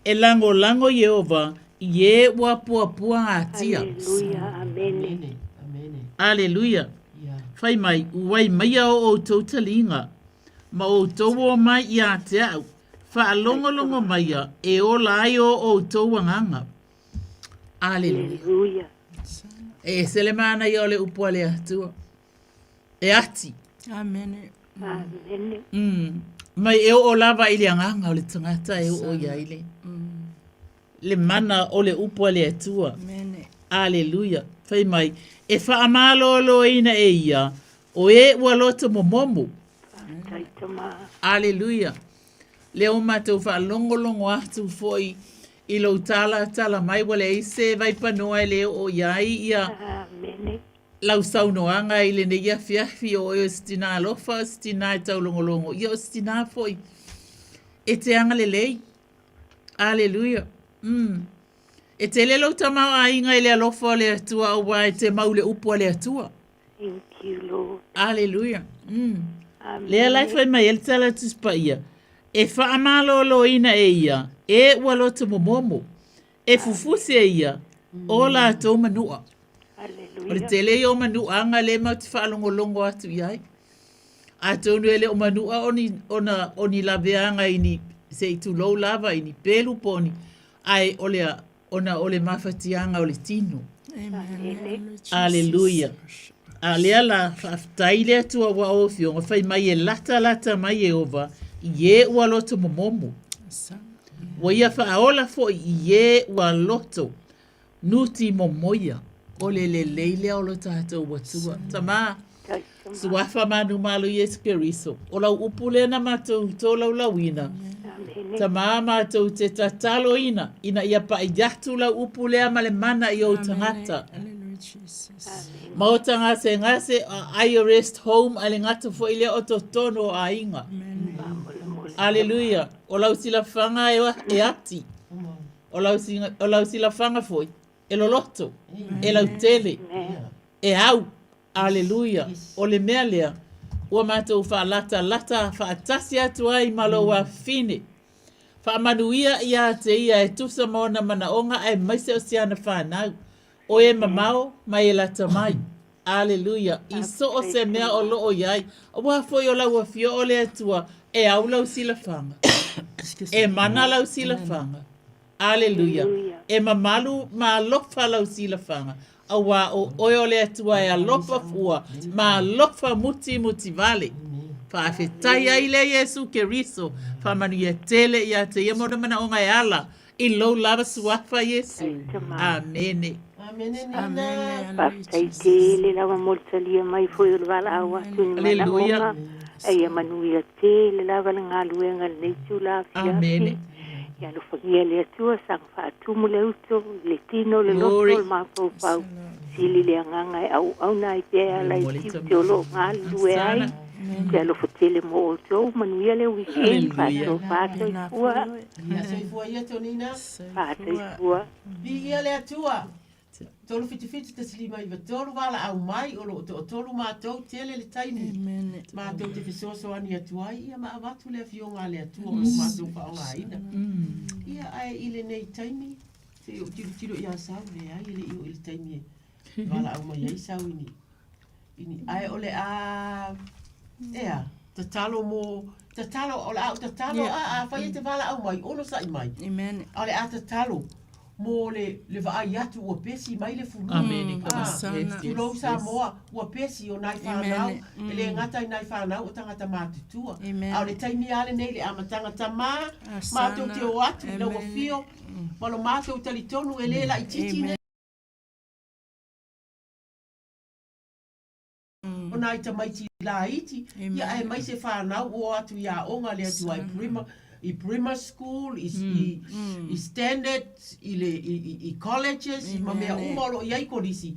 e lagolago Ieova i e ua puapua atia. Hallelujah. Amene. Aleluia. Fai mai, uai maia o outou taliga, ma outou o mai ia te au, faalogologo maia e ola ai o outou agaga. Aleluia. Hallelujah. E ese le manaia o le upu a le Atua. E ati. Amene. Amene. Mai e oo lava i le agaga o le tagata e oo i ai le. Le mana o le upu a le Atua. Amene. Aleluia. Fai mai, e faamaloloina e ia o e ua loto momomo. Faafetai tama. Aleluia. Lea ua matou faalogologo atu foi i lou talatala mai ua leai se vaipanoa e le oo i ai ia Amene. lau saunoaga i lenei afiafi o oe o se tina alofa, o se tina e taulogologo, ia o se tina foi e te agalelei. Aleluia. Mm. E tele lou tamaoaiga i le alofa o le Atua aua e te mau le upu a le Atua. Thank you, Lord. Aleluia. Mm. Lea la e fai mai ai le tala a Tusi Paia, E faamaloloina e ia e ua loto momomo, e fufusi e ia o latou manu'a. O le tele ia o manu'aga lea matou te faalogologo atu i ai. Atonu e le o manu'a o ni, ona o ni laveaga i ni, se i tulou lava, i ni pelu po o ni, ae o le a, ona o le mafatiaga o le tino. Aleluia. A lea la, faafetai i le Atua ua o Afioga fai mai e latalata mai Ieova i e ua loto momomo. Ua ia faaola foi i e ua loto nuti momoia. O le lelei lea o lo tatou Atua. Tamā, Suafa manumalo Iesu Keriso. O lau upu lea na matou tolaulauina. Tamā matou te tataloina ina ia pa'i atu lau upu lea ma le mana i ou tagata. Maota gasegase, a I rest home a le gata foi lea o totonu o aiga. Aleluia. O lau silafaga e ati. O lau silafaga foi e loloto, e lautele, e au. Aleluia! O le mea lea ua matou faalatalata faatasi atu ai ma lou afafine. Faamanuia ia te ia e tusa ma ona manaoga aemaise o si ana fanau. O e mamao ma e lata mai. Aleluia! I so o se mea o lo o i ai, aua foi o lau Afio o le Atua e au lau silafaga. E mana lau silafaga. Aleluia! E mamalu ma alofa lau silafaga, auā o oe o le Atua e alofa fua ma alofa mutimuti vale. Faafetai ai lea Iesu Keriso, faamanuia tele ia te ia ma ona manaoga e ala i lou lava suafa Iesu. Amene. Amene Nina. Faafetai tele lava mo le talia mai foi o le valaau atu i ni manaoga. A ia manuia tele lava le galuega i lenei itula afiafi. Amene. Ia alofagia e le Atua saga faatumu le uto i le tino, le loto, le mafaufau, sili le agaga e auauna ai pea e ala i tiute o lo o galulue ai. Te alofa tele mo outou, manuia le weekend, faatofa soifua. Ia soifua ia Tonina. Faasoifua. Viia le Atua. 377 159 valaau mai o lo o toatolu matou tele le taimi matou te fesoasoani atu ai ia ma avatu le afioga a le Atua o lo o matou faaaogaina. Ia ae i lenei taimi se i ou tilotilo ia Sau leai e le i oo i le taimi e valaau mai ai Sau i ni i ni ae o le a ea tatalo mo tatalo o le a ou tatalo a afai e te valaau mai onosai mai. Amen. A o le a tatalo mo le, le vaai atu ua pesi mai le fulu. Amen. Ah, tulou Samoa, ua pesi o nai whanau, e le gata i nai whanau o tangata mātutua. A o le taimi lava lenei le amataga tamā, mātou te o atu i lau afio, ma lo mātou talitonu e le laitiiti nei. O nai tamaiti laiti, ia aemaise whanau o atu i aoga le atua i Prima, i Prima School, i, i, i Standard, i, le, i, i, i colleges, ma mea uma o lo o i ai kolisi,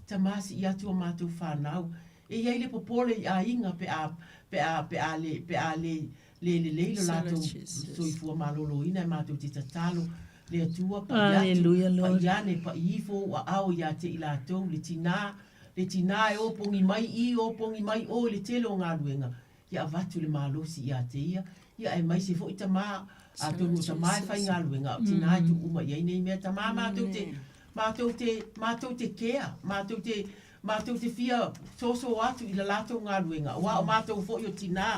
tamā sii atu o mātou whanau. E i ai le popole i aiga pe a, pe a, pe a le, pe a le, le lelei lo latou soifua malōlōina e mātou te tatalo le Atua, pa'i atu, pa'i ane, pa'i ifo ou aao iā te i latou, le tinā, Le tinā e ōpogi mai i, ōpogi mai ō i le tele o galuega, ia avatu le malosi iā te ia, ia aemaise foi tamā, atonu o tamā e faigaluega, a o tinā e tuu uma i ai nei mea. Tamā mātou te, mātou te, mātou te kea, mātou te, mātou te fia soso atu i la latou galuega, auā o mātou foi o tinā,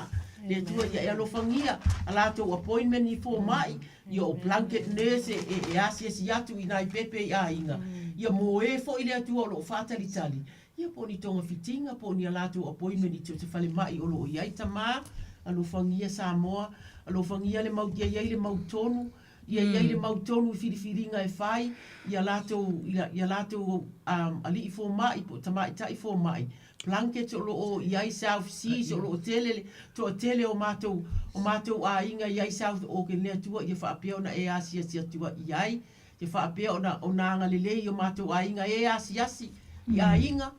le Atua ia e alofagia a latou appointment i fomai, ia o blanket nurse e, e, e asiasi atu i nai pepe i aiga, ia mō e foi le Atua o lo o whātalitali, ia po o ni togafitiga, po o ni a latou appointment i te falemai o lo o i ai tamā, alofagia Samoa, alofagia le mau, ia i ai le mau tonu, ia i ai le mau tonu i filifiliga e fai, ia latou, ia, ia latou um, ali'i fomai po o tamaitai fomai, Plunket o lo o i ai South Seas o lo o tele le toatele o matou o matou aiga i ai South Auckland le Atua ia faapea ona e asiasi atu i ai ia faapea ona ona agalelei i o matou aiga e asiasi i aiga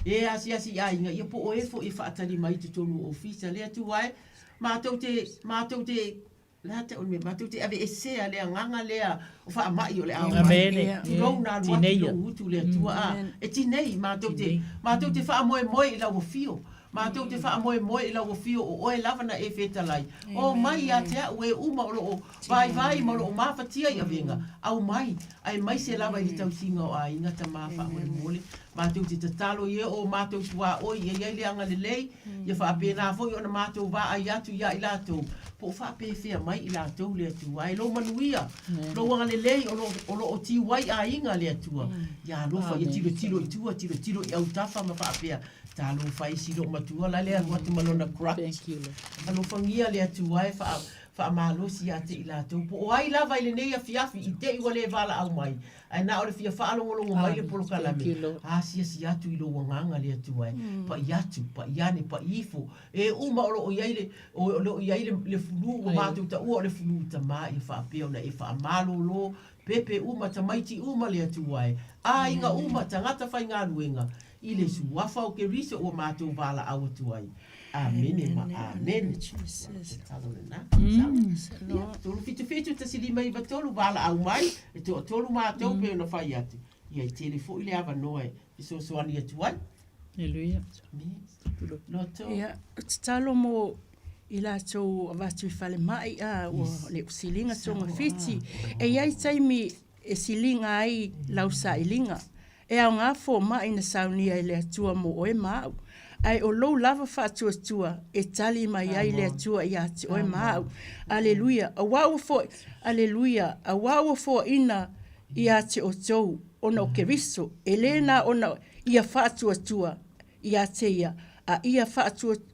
e asiasi i aiga ia po o e foi e faatali mai i totonu o ofisa le Atua e matou te matou te Le a te o le mea matou te aveesea le agaga lea o faamai o le ao mai. Tulou na alu atu i lou utu le Atua a. E tinei matou te matou te faamoemoe i lau afio. Matou te faamoemoe i lau afio o oe lava na e fetalai. O mai ia te a'u e uma o lo o vaivai ma o lo o mafatia i avega, aumai, aemaise lava i le tausiga o aiga tama faamolemole. Matou te tatalo i e o matou tuaoi ia i ai le agalelei, ia faapena foi ona matou vaai atu ia i latou, po o faapefea mai i latou le Atua. E lou manuia, lou agalelei o lo, o lo o tiu ai aiga le Atua. Ia alofa, ia tilotilo i tua, tilotilo i autafa ma faapea, Talofa e si lou matua la le alu atu ma lona crutch. Alofagia le Atua e faa, faamalosi ia te i latou. Po o ai lava i lenei afiafi i te i ua le valaau mai, ae na o le fia faalogologo mai le polokalame, asiasi atu i lou agaga le Atua e. Pai atu, pai ane, pai ifo. E uma o lo o i ai le, o lo o i ai le, le fulu ua matou taua o le fulu tama ia faapea ona e faamalolo pepe uma, tamaiti uma le Atua e. Aiga uma, tagata faigaluega, I le suafa o Keriso ua matou valaau atu ai. Amene ma amene. Tatalo lena. Ia, 377 1593 valaau mai, e toatolu matou pei ona fai atu. Ia, e tele foi le avanoa e fesoasoani atu ai. Haleluia. Loto. Ia, o tatalo mo i latou avatu i falemai a ua le siliga togafiti. E i ai taimi e siliga ai lau sailiga. E aoga fomai na saunia e le Atua mo oe ma au, ae o lou lava faatuatua e tali mai ai le Atua ia te oe ma au. Aleluia! Auā ua fo'i, Aleluia! Auā ua foaina ia te outou ona o Keriso, e lē na ona ia faatuatua ia te ia, a ia faatuatua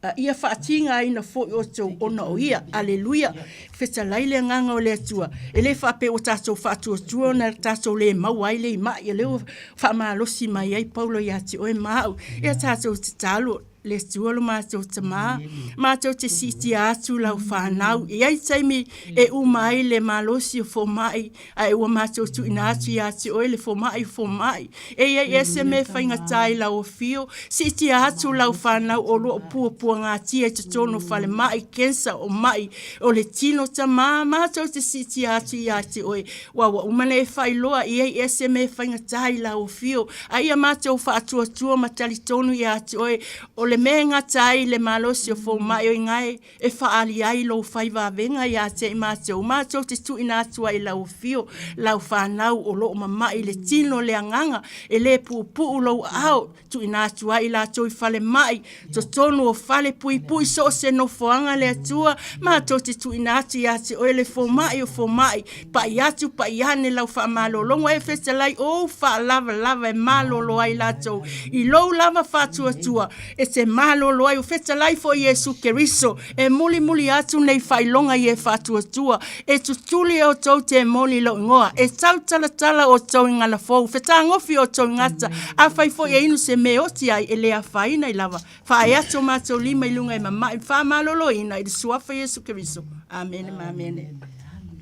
A ia faatigaina foi outou ona o ia. Aleluia! Fetalai le Agaga o le Atua, e le faapea ua tatou faatuatua ona tatou le maua ai le ima'i, o lea ua faamalosi mai ai Paulo ia te oe ma au. Ia tatou tatalo, le Atua lo matou Tama, matou te siitia atu lau fanau. E i ai taimi e uma ai le malosi o fomai, ae ua matou tuuina atu ia te oe le fomai o fomai. E i ai ea se mea e faigata i lau afio? Siitia atu lau fanau o lo o puapuagatia i totonu o falemai, cancer, o mai o le tino tama, matou te siitia atu ia te oe, aua ua uma ona e faailoa, e i ai ea se mea e faigata i lau afio? A ia matou faatuatua ma talitonu ia te oe, o le mea e gata ai le malosi o fomai o i ina e faaali ai lou fai vavega ia te i matou, matou te tuuina atu ai i lau afio, lau fanau o lo o mama'i le tino le agaga, e le puupuu lou aao, tuuina atu ai i latou i falemai, totonu o fale puipui so o se nofoaga le Atua, matou te tuuina atu ia te oe le fomai o fomai, pa'i atu pa'i ane lau faamalologa e fetalai ou faalavalava e malolo ai latou i lou lava faatuatua e te malolo ai o fetalai foi Iesu Keriso e mulimuli atu nei faailoga i e faatuatua e tutuli e outou temoni i lou igoa e tautalatala outou i gala fou fetagofi outou i gata afai foi e inu se mea e oti ai e le afaina i lava faae atu o matou lima i luga e mama'i faamaloloina i le suafa Iesu Keriso. Amene ma amene.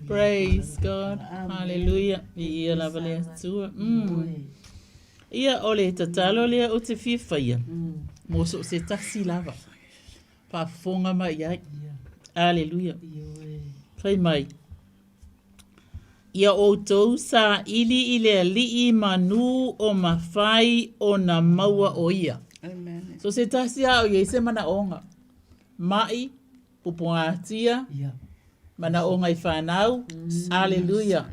Praise God. Hallelujah. Viia lava le Atua. Ia, o le tatalo lea ou te fia faia, mo so o se tasi lava, faafofoga mai i ai. Aleluia. Fai mai, Ia outou saili i le Alii manu o mafai ona maua o ia. So se tasi lava o i ai se manaoga, ma'i, pupugatia, manaoga i fanau, aleluia,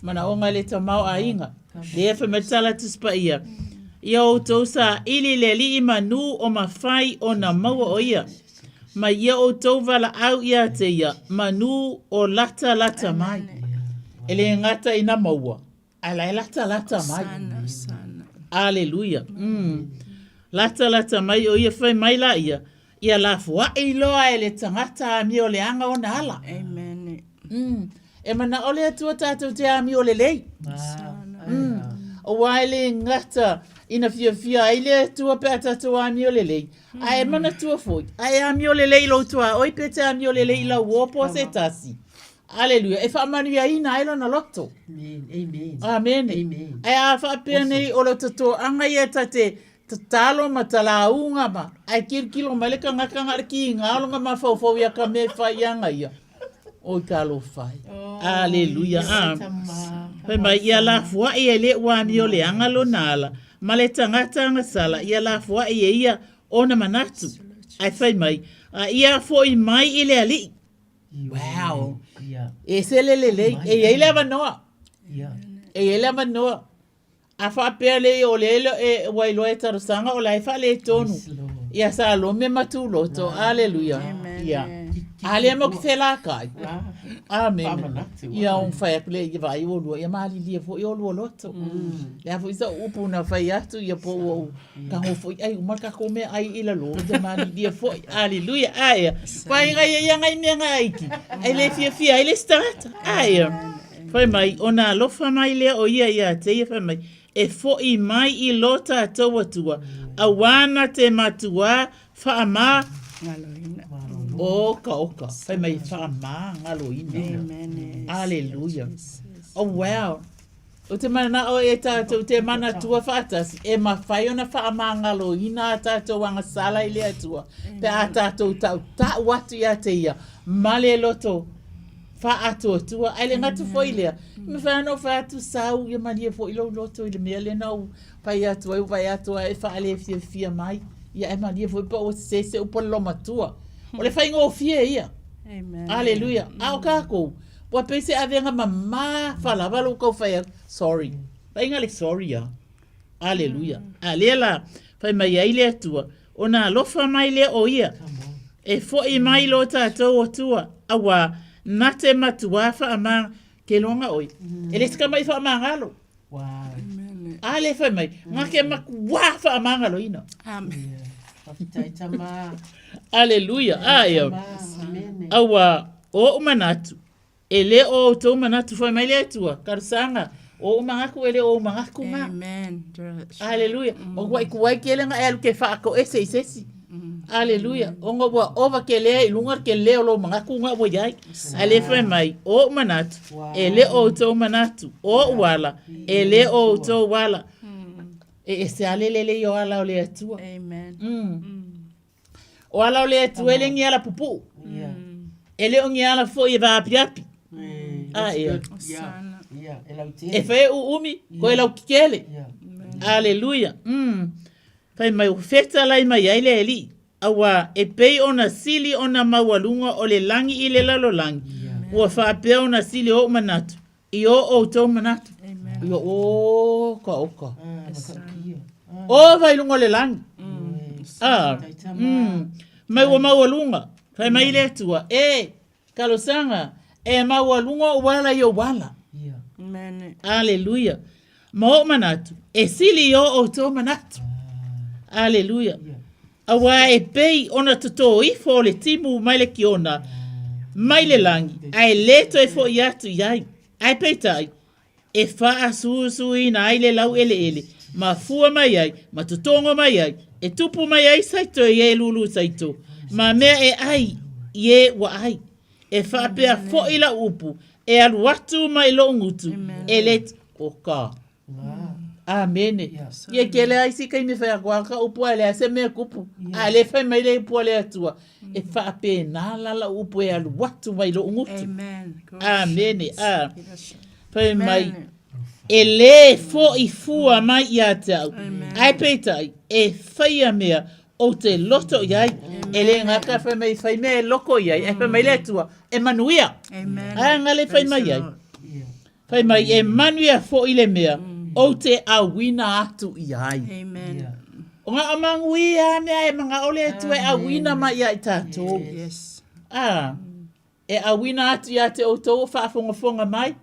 manaoga i le tamaoaiga. Lea fai mai le tala Tusi Paia, Ia outou saili i le Alii manu o mafai ona maua o ia, ma ia outou valaau ia te ia manu o latalata mai. E le gata ina maua, ae la e latalata mai. Aleluia. Latalata mai o ia fai mai la ia, ia lafoai loa e le tagata amio leaga ona ala. Amen. E manao le Atua tatou te amio lelei. Aua e le gata ina fiafia ai le Atua pe a tatou amio lelei, ae manatua foi, a e amio lelei i lou tuaoi pe te amio lelei i lau uo po o se tasi. Aleluia. E faamanuiaina ai lona loto. Amen. Amene. Amen. Ae a faapea nei o le totoaga ia ta te tatalo ma talauga ma ae kilokilo mai le tagata na o le kiga o lona mafaufau ia ka mea e fai ia aga ia. Oi talofa e. Aleluia. Ah. Fai mai ia lafoai e le ua amio leaga lona ala ma le tagata agasala ia lafoai e ia. Ona manatu, ae fai mai, a ia foʻi mai i le Alii. Wow. E ese le lelei. E i ai le avanoa. E i ai le avanoa. A faapea lea o lea e, ua iloa e talosaga o la e faaletonu. Ia Salome ma Tuloto. Aleluia. Ia. A lea mo ki felakai. Amene. Ia o fai atu lea ia vaai olua. Ia malilie foi olua loto. Le a foi sa upu na fai atu ia po ua ou tago foi ai uma le tatou meaai i lalo ia malilie foi. Aleluia. Ae. Vaaiga ia ia ngai mea ngai aiki. Ai le fiafia ai le isi tagata. Ae. Fai mai, ona alofa mai lea o ia iā te ia, fai mai, e foʻi mai i lo tatou Atua, auā na te matuā faamā Oka, oka. Fai mai, faamagaloina. Aleluia. Oh, wow. Ou te manao e tātou te manatua faatasi, e mafai ona faamagaloina a tātou agasala i le Atua, pe a tātou tautau atu iā te ia, ma le loto faatuatua. Ae le gata foi lea, e mafai ona ou fai atu sau, ia malie foi lou loto i le mea lea na ou fai atu ai, ua vaai atu ai e faalefiafia mai. Ia ae malie foi pe ua sese se upu a le loomatua. O le faigofie ia. Aleluia. A o kākou, Ua pei se avega mamafa lava lou tau fai atu, sorry. Faiga le sorry a. Aleluia. A lea la, fai mai ai le Atua, ona alofa mai lea o ia, e foʻi mai lo tatou Atua, auā, na te matuā faamā, ke loga oe, e le se mai faamagalo. Wow. A le fai mai, nga ke matuā faamagaloina. Amen. Faafetai tama. Aleluia. A ia. Auā, o ou manatu, e le o outou manatu, fai mai le Atua, talosaga, o ou manatu e le o ou manatu nga. Amen. Aleluia. O ua i kuai kele nga e alu ke faatoese i se isi. Aleluia. Ona ua ova ke lea i luga ke leo o lou manatu nga ua iai. Ae le fai mai, o ou manatu, e le o outou manatu, o ou ala, e le o outou ala. E ese lava le lelei o ala o le Atua. Amen. O ala o le Atua e le ni ala pupuu. E le o ni ala foi e vaapiapi. A ia. E fai e uumi, koe lau kikele. Aleluia. Fai mai, ua fetalai mai ai le Alii, auā e pei ona sili ona maualuga o le lagi i le lalolagi, ua faapea ona sili ou manatu i o outou manatu. Ia, oka, oka. Ova i luga o le lagi. A, mai ua maualuga, fai mai le Atua, e, Talosaga, e maualuga ou ala i ou ala. Aleluia. Ma ou manatu, e sili i o outou manatu. Aleluia. Auā e pei ona totō ifo o le timu mai le kiona, mai le lagi, ae lē toe foʻi atu i ai. Ae peitai, e faasuisuina ai le laueleele, ma fua mai ai, ma totogo mai ai, e tupu mai ai saito i e lūlū saito, ma mea e ai i e ua ai. E faapea foʻi lau upu, e alu atu mai loʻu gutu, e le oka. Amene. Ia kele ai si kaimi fai atu a ka upu ae leai se mea kupu. A le fai mai le upu a le Atua, e faapena la lau upu e alu atu mai loʻu gutu. Amene. A. Fai mai, e lē foʻi fua mai iā te au, ae peitai, e faia mea ou te loto i ai. E le gata fai mai, fai mea e loko i ai, ae fai mai le Atua, e manuia. Ae nga le fai mai ai. Fai mai, e manuia foʻi le mea ou te auina atu i ai. Amen. O nga o manuia mea e manao le Atua e auina mai ia i tatou. Yes. A, e auina atu ia te outou o faafogafoga mai,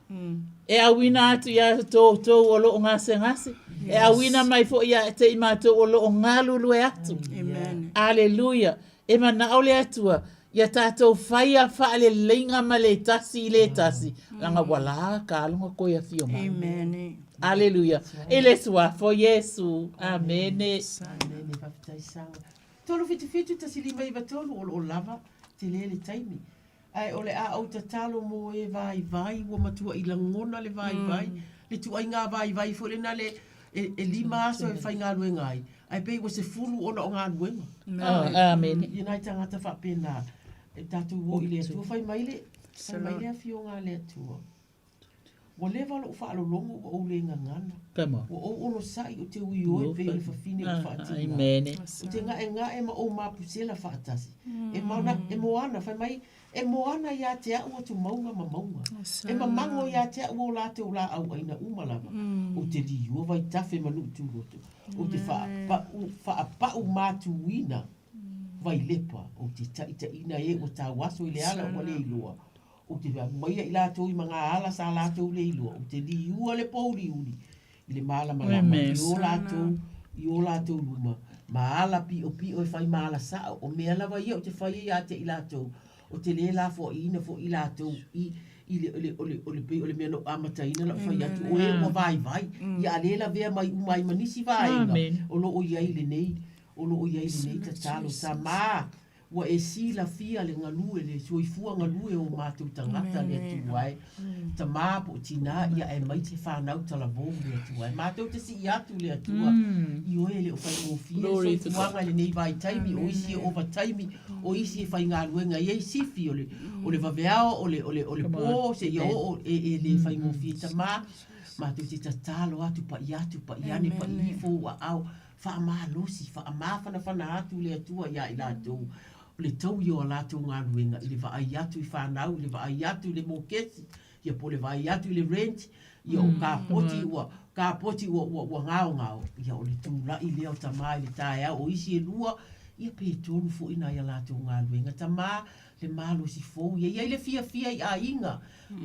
e auina atu ia te outou o loo gasegase, e auina mai foi ia te i matou o loo galulue atu. Amen. Aleluia. E manao le Atua ia tatou faia faaleleiga ma le tasi i le tasi, leaga ua la ka lona toe afio mai. Amen. Aleluia. I le suafa o Iesu. Amene. Amene. Faafetai Saga. 377 1593 o loo lava tele le taimi. Ae o le a ou tatalo mo e vaivai ua matuai lagona le vaivai, le tuaiga vaivai foi lena le e, e lima aso e faigaluega ai, ae pei ua sefulu ona o galuega. Amene. Ia nai tagata faapena, e tatou o i le Atua, fai mai le, fai mai le afioga a le Atua. Ua leva lo'u faalologo ua ou lē gagana. Come on. Ua ou onosa'i ou te ui oe pei o le fafine ua faatigā. Amen. Ou te ga'ega'e ma ou mapusela faatasi. E maona, e moana, fai mai, e moana iā te a'u atu mauga ma mauga. E mamago iā te a'u o latou laau aina uma lava. Ou te liua vaitafe ma nuu tuloto. Ou te faapa'u, faapa'u matuina Vailepa, ou te taʻitaʻina e ua tauaso i le ala ua le iloa. Ou te aumaia i latou i magaala sa latou le iloa, ou te liua le pouliuli i le malamalama i o latou, i o latou luma, ma ala piʻopiʻo e fai ma ala saʻo, o mea lava ia ou te fai ai ia te i latou, ou te lē lafoaiina foi i latou i i le, o le, o le, o le, pei o le mea na ou amataina lau fai atu, o e ua vaivai, ia a lē lavea mai uma ai ma nisi vaega o lo o i ai lenei, o lo o i ai lenei tatalo. Tamā, ua e silafia le galue, le soifua galue o matou tagata le Atua e. Tamā po o tinā, ia aemaise whanau talavou le Atua e. Matou te sii atu le Atua, i oe e le o faigofie le soifuaga i lenei vaitaimi, o isi e ovataimi, o isi e faigaluega i ai sifi o le, o le vaveao, o le, o le, o le pō, seia oo e, e le faigofie. Tamā, matou te tatalo atu, pa'i atu, pa'i ane, pa'i ifo ou aao, Faamalosi, faamafanafana atu le Atua iā i latou, o le taui o a latou galuega i le vaai atu i fanau, i le vaai atu i le mokesi, ia po o le vaai atu i le rent, ia o kapoti ua, kapoti ua, ua, ua gaogao, ia o le tula'i lea o tamā i le taeao, o isi e lua, ia pe tolu foi nai a latou galuega. Tamā, le malosi fou, ia i ai le fiafia i aiga,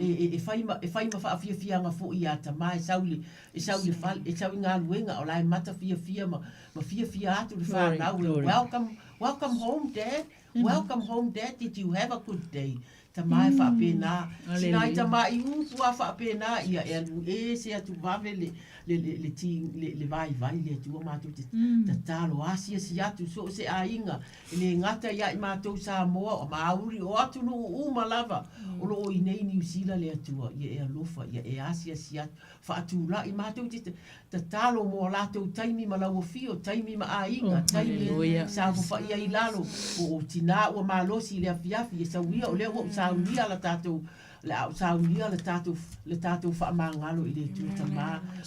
e, e, e fai ma, e fai ma faafiafiaga foi iā tamā e sau i le, e sau i le fale, e sau i galuega, o la e matafiafia ma, ma fiafia atu le fanau, e welcome, welcome home dad, welcome home dad, did you have a good day? Tamā e faapena, sina ai tamā i upu a faapena, ia e alu ese atu vave le, le, le, le, ti, le, le vaivai le Atua matou te tatalo asiasi atu so o se aiga, E le gata ia i matou Samoa, o Māori, o atunuu uma lava o lo o i nei Niu Sila le Atua, ia e alofa, ia e asiasi atu, faatula'i matou te tatalo mo a latou taimi ma lauafio, taimi ma aiga, taimi e saofafai ai i lalo, o tinā ua malosi i le afiafi, e sau ia o lea ua ou saunia la tatou Le a ou saunia le tatou, le tatou faamagalo i le Atua Tamā.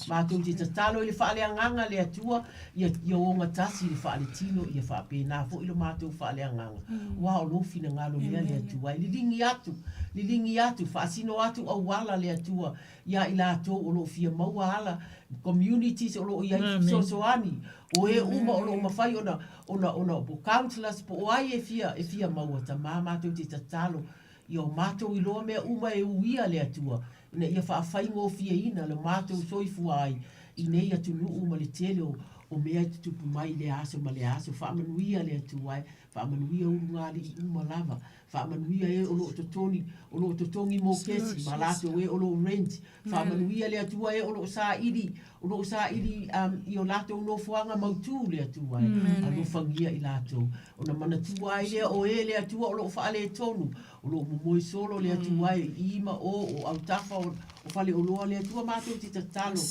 Matou te tatalo i le faaleagaga le Atua, ia, ia ogatasi le faaletino, ia faapena foi lo matou faaleagaga. Aua o lou finagalo lea le Atua, e liligi atu, liligi atu, faasino atu auala le Atua ia i latou o lo o fia maua ala, communities o lo o i ai fesoasoani, o e uma o lo o mafai ona, ona, ona, po councillors, po o ai e fia, e fia maua. Tamā, matou te tatalo, Ia o matou iloa mea uma e uia le Atua, ina ia faafaigofieina lo matou soifua ai i nei atunuu ma le tele o o mea e tutupu mai i lea aso ma lea aso. Faamanuia le Atua e, faamanuia ulugalii uma lava, faamanuia e o lo o totoni, o lo o totogi mokesi ma latou e o lo o rent, faamanuia le Atua e o lo o saili, o lo o saili um, i o latou nofoaga mautū le Atua e, alofagia i latou. Ona manatua ai lea o e le Atua o lo o faaletonu, o lo o momoe solo le Atua e i i ma o, o autafa o, o faleoloa le Atua matou te tatalo,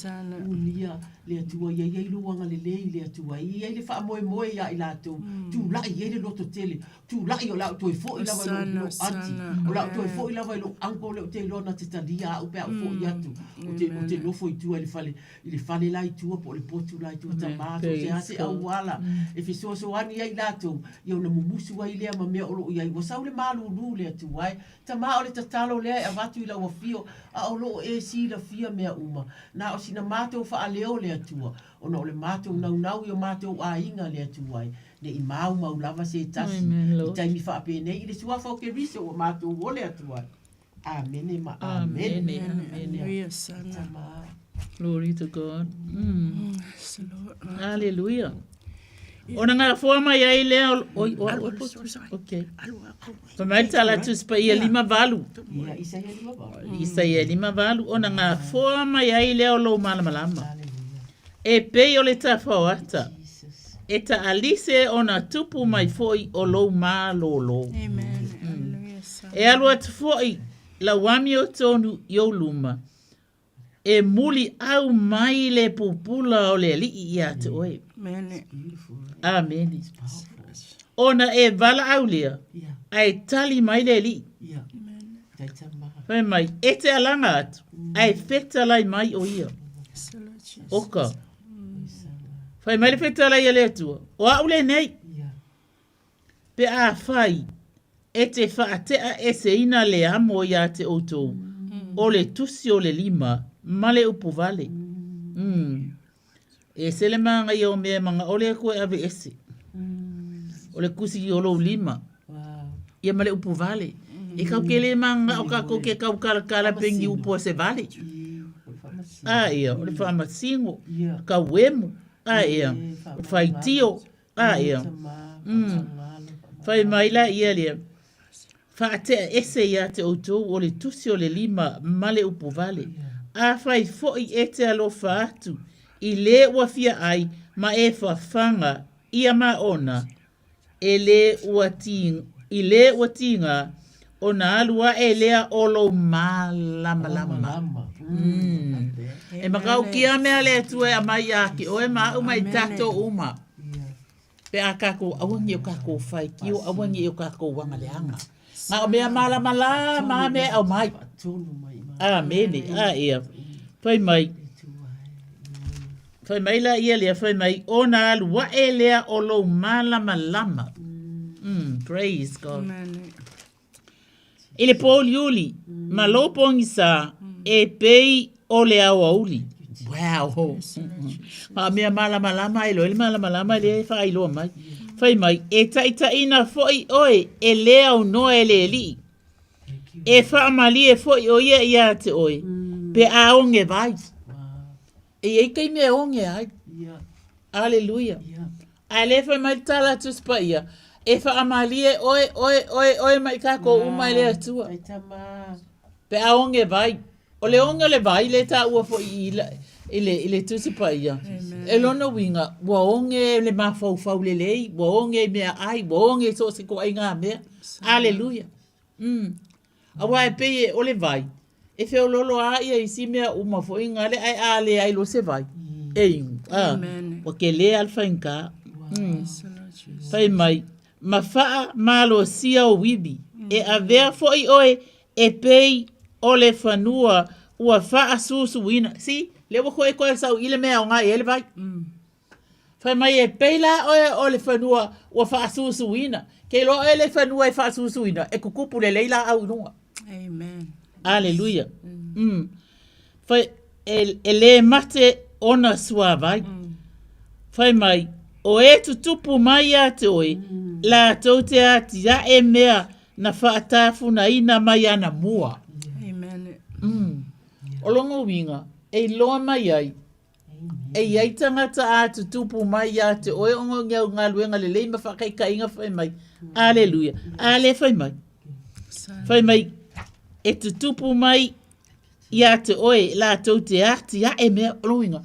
unia le Atua ia i ai lou agalelei le Atua, e i ai le faamoemoe ia i latou, tulai i ai le loto tele, tulai o le a ou toe foi lava i lou, lou aunty, o le a ou toe foi lava i lou uncle lea ou te iloa na te talia au pe a ou foi atu, ou te, ou te nofo i tua i le fale, i le fale la i tua po o le potu la i tua tamā, so se a se auala e fesoasoani ai latou, ia ona mumusu ai lea ma mea o lo o i ai. Ua sau le malūlū le Atua e, tamā o le tatalo lea e avatu i lau afio, a o lo o e silafia mea uma. Na o sina matou faaleo le Atua, ona o le matou naunau i o matou aiga le Atua e, ne i maumau lava se tasi i taimi faapenei i le suafa o Keriso ua matou ole atu ai. Amene ma amene. Hallelujah, sana. Glory to God. Hallelujah. Ona ngā foa mai ai lea o... Oi, oi, oi, okay. Fa mai le tala Tusi Paia 58. Ia, Isaia 58. Isaia 58, ona ngā foa mai ai lea o lou malamalama. E pei o le tafaoata. E taalise ona tupu mai foi o lou malōlō. Amen. Hallelujah. E alu atu foi lau amiotonu i ou luma, e muliau mai le pupula o le Alii ia te oe. Amen. Amene. Ona e valaau lea, ae tali mai le Alii. Ia. Tai tama. Fai mai, e te alaga atu, ae fetalai mai o ia. Oka. Fai mai le fetalai a le Atua, o a'u lenei. Pe afai e te faatea eseina le amo iā te outou, o le tusi o le lima ma le upu vale. Mm. E ese le māgaia o mea e manaʻo le Atua e ave ese. O le tusi o lou lima. Ia ma le upu vale. E kau ke le manaʻo kākou ke kau kalakala pe ni upu a se vale. A ia, o le faamasino, kau emu, a ia, o le faitio, A ia. Mm. Fai mai la ia lea. Faatea ese iā te outou o le tusi o le lima ma le upu vale. Afai foi e te alofa atu i le ua fia ai ma e fafaga ia ma ona, e le ua ti, i le ua tiga ona alu aʻe lea o lou mālamalama. Mm. E makaukia mea le Atua e aumai iā ke oe ma aʻu ma i tatou uma. Pe a kākou aua nei o kākou faitio, aua nei o kākou agaleaga. Ma o mea mālamalama a mea e aumai. Amene. A ia. Fai mai. Fai mai la ia lea, fai mai, ona alu aʻe lea o lou mālamalama. Mm, praise God. Amen. I le pōuliuli, ma lou pōgisā, e pei o le aoauli. Wow! Ma mea mālamalama ai loa, le mālamalama lea e faailoa mai. Fai mai, e taʻitaʻina foʻi ʻoe e le aunoa e le Alii. E faamalie foʻi ʻo ia iā te ʻoe, pe a oge wai. E i ai taimi e oge ai. Aleluia. Ae le fai mai le tala a Tusi Paia, e faamalie oe, oe, oe, oe ma i kākou uma e le Atua. Pe a oge vai. O le oge o le vai le taua foʻi i, i, le, i le Tusi Paia. E lona uiga, ua oge le mafaufau lelei, ua oge i meaai, ua oge i so o se ituaiga mea. Aleluia. Mm. Aua e pei e o le vai, e feoloolo a ia isi mea uma foi ngale ae a leai loa se vai. E inu. A, ua kele a le faigata. Mm. Fai mai, ma faa malosia o iwi, e avea foi oe e pei o le fanua ua faasusuina. See, lea ua koe koe sau i le mea aoga i ai le vai. Fai mai e pei la oe o le fanua ua faasusuina. Ke iloa oe le fanua e faasusuina, e kukupu lelei laau i luga. Amen. Aleluia. Mm. Fai, e, e lē mate ona suāwai. Fai mai, o e tutupu mai ia te oe, lātou te atiaʻe mea na faatafunaina mai ana mua. Amen. Mm. O lona uiga, e iloa mai ai, E i ai tagata a tutupu mai iā te oe ona o ni au galuega lelei ma faakaikaiga fai mai. Aleluia. A le fai mai. Fai mai, e tutupu mai iā te oe latou te atiaʻe mea, o lona uiga,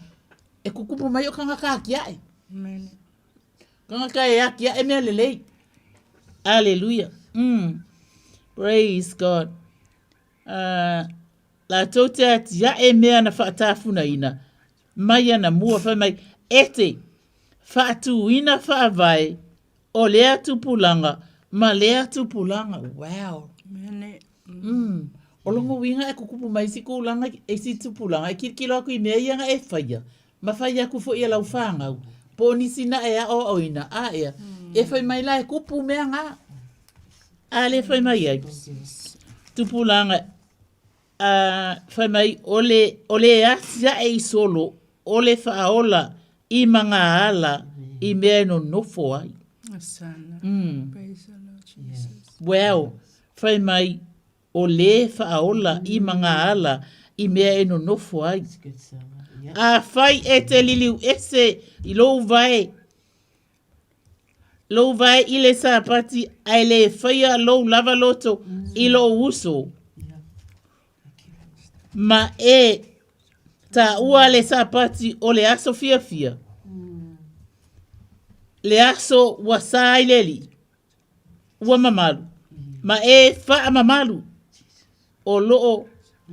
e tutupu mai o tagata atiaʻe. Tagata e atiaʻe mea lelei. Aleluia. Mm. Praise God. Uh, Latou te atiaʻe mea na faatafunaina mai ana mua, fai mai, E te faatuina faavae o lea tupulaga ma lea tupulaga. Wow! Mene. Mm. O lona uiga e kukupu mai isi tulaga, isi tupulaga e kilokilo aku i mea ia na e faia, ma fai aku foi e lau fanau, po o nisi na e aʻoaʻoina, a ea, e fai mai la e kupu mea na. A le fai mai ai. Tupulaga, a fai mai, o le, o le atiaʻe i solo, o le faaola i magaala i mea e nonofo ai. Asana. Mm. Praise the Lord Jesus. Well, fai mai, o le faaola i magaala i mea e nonofo ai. Afai e te liliu ese i lou vae, Lou vae i le Sapati, ae le faia lou lava loto i lou uso. Ma e taua le Sapati o le aso fiafia, le aso ua sa ai le Alii, ua mamalu, ma e faamamalu, o loo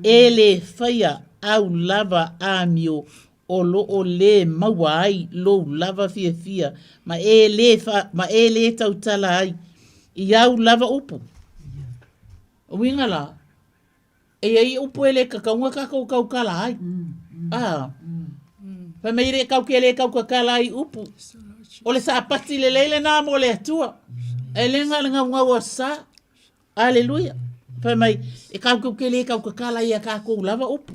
e le faia au lava amio o lo o lē maua ai lou lava fiafia ma e lē fa, ma e lē tautala ai i au lava upu. O uiga la, E i ai upu e le tatau ona tatou tautala ai. A. Fai mai e le tatou te le tautatala ai i upu. O le sapati lelei lena mo le Atua. E le na o le gaugau o aso Sa. Aleluia. Fai mai, e tatou te le tautatala i a tatou lava upu.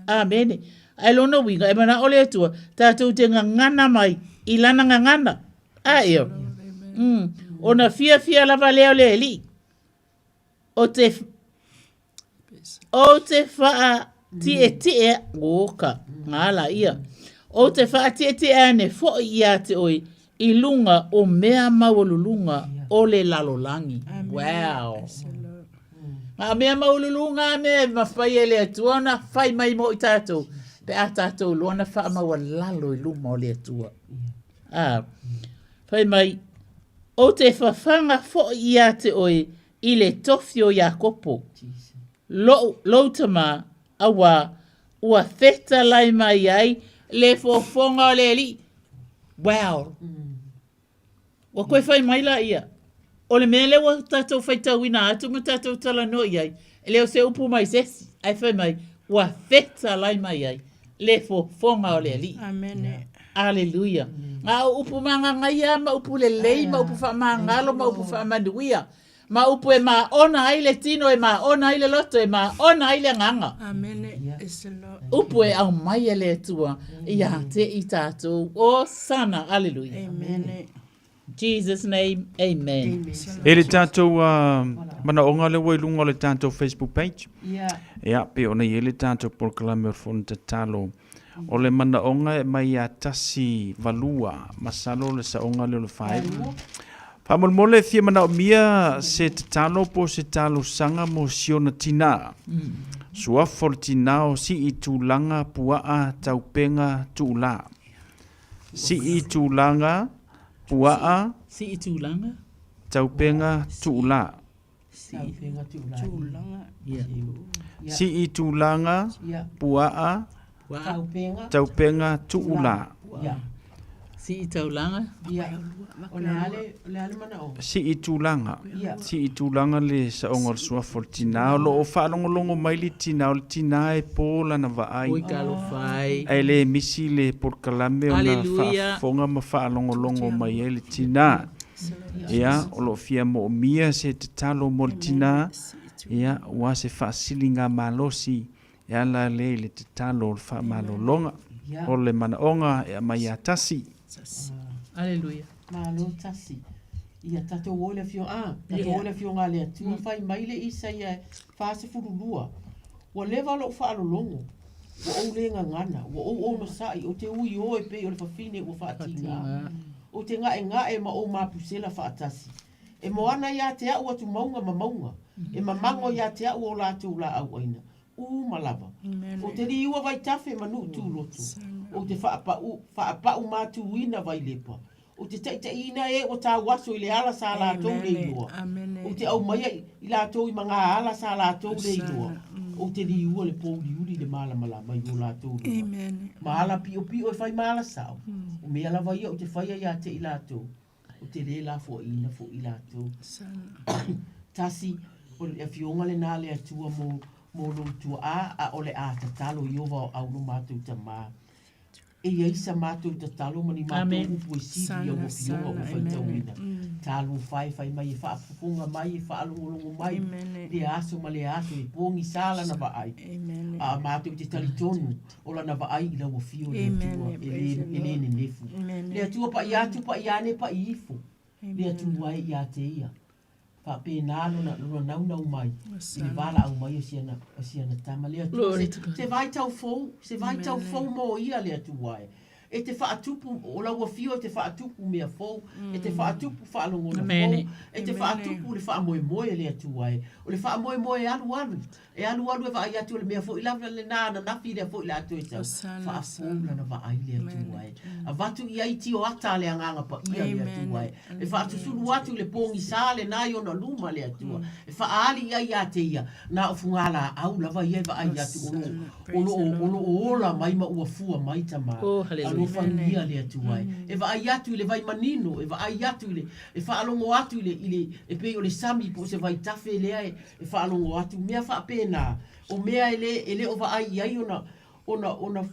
Amene. Ae lona uiga, e manao le Atua, tatou te gagana mai i lana gagana. A ea. Mm. Ona fiafia lava lea o le Alii. O te, o te whaatietie, oka, ngā la ia. O te whaatietie ane foi ia te oi i lunga o mea maualuluga o le lalolagi. Wow. Ngā mea maualuluga a mea e mafai e le Atua ona fai mai mo i tātou, pe a tātou loa na whaamaualalo i luma o le Atua. Ā, fai mai, Ou te fafaga foi ia te oe i le tofi o Iakopo, lou, lou tama, auā, ua fetalai mai ai le fofoga o le Alii. Wow! Ua koe fai mai la ia, o le mea lea ua tatou faitauina atu ma tatou talanoa i ai, e le o se upu mai se isi, ae fai mai, ua fetalai mai ai le fofoga o le Alii. Amene. Aleluia. Ngā o upu māngangaia, ma upu lelei, ma upu whaamāngalo, ma upu whaamanuia. Ma upu e māona ai le tino, e māona ai le loto, e māona ai le agaga. Amene. Is the Lord. Upu e aumai e le Atua ia te i tātou. Osana. Aleluia. Amene. Jesus name, amen. E le tātou uh, manaonga le ua i lunga o le tātou Facebook page. Yeah. Ia, pe ona i e le tātou polokalame o le fono tatalo. O le manaonga e mai ia tasi valua, masalo le saonga le o le whae. Faamolemole e fia manaomia se tatalo po o se talosaga mo siona tinā. Suafa o le tinā o Sii Tulaga Puaa Taupenga Tuulā. Sii Tulaga Puaa Sii Tulaga Taupenga Tuulā. Sii Tulaga Puaa Taupenga Tuulā. Sii Taulaga. Sii Tulaga. Sii Tulaga le saoga o le suafa o le tinā. O lo o faalogologo mai le tinā, o le tinā e pō lana vaai. Oi talofa ai. Ae le misi le polokalame ona faafofoga ma faalogologo mai ai le tinā. Ia, o lo o fia moomia se tatalo mo le tinā, ia, aua se faasiligamalosi E ala lea i le tatalo o le faamalologa, o le manaoga e aumai ia tasi. Aleluia. Malo tasi. Ia tatou o i le afioga, ah, tatou o i le afioga a le Atua, fai mai le Isaia 42, Ua leva lou faalologo, ua ou le gagana, ua ou onosai, ou te ui o e pei o le fafine ua faatiga. Ou te gaegae ma ou mapusela faatasi. E moana ia te a'u atu mauga ma mauga, e mamago ia te a'u o latou laau aina, uma lava. Ou te liua vaitafe ma nuu tuloto, ou te faapau, faapau matuina Vailepa, ou te taitaiina e ua tauaso i le ala sa latou le iloa, ou te aumaia i latou i magaala sa latou le iloa, ou te liua le pouliuli i le malamalama i o latou luma, ma ala piopio e fai ma ala sao, o mea lava ia ou te faia ia te i latou. Ou te le lafoaiina foi latou. Tasi, o le afioga lenā a le Atua mo, mo lou tuaa, a o le a tatalo Ieova o au lo matou tamā. E i ai sa matou tatalo ma ni matou upu e sili i au afioga ua faitauina. Talofa e fai mai e faafofoga mai, e faalogologo mai, lea aso ma lea aso, e pogisa lana vaai. A matou te talitonu, o lana vaai i lau afio le Atua, e le, e le nenefu. Le Atua paia atu, paia ane, pai ifo, le Atua e ia te ia. Faapena lona, lona naunau mai, i le valaau mai o si ana, o si ana tama. Le Atua, se, se vaitau fou, se vaitau fou mo ia le Atua e. E te faatupu, o lau afio e te faatupu mea fou, e te faatupu faalogona fou, e te faatupu le faamoemoe e le Atua e. O le faamoemoe e alualu, E alualu e vaai atu o le mea foi lava lenā ananafi lea foi o le a toe sau, faafou lana vaai le Atua e. Avatu i ai tio ata a le Agaga Paia le Atua e. E faasusulu atu i le pogisa lenā i ona luma le Atua. E faaali i ai ia te ia, na o fugalaau lava ia e vaai atu o lo o, o lo o, o lo o ola mai ma ua fua mai Tama. Oh, hallelujah. Alofagia le Atua e. E vaai atu i le vai manino, e vaai atu i le, e faalogo atu i le, i le, e pei o le sami po o se vaitafe lea e, e faalogo atu, mea faapena, o mea e le, e le o vaai i ai ona, ona, ona,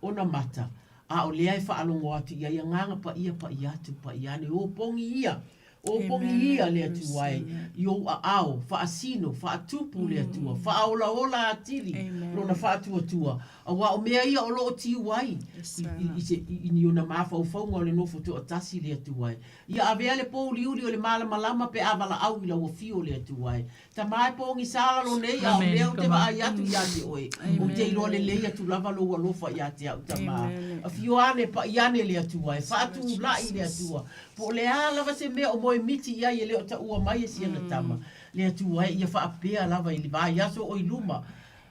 ona mata, a o lea e faalogo atu i ai Agaga Paia, pai atu, pai ane, o pogi ia, o pogi ia le Atua e, i ou aao, faasino, faatupu le Atua, faaolaola atili lona faatuatua, aua o mea ia o lo o tiu ai i, i, i, se, i, i ni ona mafaufauga o le nofo toatasi le Atua e. Ia avea le pouliuli o le malamalama pe a valaau i lau afio le Atua e. Tama e pogisa lalo nei, a o lea ou te vaai atu ia te oe, ou te iloa lelei atu lava lou alofa ia te au tama. Afio ane, pai ane le Atua, e faatulai le Atua. Po o le a lava se mea o moemiti i ai e le o taua mai e siana tama, le Atua e, ia faapea lava i le vaiaso o i luma.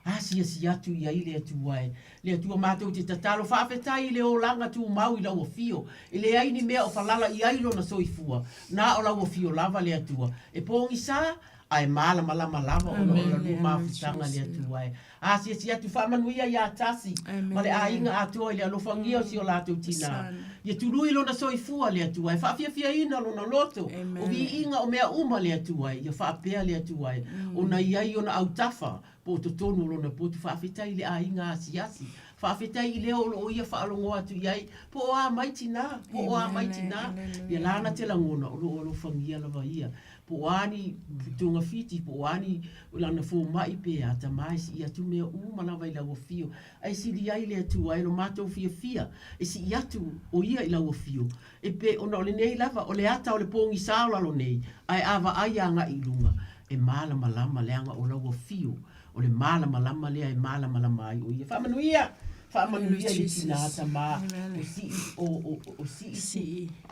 Asiasi atu i ai le Atua e. Le Atua matou te tatalo faafetai i le olaga tumau i lau afio. E leai ni mea o falala i ai lona soifua, na o lau afio lava le Atua. E pogisa, ae malamalama lava ona o la lua mafutaga le Atua e. Asiasi atu faamanuia ia Tasi ma le aiga atoa i le alofagia o si o latou tina. Ia tului lona soifua le Atua e faafiafiaina lona loto, o viiga o mea uma le Atua e. Ia faapea le Atua e, ona i ai ona autafa po o totonu o lona potu. Faafetai i le aiga asiasi. Faafetai i leo o lo o ia faalogo atu i ai, po o a mai tinā, po o a mai tinā. Ia lana te lagona o lo o alofagia lava ia. Po o a ni togafiti, po o a ni lana fomai pe a, tama e sii atu mea uma lava i lau afio. Ae sili ai le Atua e lo matou fiafia e sii atu o ia i lau afio, e pei ona o lenei lava o le ata o le pogisa o lalo nei, ae a vaai agai i luga, e malamalama leaga o lau afio o le malamalama lea e malamalama ai o ia. Faamanuia! Faamanuia i le tina tama o sii o o o sii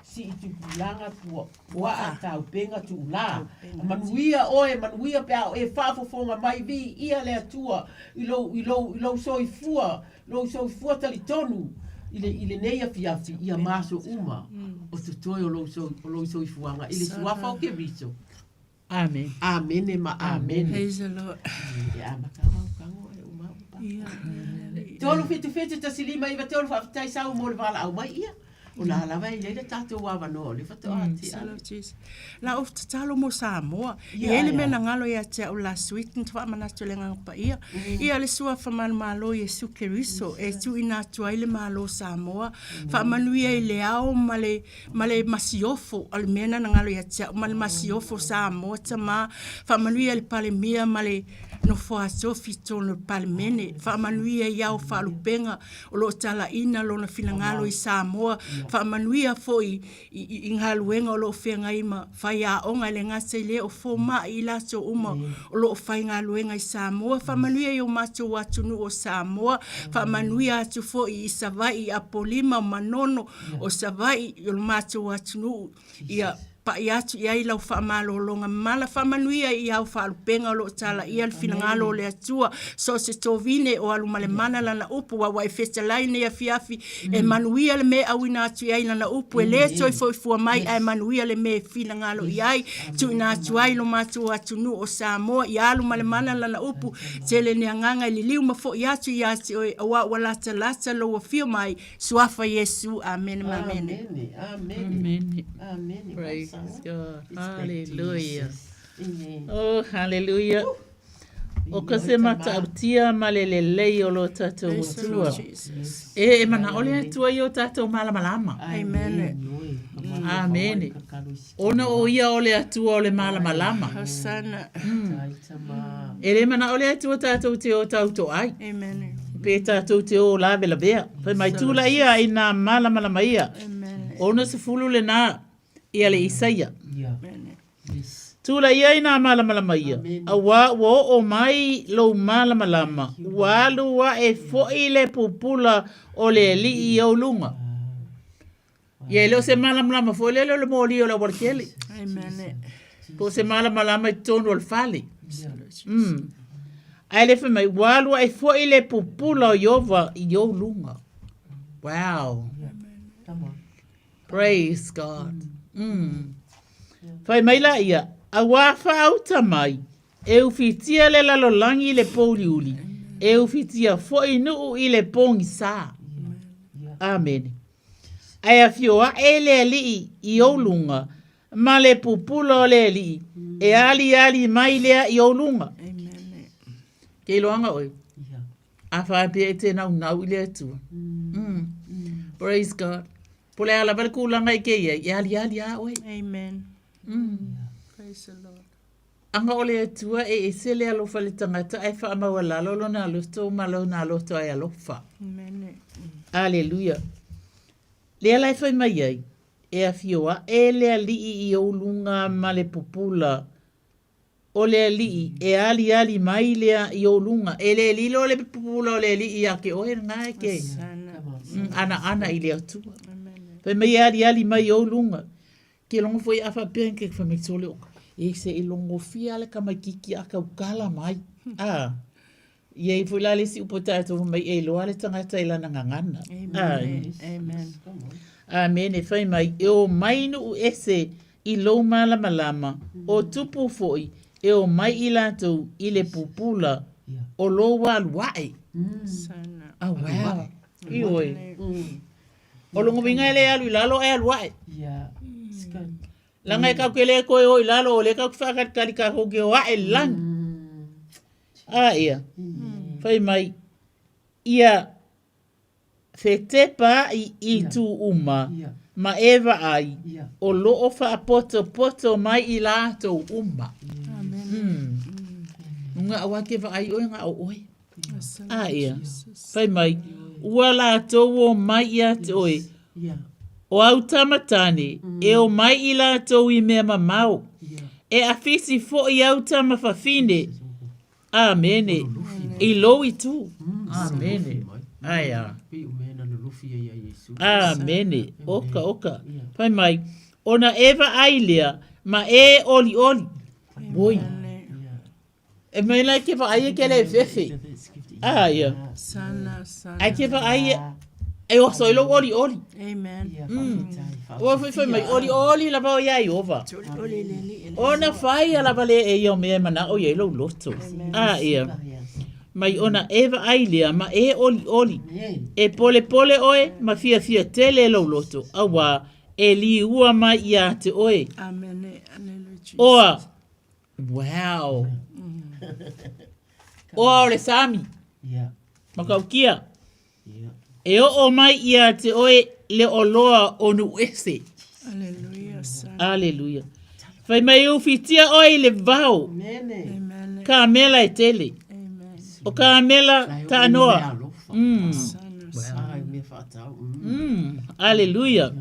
sii tupulaga pua puaa taupenga tuulā. Manuia oe, manuia pe a o e faafofoga mai viia le Atua i lou i lou i lou soifua, lou soifua talitonu i le i lenei afiafi ia ma aso uma o totoe o lou o lou soifuaga i le Suafa o Keriso. Amene. Amene ma amene. Praise the Lord. E amata au kago e uma au pa. 3 7 7 1 5 9 3 faafetai sau mo le valaau mai ia. O la lava e i ai le tatou avanoa o le faatoa tea. Salo Jesus. La o tatalo mo Samoa. I ai le mea na galo ia te au last week na faamanatu i le Agaga Paia. Ia le Suafa Manumalo Iesu Keriso e tuuina atu ai le Malo o Samoa. Faamanuia i le ao ma le ma le masiofo, o le mea lena na galo ia te au, ma le masiofo Samoa tama, faamanuia i le Palemia ma le nofoa tofi i totonu o le Palemene, faamanuia i ao faalupega o lo o talaina lona finagalo i Samoa, faamanuia foi i galuega o lo o feagai ma faiaoga e le gata i lea o fomai i latou uma o lo o faigaluega i Samoa. Faamanuia i o matou atunuu o Samoa, faamanuia atu foi i Savaii, i Apolima, o Manono, o Savaii, o lo matou atunuu, ia pai atu i ai lau faamalologa mamala, faamanuia i ao faalupega o lo o talaia le finagalo o le Atua, so o se tovine o alu ma le mana lana upu, aua e fetalai nei afiafi, e manuia le mea e auina atu i ai lana upu, e le toe foifua mai, ae manuia le mea e finagalo i ai, tuuina atu ai lo matou atunuu o Samoa, ia alu ma le mana lana upu, tele ni agaga e liliu ma foi atu ia te oe, aua ua latalata lou afio mai, Suafa Iesu. Amene ma amene. Amene. Amene. Amene. Praise God. Hallelujah. Oh, hallelujah. O ka se matautia ma le lelei o lo tatou Atua. E e manaʻo le Atua i o tatou malamalama. Amen. Amene. Ona o ia o le Atua o le malamalama. Hosanna. E le manaʻo le Atua tatou te o tautoai. Amen. Pe tatou te o lavelavea. Fai mai tula ia i nā malamalama ia. Amen. 60 lenā ia le Isaia. Yeah. Tula ia i nā malamalama ia. Auā ua oo mai lou malamalama, ua alu aʻe foi le pupula o le alii i ou luga. Ia e le o se malamalama foi lele o le moli o le aualatele. Amen. Po o se malamalama i totonu o le fale. Mm. Ae le fai mai, ua alu ae foi le pupula o Ieova i ou luga. Wow. Praise God. Mm. Fai mai la ia, auā faauta mai, e ufitia le lalolagi i le pōuliuli, e ufitia foi nuu i le pogisa. Amene. Ae afio aʻe le Alii i ou luga, ma le pupula o le Alii, e aliali mai lea i ou luga. Ke iloaga oe, a faapea e te naunau i le Atua. Mm. Praise God. Po le a lava le kulaga e ke i ai, e aliali a oe. Amen. Praise the Lord. Aga o le Atua e ese le alofa i le tagata ae faamaualalo lona loto ma lona loto ai alofa. Amen. Aleluia. Lea la e fai mai ai, e afio aʻe le alii i ou luga ma le pupula o le alii e aliali mai lea i ou luga. E le lilo le pupula o le alii ia te oe lena e ke anaana i le Atua. Fai mai e aliali mai i ou luga. Ke logo foi a faapea ke fai mai sole o e se i logofia le tamaititi a tautala mai. A i ai foi la le isi upu a tatou fai mai e iloa le tagata i lana gagana. Amen. Amen. Amene fai mai e o mai nuu ese i lou malamalama, o tupu foi e o mai i latou i le pupula o lou alu ae. Oh, wow. Ioe. O lona uiga e le alu i lalo ae alu ae. Leaga e tatou te le toe o i lalo, o lea tatou te faatalitali tatou te o ae i le lagi. A ia, fai mai, ia fetepa ai i itu uma ma e vaai, o lo o faapotopoto mai i latou uma. Luga aua ke vaai oe na o oe. A ia, fai mai, ua latou o mai ia te oe, o au tama tane, e o mai i latou i mea mamao, e afisi foi au tama fafine, Amene, i lou itu. Amene. Ae a. Amene. Oka, oka. Fai mai, ona e vaai lea, ma e olioli. Oi. E mai la ke vaai e ke le fefe. Ah, ia. Sana, sana. Ai ke vaai e e oso i lou olioli. Amen. Ua fai fai mai olioli lava o ia Ieova. Ona fai a lava le e ia o mea e manao i ai lou loto. Ah, ia. Mai ona e vaai lea ma e olioli. E polepole oe ma fiafia tele lou loto. Auā e liua mai ia te oe. Amen. Hallelujah. Jesus. Oa Wow. Oa o le sami. Makaukia. E oo mai ia te oe le oloa o Nuuese. Hallelujah. Hallelujah. Fai mai u fitia oe i le vao. Kamela e tele. O kamela taanoa. Hallelujah.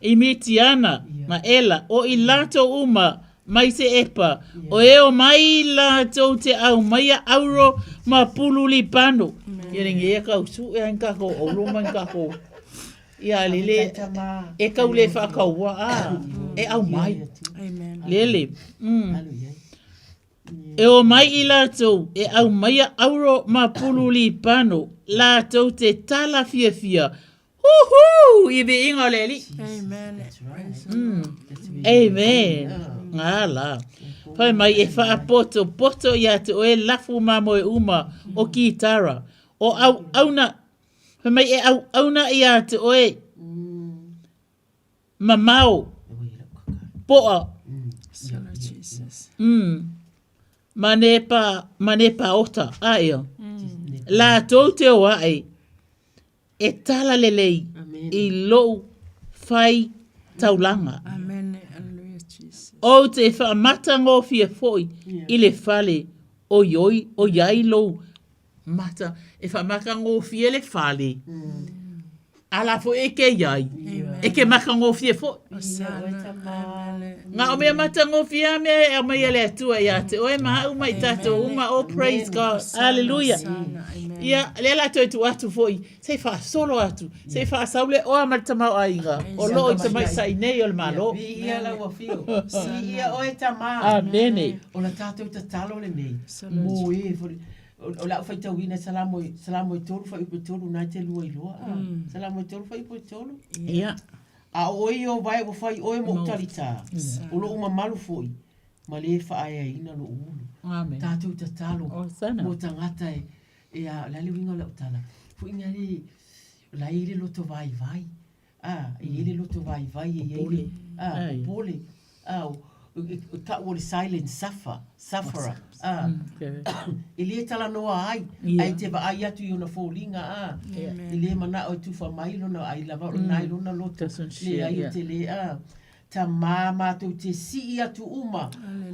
I Mitiana ma Ela, o i latou uma mai se epa, o e o mai latou te aumaia auro ma pulu lipano. Ia le ia kau su e ka ko auro ma ka ko. Ia le le e kau le whakaua a e au mai. Lele. E o mai i latou e aumaia auro ma pulu lipano latou te tala fiafia Woohoo! I viiga o le Alii. Amen. Amen. Ngā la. Fai mai e whaapotopoto ia te oe lafu mamoe uma o Kitara. O au auna. Fai mai e au auna ia te oe mamao. Poa. Ma ne pa, ma ne pa ota. A ia. Latou te o ae. E tala lelei i lou fai taulaga. Ou te faamatagofie foi i le fale o i ai lou mata. E faamatagofie le fale. A la foi e ke i ai, e ke matagofie foi. Nga o mea matagofie a mea e aumai e le Atua ia te oe ma au ma i tatou uma. Oh, praise God. Hallelujah. Ia, lea la toe tuu atu foi, se i faasolo atu, se i faasau le oa ma le tamaoaiga o lo o i tamaitai nei o le Malo. Viia lau afio. Viia oe tama. Amene. O la tatou tatalo lenei, mo e foi, o le a ou faitauina Salamo, Salamo e 3 fuaiupu e 3 na e te lua iloa. Salamo e 3 fuaiupu e 3. Ia. A o oe Ieova e ua fai oe moʻu talitā, o loʻu mamalu foi, ma lē faaeaina loʻu ulu. Amen. Tatou tatalo Osana. mo tagata e, e a, o le a le uiga o lau tala, foi ina le, la e i ai le loto vaivai, a, e i ai le loto vaivai e i ai le, a, popole, a, o, o ta'u o le silent suffer, sufferer, a, e lē talanoa ai, ae te vaai atu i ona foliga, a, e lē mana'o e tufa mai lona ai lava o lena i lona loto, leai o te lē, a, Tamā mātou te sii atu uma,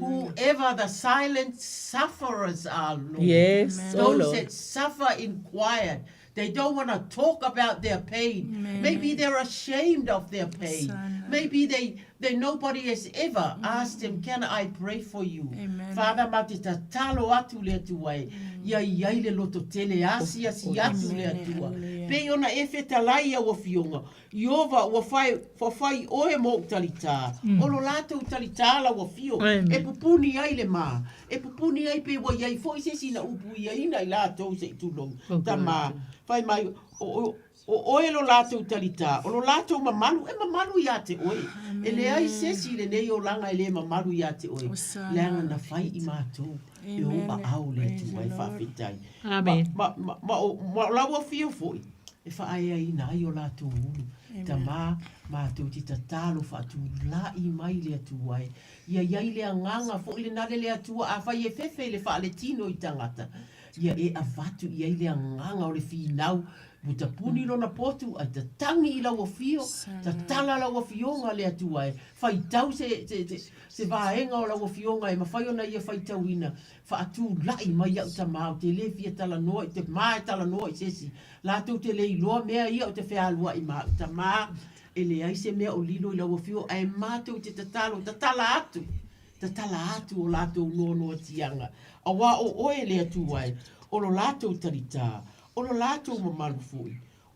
whoever the silent sufferers are, Lord, Yes, oh those Lord. that suffer in quiet, they don't want to talk about their pain. Amen. Maybe they're ashamed of their pain. Maybe they, they nobody has ever asked them, can I pray for you? Amen. Father, mā te tatalo atu le Atua e, ia i ai le loto tele asiasi atu le Atua. Pei ona e fetalai au afioga, Ieova, ua fai, ua fai oe mo ou talitā, o lo latou talitā lau afio, e pupuni ai le mā, e pupuni ai pe ua i ai foi se isi na upuiaina i latou se i tulou, tamā, fai mai, o, o, o oe lo latou talitā, o lo latou mamalu, e mamalu iā te oe. E leai se isi i lenei olaga e lē mamalu iā te oe, leaga na fai i matou e ou aao le Atua e faafetai. Amen. Ma, ma, ma, o, ma o lau afio foi, e faaeaina ai o latou ulu. Tamā, mātou te tatalo faatula'i mai le Atua e. Ia i ai le agaga foi lena le le Atua afai e fefe le faaletino i tagata, ia e avatu i ai le agaga o le finau, ua tapuni lona potu ae tatagi i lau afio, tatala lau afioga le Atua e, faitau se, se, se, se vaega o lau afioga e mafai ona ia faitauina, Faatula'i mai a'u tamā ou te lē fia talanoa i te mā e talanoa i se isi. Latou te le iloa mea ia o te fealua'i ma a'u tamā, e leai se mea o lilo i lau afio ae matou te tatalo, tatala atu, tatala atu o latou noanoatiaga, auā o oe le Atua e, o lo latou talitā, o lo latou mamalu foi.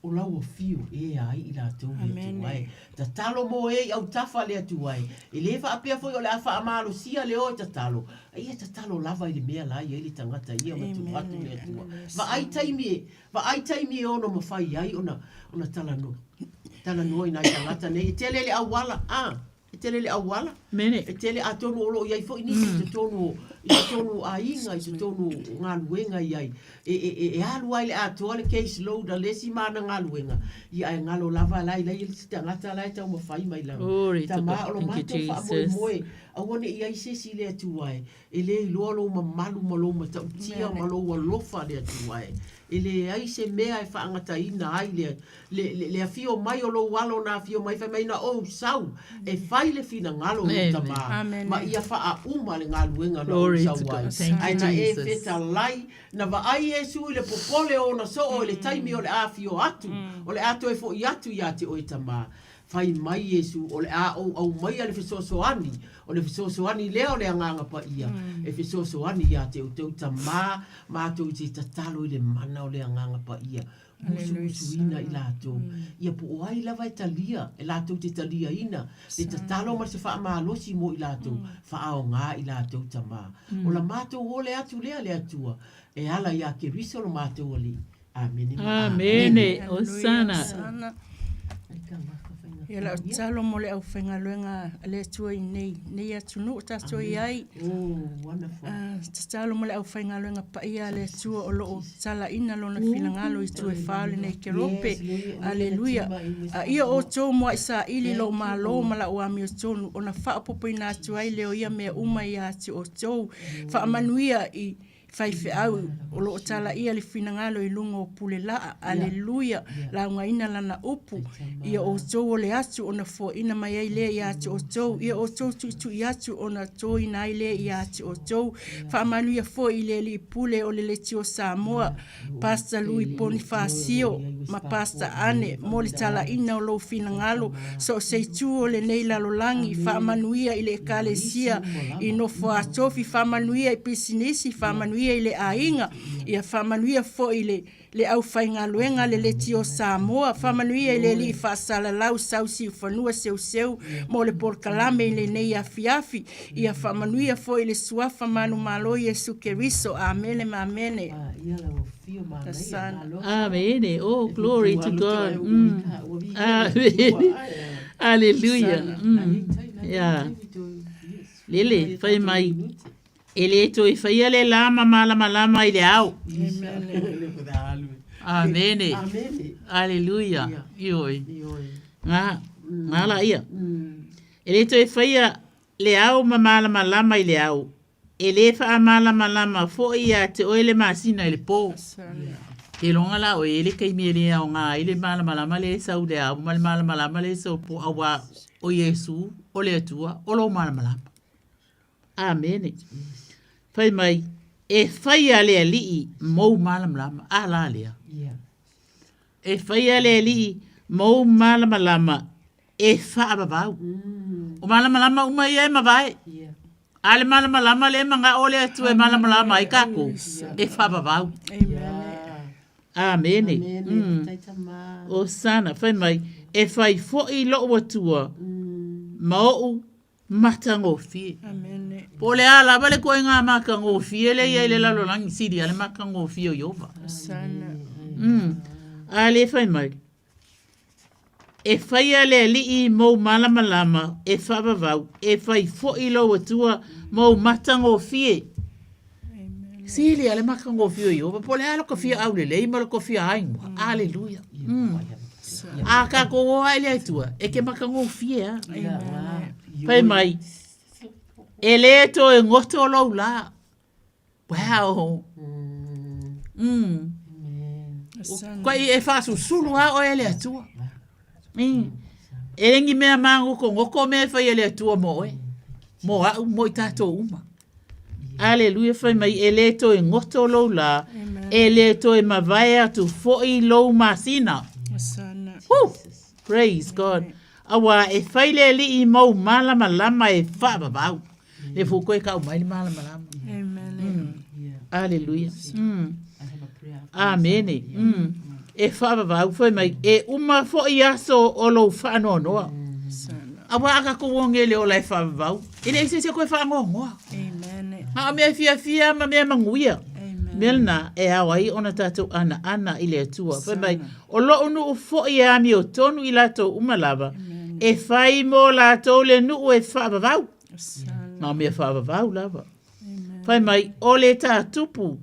O lau afio e ai i latou le Atua e. Tatalo mo e i autafa le Atua e. E lē faapea foi o le a faamalosia le o e tatalo, a ia tatalo lava i le mea la i ai le tagata ia ma tuu atu le Atua. Vaai taimi e, vaai taimi e ono mafai ai ona, ona talanoa, talanoa i nai tagata nei. E tele le auala, a. E tele le auala, e tele atonu o lo o i ai foi nisi i totonu o, i totonu o aiga, i totonu o galuega i ai. E, e, e, e alu ai le atoa le case load a le isi ma ana galuega, ia ae galo lava la i lai le isi tagata la e taumafai mai lava. Glory to Tama, God. o lo Thank you, matou Jesus. faamoemoe, aua ne i ai se isi le Atua e, e le iloa lou mamalu ma lou matautia ma lou alofa le Atua e. E leai se mea e faagataina ai le, le, le, le afio mai o lou alo na afio mai, fai mai na ou sau e fai le finagalo o lou Tamā, ma ia faauma le galuega na ou sau ai. Ae na e fetalai, na vaai Iesu i le popole o ona soo i le taimi o le a afio atu, o le a toe foʻi atu iā te oe Tamā. Fai mai Iesu, o le a ou aumaia le fesoasoani, o le fesoasoani lea o le Agaga Paia, e fesoasoani iā te outou Tamā, matou i te tatalo i le mana o le Agaga Paia, musumusuina i latou, ia po o ai lava e talia, e latou te taliaina le tatalo ma se faamalosi mo i latou, faaaoga i latou Tamā. O la matou ole atu lea le Atua, e ala iā Keriso lo matou Alii. Amene ma amene. Amene. Osana. Ia lau tatalo mo le aufaigaluega a le Atua i nei, nei atunuu tatou i ai. Oh, wonderful. Tatalo mo le aufaigaluega paia a le Atua o lo o talaina lona finagalo i itu e fa o lenei kerope. Aleluia. A ia outou muaʻi saili lou malo ma lau amiotonu ona faaopoopoina atu ai lea o ia mea uma ia te outou. Faamanuia i Faifeau o lo o talaia le finagalo i luga o pule laa. Aleluia! Laugaina lana upu. Ia outou ole atu ona foaina mai ai lea ia te outou. Ia outou tuitui atu ona toina ai lea ia te outou. Faamanuia foi i le Alii Pule o le Leitio Samoa, Pastor Lui Ponifasio ma Pastor Ane mo le talaina o lou finagalo so o se itu o lenei lalolagi. Faamanuia i le Ekalesia i Nofoatofi, faamanuia i pisinisi, faamanuia i le aiga, ia faamanuia foi i le le aufaigaluega le Leitio Samoa, faamanuia i le Alii Faasalalau Sau Siufanua Seuseu mo le polokalame i lenei afiafi, ia faamanuia foi i le Suafa Manumalo Iesu Keriso. Amene ma amene. Tasana. Amene. Oh, glory to God. Amene. Hallelujah. Yeah. Lele, fai mai. E le toe faia le lā ma malamalama i le ao. Amene. Aleluia. Ioe. Ngā, ngā la ia. E le toe faia le ao ma malamalama i le ao. E le faamalamalama foi ia te oe le masina i le pō. Ke loga la oe e le taimi e le aoga ai le malamalama le sau le ao ma le malamalama le sau pō auā o Iesu o le Atua o lou malamalama. Amene. Fai mai, e faia le Alii mou malamalama. A la lea. E faia le Alii mou malamalama e faavavau. O malamalama uma ia e mavae. A le malamalama le manao le Atua e malamalama ai kākou, e faavavau. Amene. Osana, fai mai, e fai foi lou Atua ma ou Matagofie. Amene. Po o le a lava le koenga matagofie le i ai le lalolagi, sili a le matagofie o Ieova. Sana. A le fai mai, E faia le Alii mou malamalama, e faavavau, e fai foi lou Atua mou matagofie. Sili a le matagofie o Ieova, po o le a lo ka fia aulelei ma lo ka fia ainoa. Aleluia. A kākou o ae le Atua, e ke matagofie a. Fai mai, e le toe goto lou lā. Wow. Mm. Koe e whaasusulu a oe e le Atua. E lengi mea māgokogoko mea e whai e le Atua mō oe. Mō au, mō i tātou uma. Aleluia, fai mai, e le toe goto lou lā, e le toe mavae atu foi lou masina. Woo! Praise God. Auā e fai le Alii mou malamalama e faavavau. Le fou koe kau mai le malamalama. Amen. Aleluia. Amene. E faavavau fai mai, e uma foi aso o lou faanoanoa. Auā a kākou oge le ola e faavavau, e leai se isi e koe faanoanoa. Amen. A o mea fiafia ma mea manuia. Mea lena e ao ai ona tātou anaana i le Atua. Fai mai, o lo'u nuu foi e amiotonu i latou uma lava, e fai mo latou le nuu e faavavau. Na o mea faavavau lava. Fai mai, o le tātupu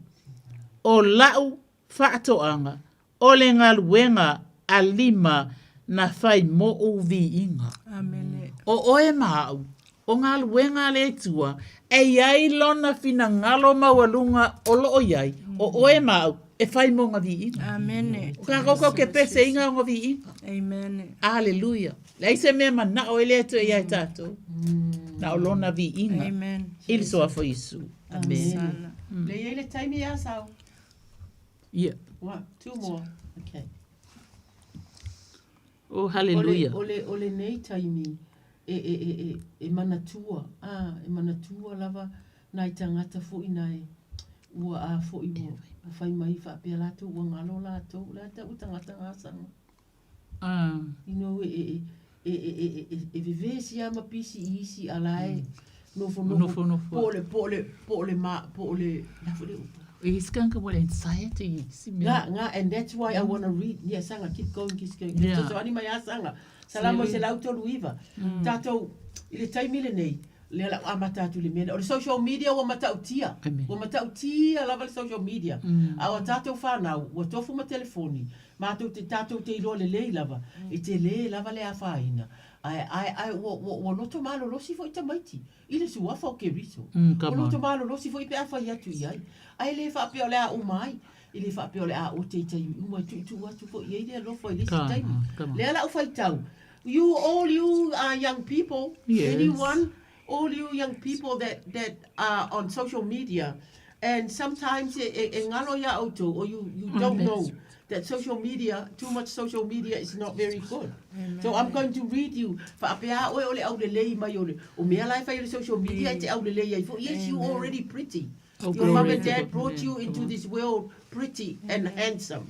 o la'u faatoaga, o le galuega a lima na fai moʻu viiga. O oe ma au, o galuega a le Atua, e i ai lona finagalo maualuga o loo i ai, o oe ma au, e fai mo nga viiga. Amene. O kākou kau ke pese inga o nga viiga. Amen. Aleluia. Leai se mea manao e le Atua ia i tātou. Na o lona viiga. Amen. I le Suafa o Iesu. Amen. Le i ai le taimi ia sau. Ia. One, two more. Okay. Oh, hallelujah. O le, o le, o lenei taimi e, e, e, e, e manatua, ah, e manatua lava nai tagata foi nai ua a foi ua, ua fai mai faapea latou ua galo latou, le a tau tagata gasana. Ah. You know, e, e, e, e, e, e, e vevesi lava ma pisi i isi a la e nofonofo, Nofonofo. po o le, po o le, po o le ma, po o le, la foi le upu. He's going to anxiety. Si mea. Nga, nga, and that's why I want to read. Yeah, sanga, keep going, keep going. Yeah. So, so, ani mai a sanga. Salamo se lau tolu iva. Tātou, i le taimi lenei, lea lau amata atu i le mea lea. O le social media ua matautia. Ua matautia lava le social media. A o a tātou whānau, ua tofu ma telefoni, Mātou te, tātou te iloa lelei lava, e telē lava le afaina, ae, ae, ae ua, ua, ua loto malolosi foi tamaiti i le suafa o Keriso. Ua loto malolosi foi pe a fai atu i ai. Ae le faapea o le a uma ai, e le faapea o le a ote i taimi uma, e tuutuu atu foi i ai le alofa i le isi taimi. Lea la u faitau, you all you are young people, anyone, all you young people that, that are on social media, and sometimes e, e, e ngalo iā outou, or you, you don't know that social media, too much social media is not very good. So I'm going to read you, faapea oe o le aulelei mai o le, o mea la e fai o le social media e te aulelei ai foi. Yes, you already pretty. Oh, Your mom glory and to dad God. brought you into this world pretty and handsome.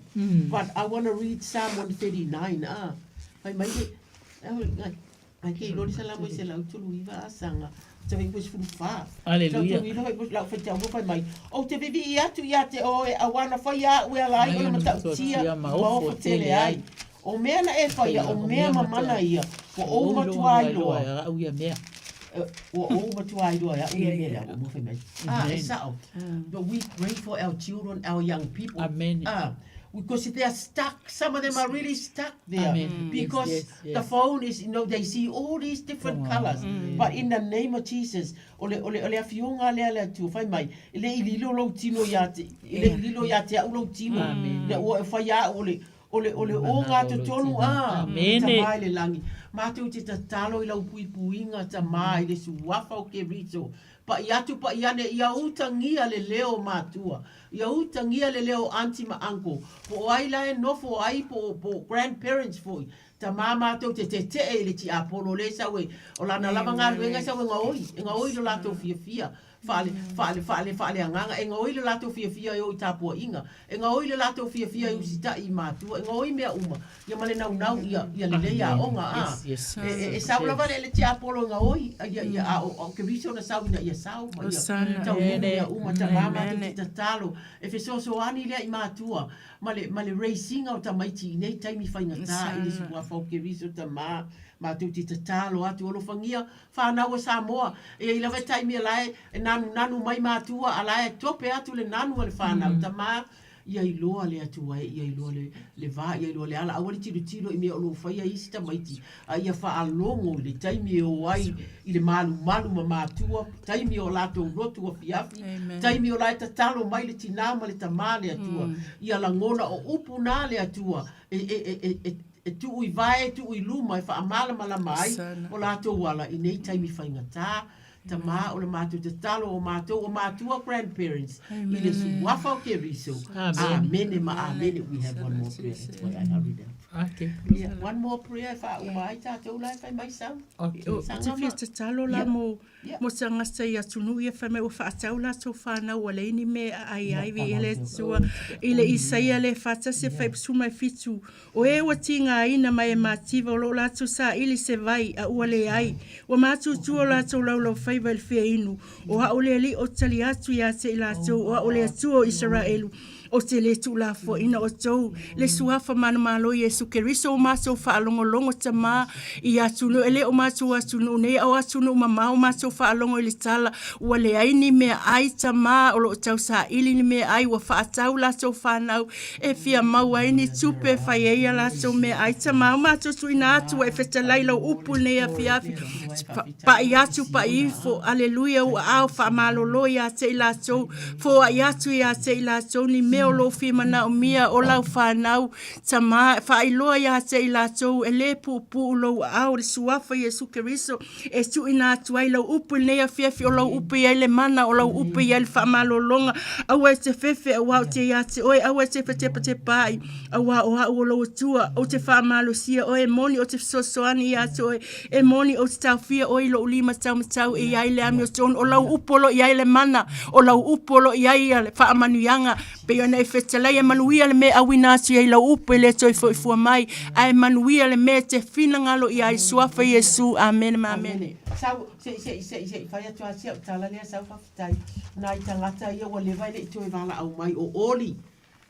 But I want to read Psalm 139. Ah, fai mai le, ai, Ai ke iloa le salamo i 139 asaga, te whai upu 14. Aleluia. Tau tau i lau whai tau whai mai. O te vivii atu ia te oe, a wana whai a ue ala ai, ona matautia, ma ofo tele ai. O mea na e whaia, o mea mamana ia, ua ou matua ai loa. Au ia mea. Ua ou matua ai loa ia ua mea lea ua fai mai. Ah, e sao. But we pray for our children, our young people. Amen. Ah, because they are stuck. Some of them are really stuck there. Amen. Because Yes, yes, yes. the phone is, you know, they see all these different colors. But in the name of Jesus, o le, o le, o le afioga lea le Atua, fai mai, e le i lilo lou tino ia te, e le i lilo ia te au lou tino. Amen. Le ua e fai au o le, o le, o le oga totonu, ah, Amene. Tamā i le lagi. Matou te tatalo i lau puipuiga Tamā i le suafa o Keriso. Paʻi atu paʻi ane ia utagia le leo o matua, ia utagia le leo o aunty ma uncle, po o ai la e nofo ai po o, po o grandparents foi. Tamā matou te teteʻe i le tiapolo lea e sau e, o lana lava galuega e sau e gaoi, e gaoi lo latou fiafia. Faale, faale, faale, faaleagaga, e gaoi le latou fiafia e o i tapuaiga, e gaoi le latou fiafia e usitai i matua, e gaoi mea uma, ia ma le naunau ia, ia lelei aoga, a. Yes, yes. E, e, e sau lava le, le tiapolo e gaoi, a ia, ia, a o, o Keriso na sau ina ia sau, ma ia taunuu mea uma, tamā matou te tatalo, e fesoasoani lea i matua, ma le, ma le raise-iga o tamaiti i nei taimi faigata i le suafa o Keriso, tamā matou te tatalo atu, alofagia Whanau o Samoa, e i ai lava e taimi e la e nanunanu mai matua a la e tope atu le nanu a le whanau, tamā, ia iloa le Atua e, ia iloa le, le va, ia iloa le ala, aua le tilotilo i mea o lo o faia e isi tamaiti, a ia faalogo i le taimi e o ai i le malumalu ma matua, taimi o latou lotu afiafi, taimi o la e tatalo mai le tinā ma le tamā le Atua, ia lagona o upu na le Atua e, e, e, e, e, e tuu i vae, e tuu i luma, e faamalamalama ai o latou ala i nei taimi faigata. Tamā, o le matou tatalo o matou o matua grandparents i le suafa o Keriso. Amene ma amene. We have one more prayer. That's why I hurried up. Okay. Yeah, one more prayer e faauma ai tatou la e fai mai sau. Okay. Ou te fia tatalo la mo mo tagata i atunuu ia fai mai ua faatau latou fanau ua leai ni mea e aai ai viia le Atua i le Isaia le 41 e 17 O e ua tigaina mai e mativa o lo o latou saili se vai a ua leai ua matutu o latou laulaufaiva i le fia inu o a'u le Alii ou te tali atu ia te i latou o a'u le Atua o Isaraelu ou te le tuulafoaina outou le suafa manumalo Iesu Keriso o matou faalogologo tamā i atunuu e le o matou atunuu nei a o atunuu mamao matou faalogo i le tala ua leai ni mea ai tamā o lo o tausaili ni mea ai ua faatau latou fanau e fia maua ai ni tupe e fai ai a latou mea ai tamā o matou tuuina atu ua e fetalai lau upu i lenei afiafi paʻi atu paʻi ifo aleluia ua ao faamalolo ia te i latou foai atu ia te i latou ni mea o lo o fia manaomia o lau fanau tamā faailoa ia te i latou e lē puupuu lou aao le suafa Iesu Keriso e tuuina atu ai lau upu i lenei afiafi o lau upu i ai le mana o lau upu i ai le faamalologa aua e te fefe auā ou te ia te oe aua e te fetepatepaai auā o au o lou Atua ou te faamalosia oe e moni ou te fesoasoani ia te oe e moni ou te taofia oe i lou lima taumatau e i ai le amiotonu o lau upu o lo o i ai le mana o lau upu o lo o i ai le faamanuiaga Pei ona e fetalai e manuia le mea e auina atu i ai lau upu e le toe foifua mai, ae manuia le mea e te finagalo i ai, Suafa Iesu. Amene ma amene. Sau, se i, se i, se i, se i fai atu lava si au tala lea, sau faafetai. Nai tagata ia ua leva e le i toe valaau mai, o Oli.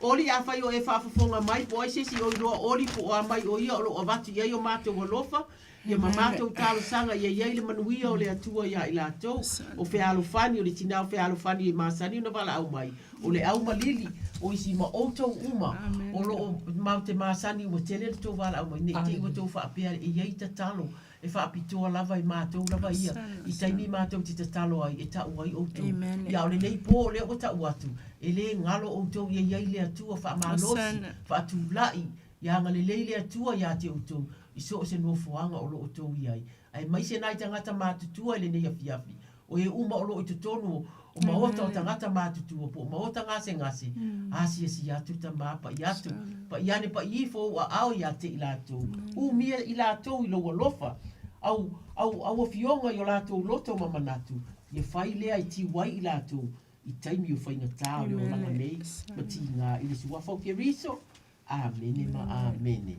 Oli, afai o e faafofoga mai, po o ai se isi o iloa Oli, po o a mai o ia o lo o avatu i ai o matou alofa, ia ma matou talosaga ia i ai le manuia o le Atua iā i latou, o fealofani, o le tinā o fealofani e masani ona valaau mai, o le au malili, o isi ma outou uma o lo o matou te masani ua tele le tou valaau mai, ne i te i ua tou faapea e i ai tatalo e faapitoa lava i matou lava ia, i taimi matou te tatalo ai e tau ai outou. Ia a o lenei pō lea ua tau atu, e le galo outou ia i ai le Atua faamalosi, faatulai, Ia agalelei le Atua iā te outou i so o se nofoaga o lo outou i ai, aemaise nai tagata matutua i lenei afiafi, o e uma o lo o i totonu o maota o tagata matutua po o maota gasegase, asiasi atu tamā paʻi atu, paʻi ane paʻi ifo ou aao iā te i latou, umia i latou i lou alofa, au, au, au afioga i o latou loto ma manatu, ia fai lea e tiu ai i latou i taimi o faigata o le olaga nei ma tigā i le suafa o Keriso. Amene ma amene.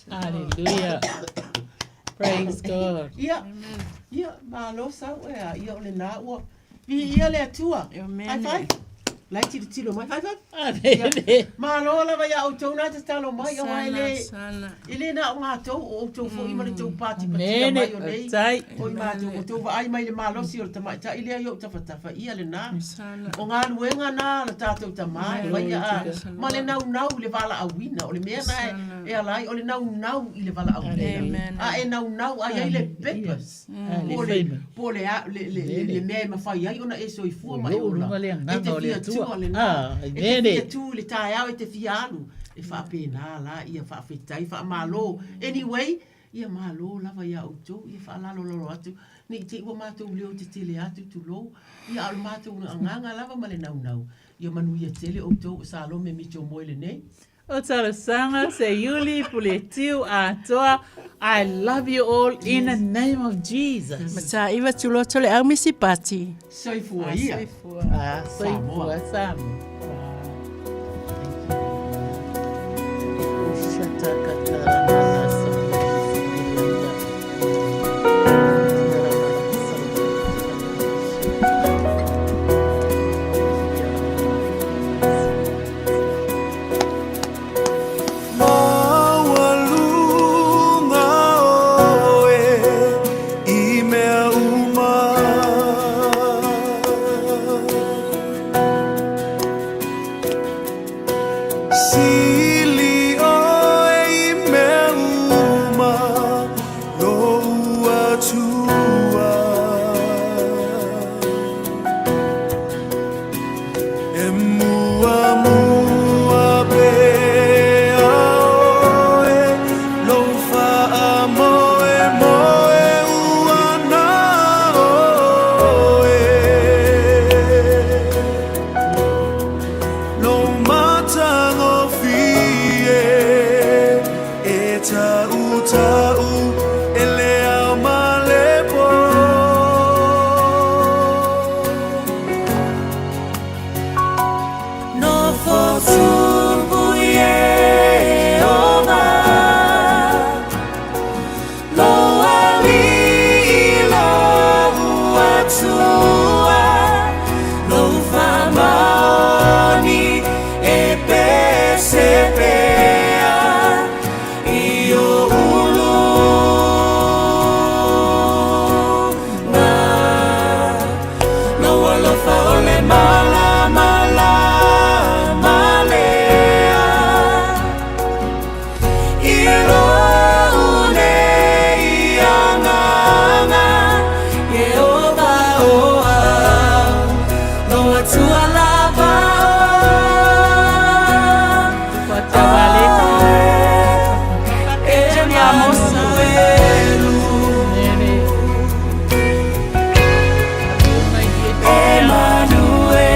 Hallelujah. Praise God. Ia, ia, malo sau e a, ia o lenā ua viia le Atua. Amen. High five. La e tilotilo mai. Fai fai. Malo lava iā outou na tatalo mai aua e le e le na o matou o outou foi ma le tou patipatia mai o nei o i matou outou vaai mai le malosi o le tamaitai lea i ou tafatafa ia lena. O galuega na a le tatou Tama e faia a ma le naunau i le valaauina. O le mea na e ala ai o le naunau i le valaauina. A e naunau a i ai le purpose. Po o le, po o le, le, le, le, le mea e mafai ai ona e soifua ma e ola. E te fia tua lena. E te fia tu i le taeao e te fia alu. E faapena la ia faafetai, faamalo. Anyway, ia malo lava iā outou, ia faalalolalo atu, ne i te i ua matou leo tetele atu, tulou, ia a o le matou agaga lava ma le naunau, ia manuia tele outou, o Salome Mitchell Moe lenei. O talosaga Seiuli Puletiu atoa I love you all in the name of Jesus. Mataiva tuloto le au misi pati. Soifua ia. Soifua. Ah, soifua Samoa. Maualuga oe i mea uma. Sili oe i mea uma lou Atua. E muamua pea oe lou faamoemoe ua na oe. Lou matagofie e tautau e le ao ma le po. Nofo tupu Ieova, Lou Alii lou Atua, Lou faamaoni e pese pea i ou uluga. Lou alofa o le malamalama lea i lou nei agaga, Ieova o au, lou Atua lava o Emanuelu. Emanuelu.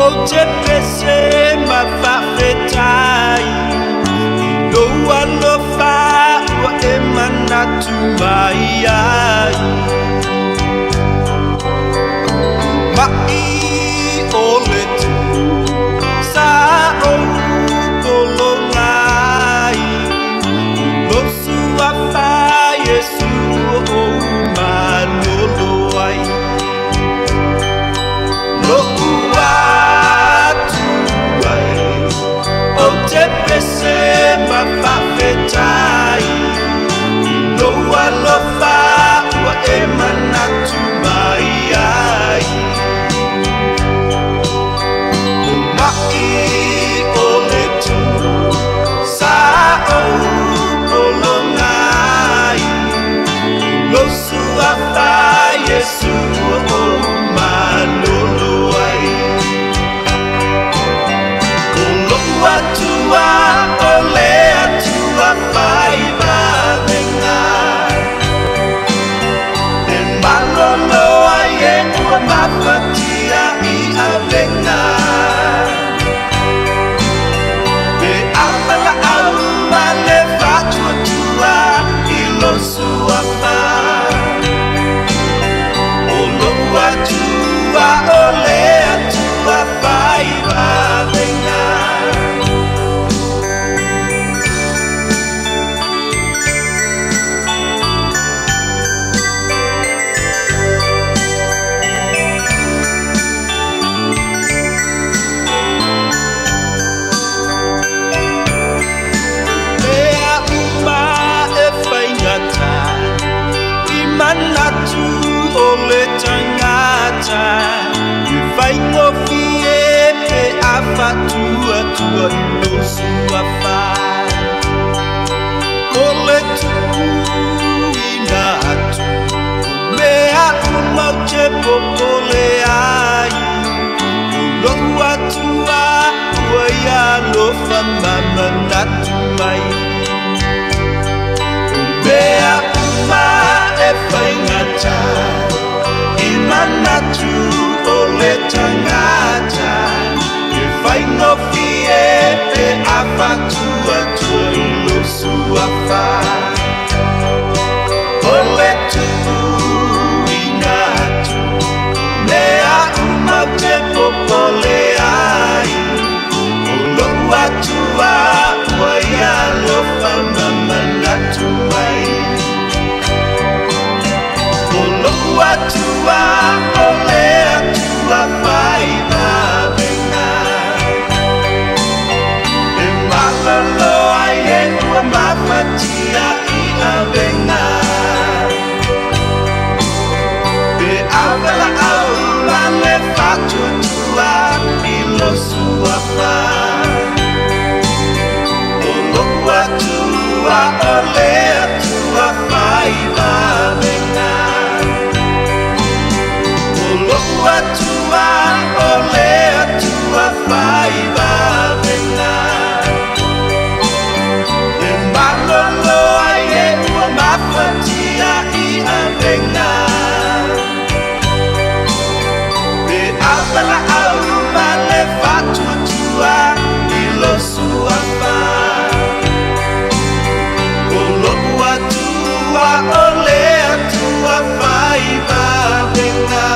Ou te pese ma faafetai i lou alofa ua e manatu mai ai. Ma'i o le tu sa ou pologa ai, o lou suafa Iesu ua ou malolo ai. Lo'u Atua e, ou te pese ma faafetai i lou alofa ua e manatu mai ai. O ma'i o le tu sa ou pologa ai, o lou suafa Iesu ua ou malolo ai. O lo'u Atua o le Atua fai vavega, e malolo ai e ua mafatia i avega. Pe a valaau ma le faatuatua i lou suafa, o lo'u Atua o le Atua fai vavega. Mea uma e faigata i manatu o le tagata, e faigofie pe a faatuatua i lou suafa. O le tuuina atu o mea uma ou te popole ai, o lo'u Atua ua ia alofa ma manatu mai. O mea uma e faigata i manatu o le tagata, e faigofie pe a faatuatua i lou suafa. O le tuuina atu mea uma ou te popole ai, o lo'u Atua ua ia alofa ma manatu mai. O lo'u Atua o le Atua fai vavega, e malolo ai e ua mafatia i avega. Pe a valaau ma le faatuatua i lou suafa, o lo'u Atua o le Atua fai vavega. O lo'u Atua o le Atua fai vavega, e malolo ai e ua mafatia i avega. Pe a valaau ma le faatuatua i lou suafa, o lo'u Atua o le Atua fai vavega.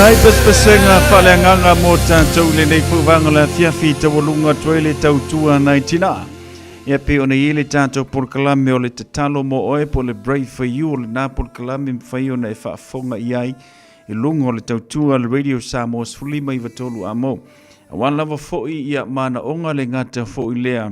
Nai pesepesega faaleagaga mo tatou i lenei foi vaega o le afiafi i taualuga atu ai le tautua nai tina. Ia pei ona i ai le tatou polokalame o le tatalo mo oe po o le Brave for You o lena polokalame e mafai ona e faafofoga i ai i luga o le tautua a le Radio Samoa 15 93 amo. Aua lava foi ia manaoga le gata foi lea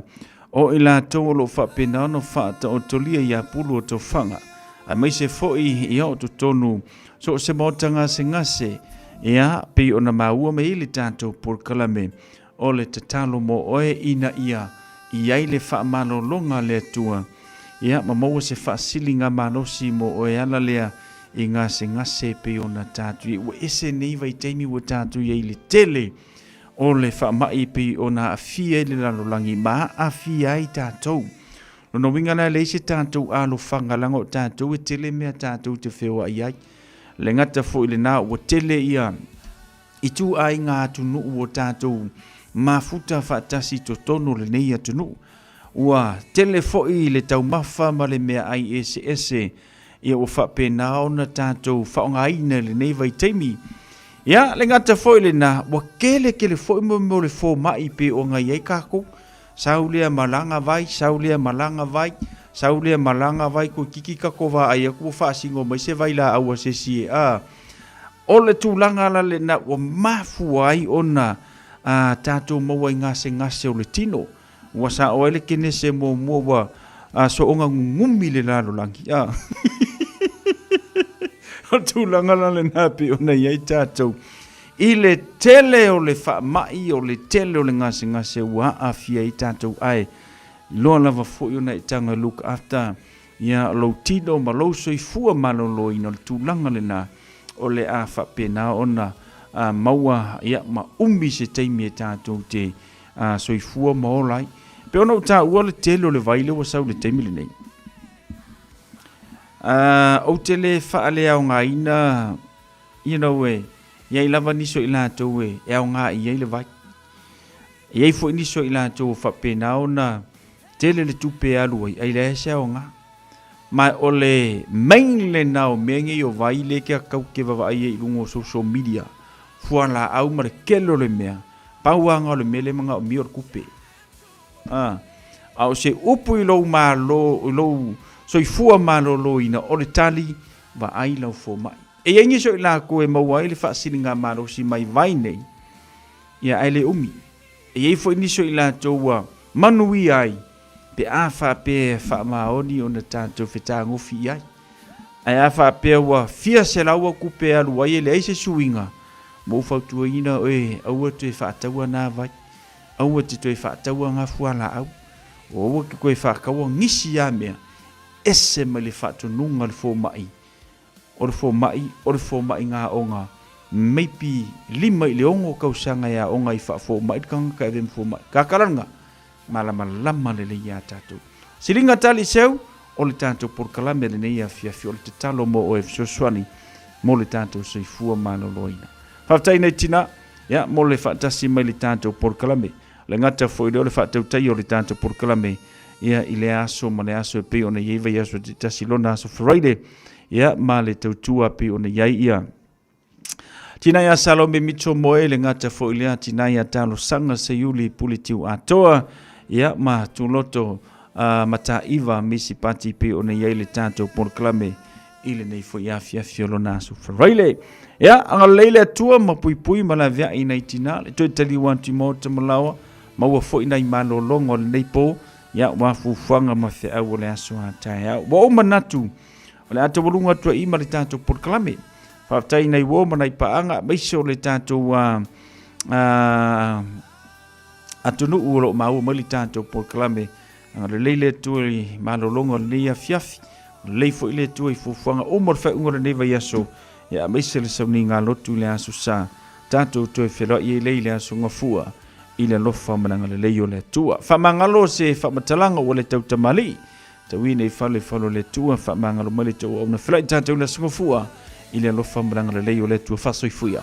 o i latou o lo o faapena ona faataotolia i apulu o tofaga, aemaise foi ia o totonu so o se maota gasegase, ia, pei ona maua mai ai le tatou polokalame o le tatalo mo oe ina ia i ai le faamalologa a le Atua, ia, ma maua se faasiliga malosi mo oe ala lea i gasegase pei ona tatou i ai. Ua ese nei vaitaimi ua tatou i ai i le tele o le faamai pei ona aafia ai le lalolagi ma aafia ai tatou. Lona uiga la e leai se tatou alofaga leaga o tatou e tele mea tatou te feoai ai. Le gata foi lena ua tele ia ituaiga atunuu o tatou mafuta faatasi i totonu o lenei atunuu. Ua tele foi le taumafa ma le meaai eseese ia ua faapena ona tatou faaaogaina i lenei vaitaimi. Ia, le gata foi lena, ua tele tele foi mo mea o le fomai pei ona i ai tatou. Sau lea malaga vai, sau lea malaga vai, sau lea malaga vai, toeitiiti tatou vaai atu ua faasino mai se vailaau a se isi e a. O le tulaga la lena ua mafua ai ona a tatou maua i gasegase o le tino. Ua sao ai le kenese muamua ua a soona gugumi le lalolagi a. O le tulaga la lena pei ona i ai tatou i le tele o le faamai, o le tele o le gasegase ua aafia ai tatou, ae iloa lava foi ona e taga look after ia lou tino ma lou soifua maloloina. O le tulaga lena o le a faapena ona maua ia ma umi se taimi e tatou te soifua ma ola ai. E pei ona ou taua le tele o le vai lea ua sau i le taimi lenei. Ou te le faaleaogaina, you know, e i ai lava nisi o i latou e aoga i ai le vai. E i ai foi nisi o i latou o faapena ona tele le tupe e alu ai, ai leai se aoga. Ma o le main lena o mea nei o vai lea ke kau ke vaavaai ai i luga o social media, fualaau ma le tele o le mea, Pau lava na o le mea lea e manaomia o le tupe. A, a o se upu i lou malo, i lou soifua maloloina, o le tali, vaai lau fomai. E i ai nisi o i latou e maua ai le faasiligamalosi mai vai nei, ia ae le umi. E i ai foi nisi o i latou ua manuia ai pe a faapea e faamaoni ona tatou fetagofi i ai. Ae a faapea ua fia selau au tupe e alu ai e leai se suiga, Ua ou fautuaina oe, aua toe faataua na vai, aua te toe faataua nga fualaau, o aua te toe faataua nisi a mea, ese mai le faatonuga a le fomai, o le fomai, o le fomai nga aoga, maybe lima i le ono tausaga e aoga ai faafomai le tagata e ave ma fomai. Kakalaga, malamalama lelei ia tatou. Siliga tali seu, o le tatou polokalame lenei afiafi, o le tatalo mo oe fesoasoani mo le tatou soifua maloloina. Faafetai nei tina, ia, mo le faatasi mai le tatou polokalame. Le gata foi lea o le faatautaia o le tatou polokalame, ia, i lea aso ma le aso e pei ona i ai vaiaso taitasi lona aso Friday, ia, ma le tautua pei ona i ai ia. Tina ia Salome Mitchell Moe le gata foi lea tina ia Talosaga Seiuli Puletiu Atoa ia ma Tuloto Mataiva Misi Pati pei ona i ai le tatou polokalame i lenei foi afiafi o lona aso Faraile. Ia, agalelei le Atua ma puipui ma laveai nai tina le toe taliu atu i maota ma laoa, maua foi nai malologa o lenei po, ia, ua fuafuaga ma feau o le aso a taeao. Ua ou manatu, o le a taualuga atu ai ma le tatou polokalame. Faafetai nai uo ma nai paaga aemaise o le tatou atunuu o lo o maua mai le tatou polokalame. Agalelei le Atua i malologa o lenei afiafi. Lelei foi le Atua i fuafuaga uma o le faaiuga o lenei vaiaso, ia aemaise le sauniga lotu i le aso Sa. Tatou toe feiloai ai lea i le aso Gafua i le alofa ma le agalelei o le Atua. Faamagalo se faamatalaga ua le tautamalii. Tauina i fale falo le Atua, faamagalo mai le tou auauna. Feiloai tatou i le aso Gafua i le alofa ma le agalelei o le Atua. Faasoifuia.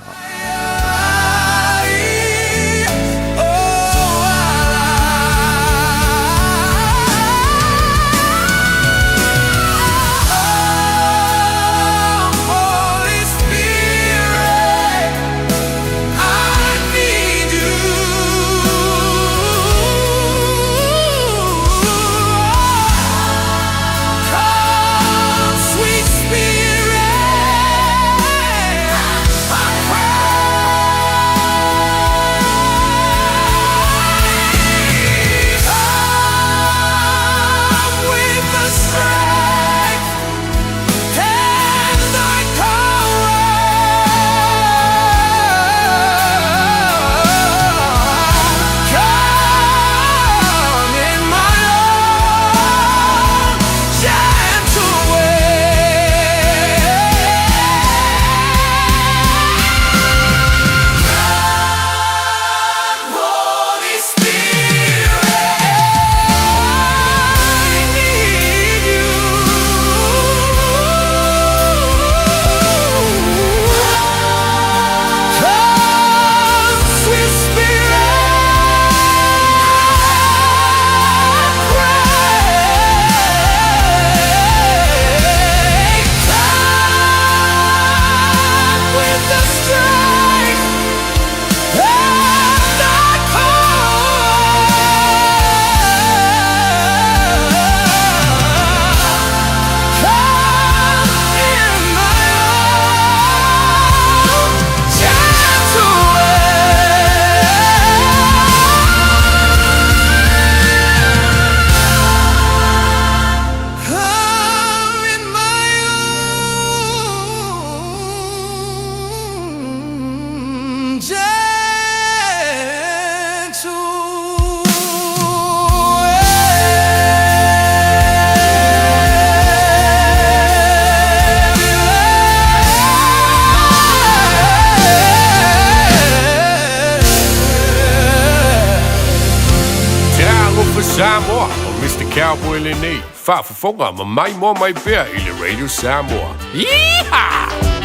Samoa, o Mr. Cowboy lenei, faafofoga ma maimoa mai pea i le Radio Samoa. Yeehaw!